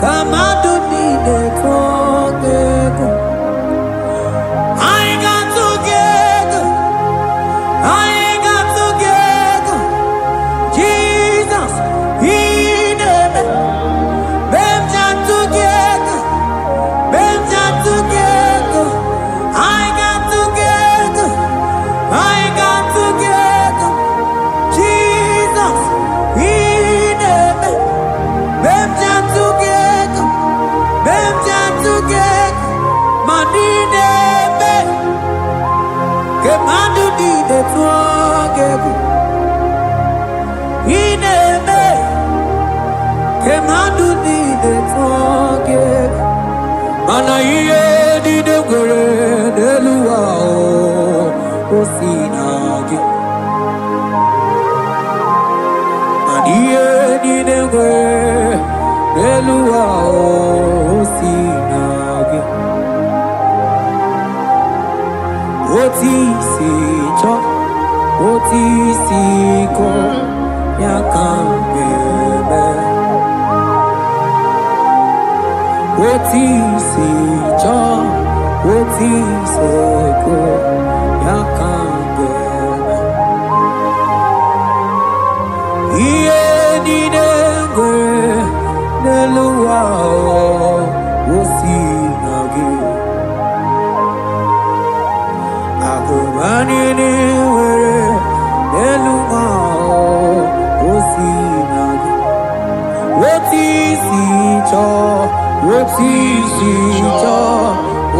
Ka mmadụ niile tụọ gị egwu. Anyị ga-atụ gị egwu. Anyị ga-atụ gị egwu. Jizọs, ị na-eme. Mgbe m ji atụ gị egwu. Mgbe m ji atụ gị egwu. Anyị ga-atụ gị egwu. Anyị ga-atụ gị egwu. Jizọs, ị na-eme. Mgbe m ji atụ gị egwu. Mgbe m ji atụ gị egwu. Ma ndị na-eme ka mmadụ niile tụọ gị egwu. Ị na-eme ka mmadụ niile tụọ gị egwu. Mana ihe niile nwere n'elu ụwa o si na gị. Mana ihe niile nwere n'elu ụwa o si na gị. Otu isi chọọ, otu isi kọ, ya ka m ga-eme. Otu isi chọọ, otu isi kọ, ya ka m ga-eme. Ihe niile nwere n'elu ụwa o si na gị. Akụba niile nwere n'elu ụwa o si na gị. Otu isi chọọ, otu isi chọọ,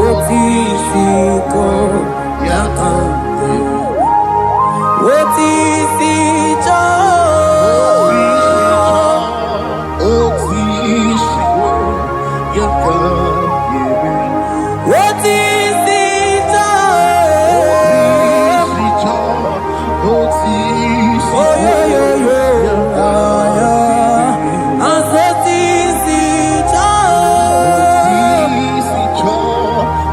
otu isi kọ, ya ka m ga-eme. Otu isi chọọ. Otu isi chọọ. Oyoyoyo, aya. Asị otu isi chọọ.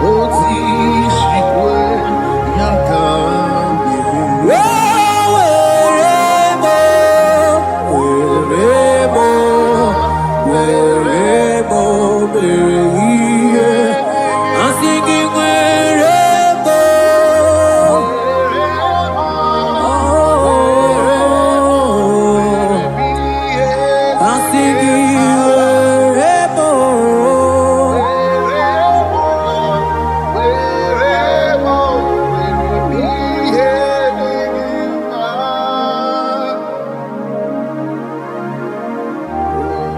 O were m, were m, were m mere ihe. Asị gị were m. Oh, asị gị were m.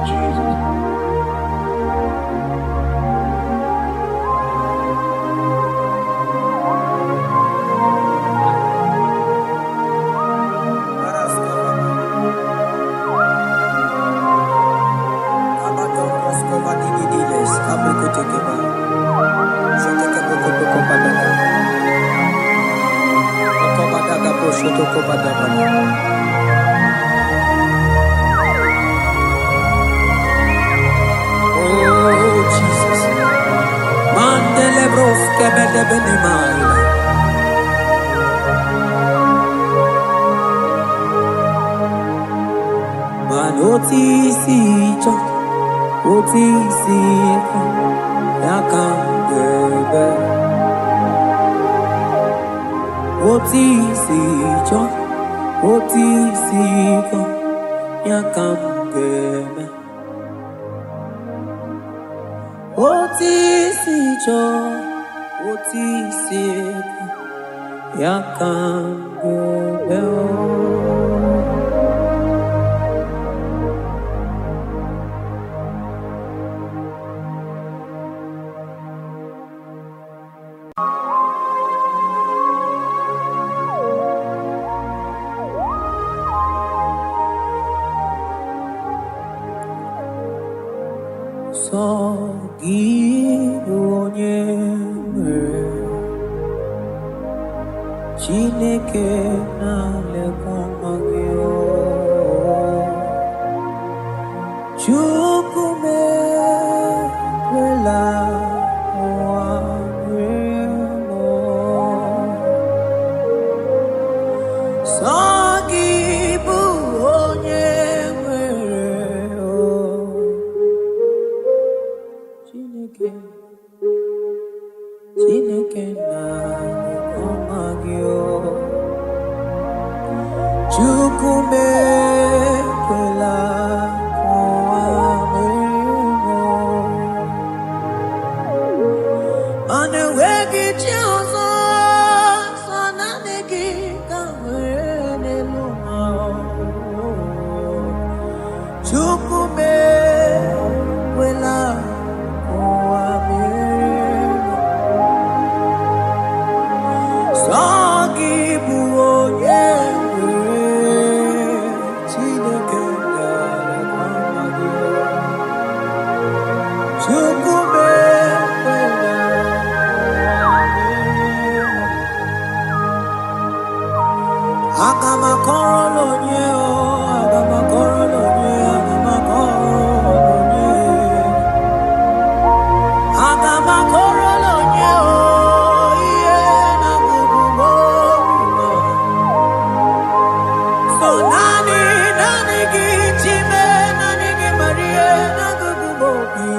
Jesus. Oh, Jesus. Mandele broske bede bene maila. Man otisi cho, otisi ko, ya ka m ga-ebe. Otisi cho, otisi ko, ya ka m ga-eme. Otisi cho, otisi ko, ya ka m ga-eme. Sọ gị bụ onye nwere Chineke na-alekwa nwa gị o. Chukwu m ekwela ụwa rie m o. Sọ gị bụ onye nwere o. Chineke na-ekwe gị o. Chukwu m ekwela ka ụwa merie m o. Mana enweghị chi ọzọ, sọ naanị gị ka m nwere n'elu ụwa. Chukwu m ekwela ka ụwa merie m. Sọ gị bụ onye nwere. Chineke na-elekwa gị. Chukwu m ekwela ka ụwa merie m. Aga m akọrọ onye o, aga m akọrọ onye, aga m akọrọ onye. Aga m akọrọ onye o, ihe na-agụgụ m obi m. So naanị, naanị gị, Chime, naanị gị mara ihe na-agụgụ m obi.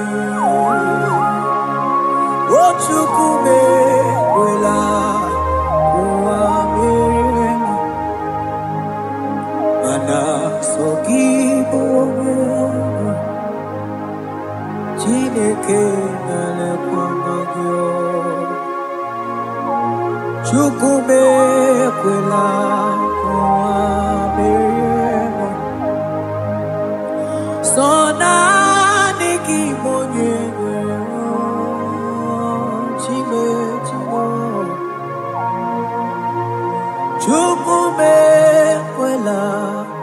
O Chukwu m ekwela ka ụwa merie m. Mana sọ gị bụ onye nwe. Chineke na-elekwa gị o. Chukwu m ekwela ka ụwa merie m. Sọ naanị gị bụ onye nwere o. Chime, Chime. Chukwu m ekwela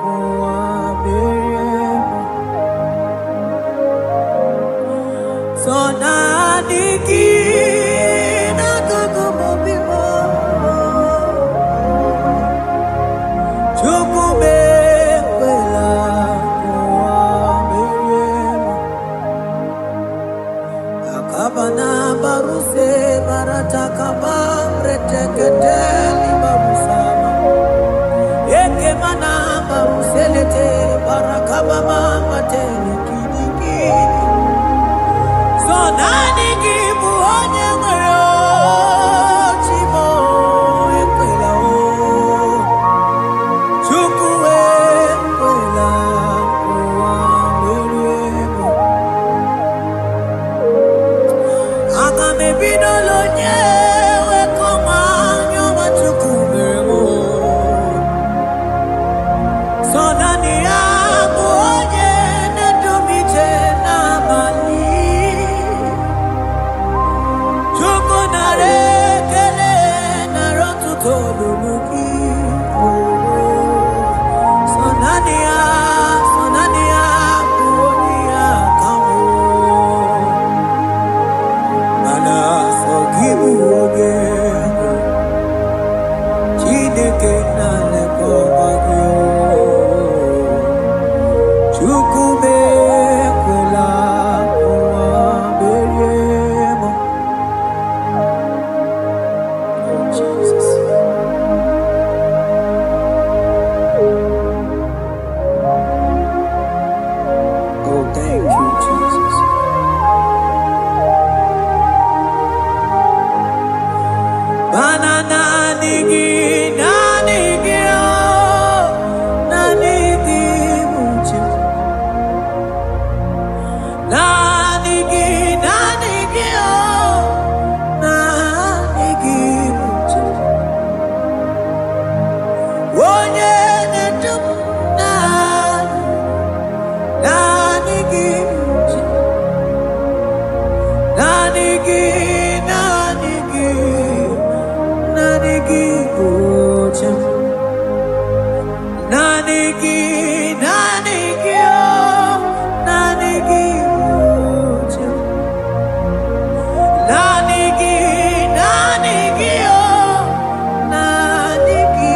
ka ụwa merie m. Sọ naanị gị n'akụkụ m obi m. Chukwu m ekwela ka ụwa merie m. Akabana baruse barataka reteketeli barusama. Ekemana baruselete barakabama matele kidikidi. So naanị gị bụ onye nwere o, Chimo ekwela o. Chukwu ekwela ụwa merie m. Aga m ebidola onye wekọma anya ọma Chukwu mere m o. So naanị ya bụ onye na-edu m ije n'abalị. Chukwu nara ekele, nara otuto lulu gị. So naanị ya, so naanị ya bụ onye ya ka m. Mana sọ gị bụ onye nwe. Chineke na-elekwa gị o. Chukwu m ekwela ụwa merie m. Oh, Jesus. Oh, thank you, Jesus. Mana naanị gị, naanị gị, oh, naanị gị bụ chi. Naanị gị, naanị gị, oh, naanị gị bụ chi. Onye na-edu m, naanị, naanị gị bụ chi. Naanị gị, naanị gị, naanị gị bụ chi. Naanị gị, naanị gị, oh, naanị gị bụ chi. Naanị gị, naanị gị, oh, naanị gị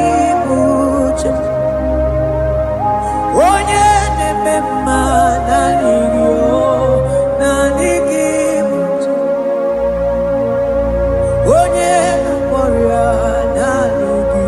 bụ chi. Onye na-eme mma, naanị gị, oh, naanị gị bụ chi. Onye na-agwọ ọrịa, naanị gị.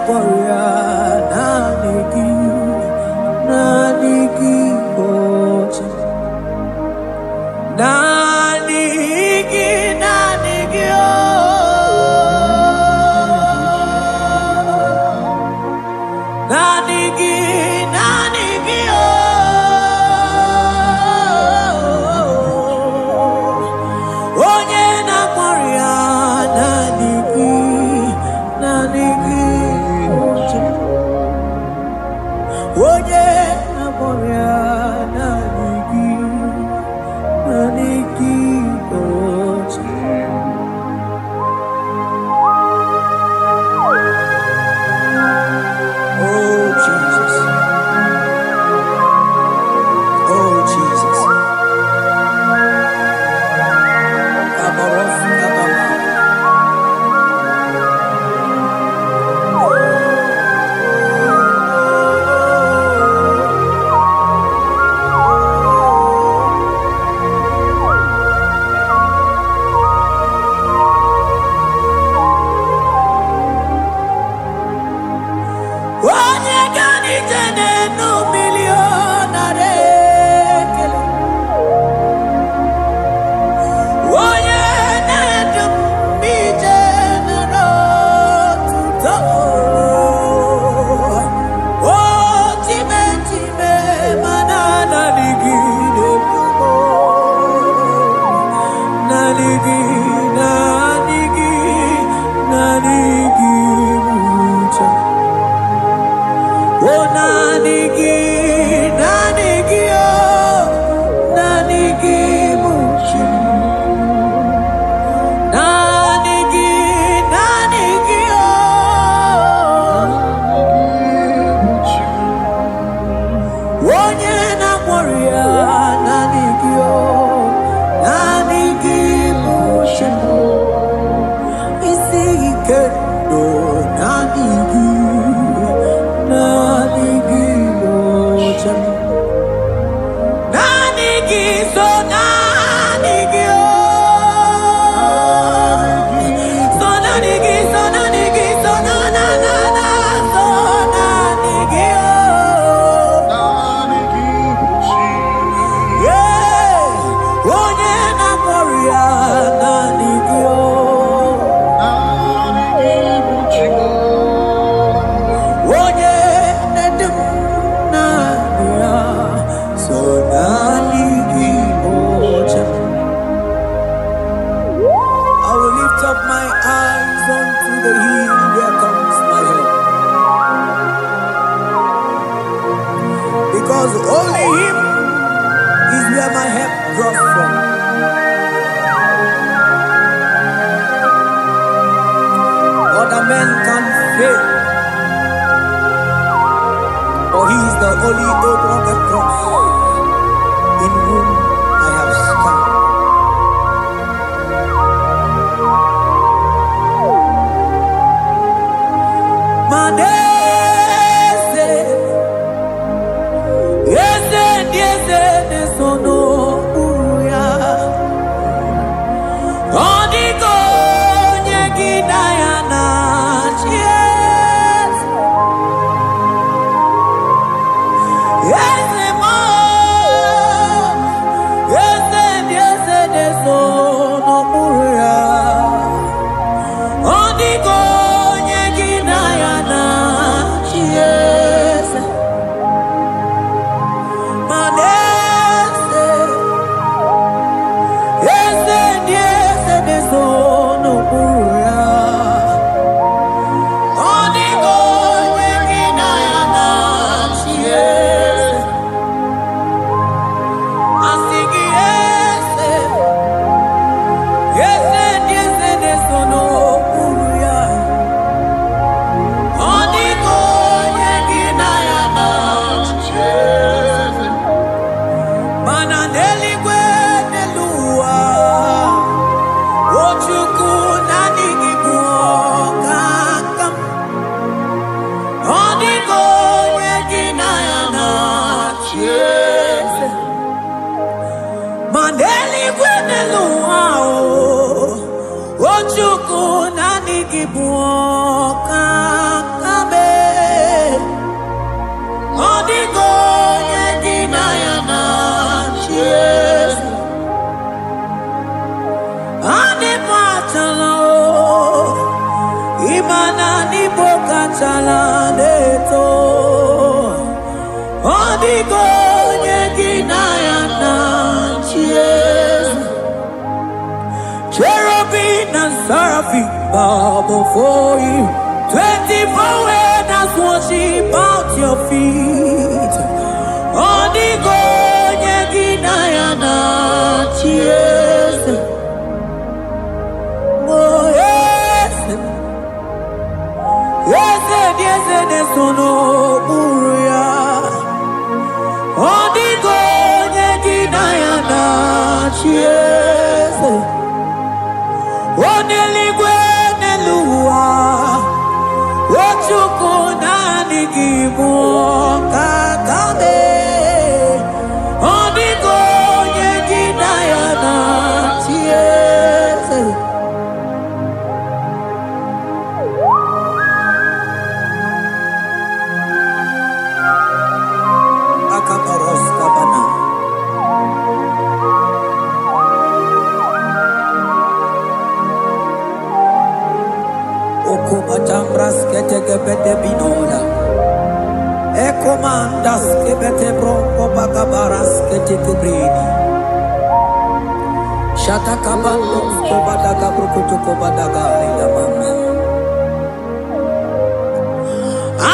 na-agwọrọ ya, naanị gị, naanị gị bụ chi. Naanị gị, naanị gị, oh. Naanị gị, naanị gị, oh. Onye na-akpọrọ ya, naanị gị, naanị gị, oche. Onye na-akpọrọ ya, naanị gị, naanị gị, oche. Oh Jesus, oh Jesus. Kabaros kabama. Onye ga n'ije n'enu mmiri ọ nara ekele. Onye na-edu m ije nara otuto. O chime chime mana naanị gị na-edu m. Naanị gị, naanị gị, naanị gị bụ uche. Oh, naanị gị, naanị gị, oh, naanị gị bụ chi. Naanị gị, naanị gị, oh, onye na-agwọrọ ya, naanị gị, oh, naanị gị bụ chi. Isi ike ndụ, naanị gị, naanị gị bụ chi. Naanị gị so naanị gị o. So naanị gị, so naanị gị, so na na na na, so naanị gị o. Yeah. Onye na-akpọrọ ya naanị gị o. Onye na-edu m naanị ya, so naanị gị bụ chi. I will lift up my eyes unto the hill where comes my help. Because only Him is where my help draws from. Other men can fail, but He is the only hope on the cross in whom I have stand. Manese, eze ndị eze na-eso n'okpuru ya. Ọ dịghị onye gị na ya na-achị eze. Eze m, eze ndị eze na-eso n'okpuru ya. Ọ dịghị onye gị na ya na-achị eze. Ma n'eze, eze ndị eze na-eso n'okpuru ya. Ọ dịghị onye gị na ya na-achị eze. Asị gị eze, eze ndị eze na-eso n'okpuru ya. Ọ dịghị onye gị na ya na-achị eze. Mana n'eluigwe n'elu ụwa, o Chukwu naanị gị bụ ọkaka m. Ọ dịghị onye gị na ya na-achị eze. Ma n'eluigwe n'elu ụwa, o Chukwu naanị gị bụ ọkaka m. na n'Igbo kachala na-eto. Ọ dịgo onye gị na ya na-achị eze. Cherubim and seraphim bow before you. 24 elders worship at your feet. Ọ dịgo onye gị na ya na-achị eze. Oh, eze, eze dị, eze na-eso n'okpuru ya. Ọ dịgo onye gị na ya na-achị eze. Onye eluigwe n'elu ụwa, o Chukwu, naanị gị bụ ọkaka mee. Ọ dịgo onye gị na ya na-achị eze. Akabaros kabana. Okumatambras ketekebete binola. Ekomandas kebete bronco bakabaras ketekebrini. Shatakabando kobadaga brukutu kobadaga ila mama.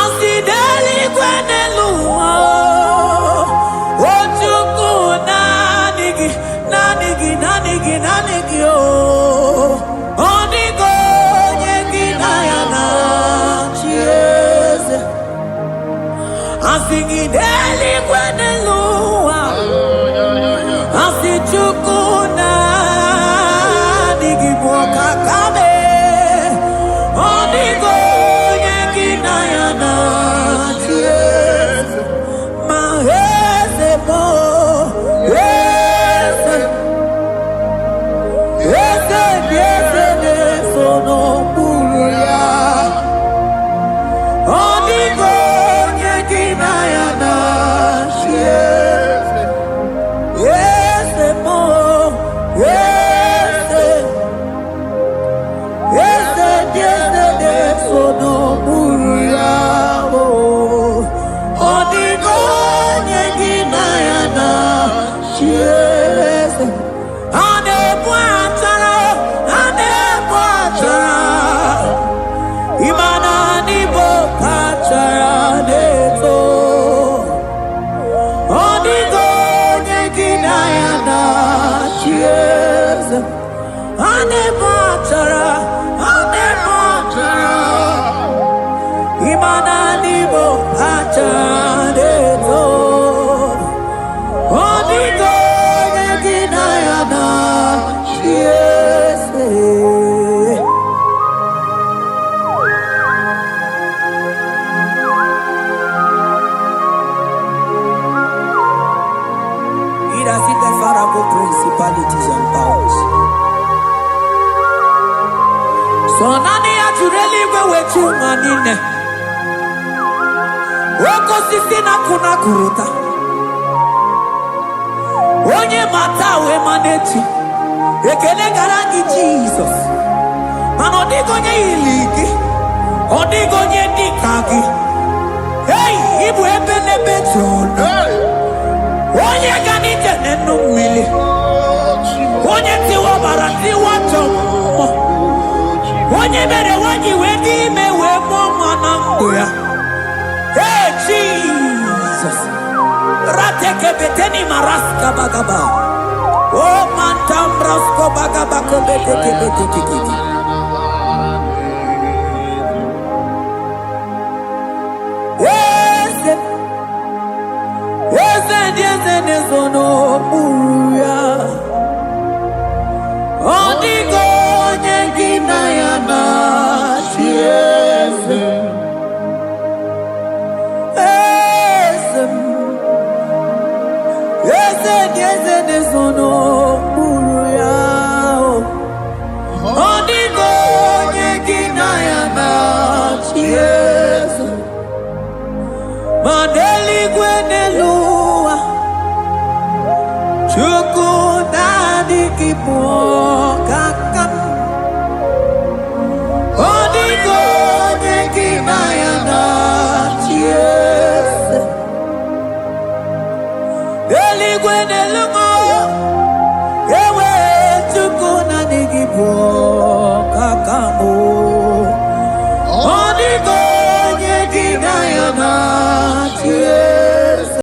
Asị n'eluigwe n'elu ụwa, o Chukwu, naanị gị, naanị gị, naanị gị, naanị gị o. Ọ dịgo onye gị na ya na-achị eze. Asị gị n'eluigwe n'elu ụwa, asị Chukwu, naanị gị bụ ọkaka mee. Ọ dịgo onye gị na ya na-achị eze. Ma eze bụ eze, eze dị, eze na-eso n'okpuru ya. Ọ dịgo onye gị na ya na-achị eze. Eze bụ eze, eze dị, eze na-eso n'okpuru ya o. Ọ dịgo onye gị na ya na-achị eze. A na-ebu achara, a na-ebu achara. Ịma na n'Igbo kachara na-eto. Ọ dịgo onye gị na ya na-achị eze. A na-ebu achara, a na-ebu achara. Ịma na n'Igbo kachara na-eto. Ọ dịgo onye gị na ya na-achị eze. He that sitteth far above principalities and powers. So naanị ya jụrụ eluigwe wee ju ụwa niile. Oke osisi na-akụ na kụrụta. Onye mata wee ma n'echi. Ekele gara gị, Jizọs. Mana ọ dịghị onye yiri gị. Ọ dịghị onye dị ka gị. Ei, ịbụ ebe n'ebe jụrụ. Onye ga n'ije n'enu mmiri. Onye tiwa ọbara tiwa chọ mmụọ. Onye mere nwanyị wee dị ime wee mụọ nwa na ndụ ya. Hey, Jesus. Ratekebeteni maraska bagaba. O mantambrasko bagaba kobetekebetekekete. Eze, eze ndị eze na-ezo n'okpuru ya. Ọ dịghị onye gị na ya na-achị eze. Eze m, eze dị, eze na-ezo n'okpuru ya. Ọ dịghị onye gị na ya na-achị eze. Ma n'eluigwe n'elu ụwa, Chukwu, naanị gị bụ ọkaka m. Ọ dịghị na-elu m. Ewe Chukwu, naanị gị bụ ọkaka m.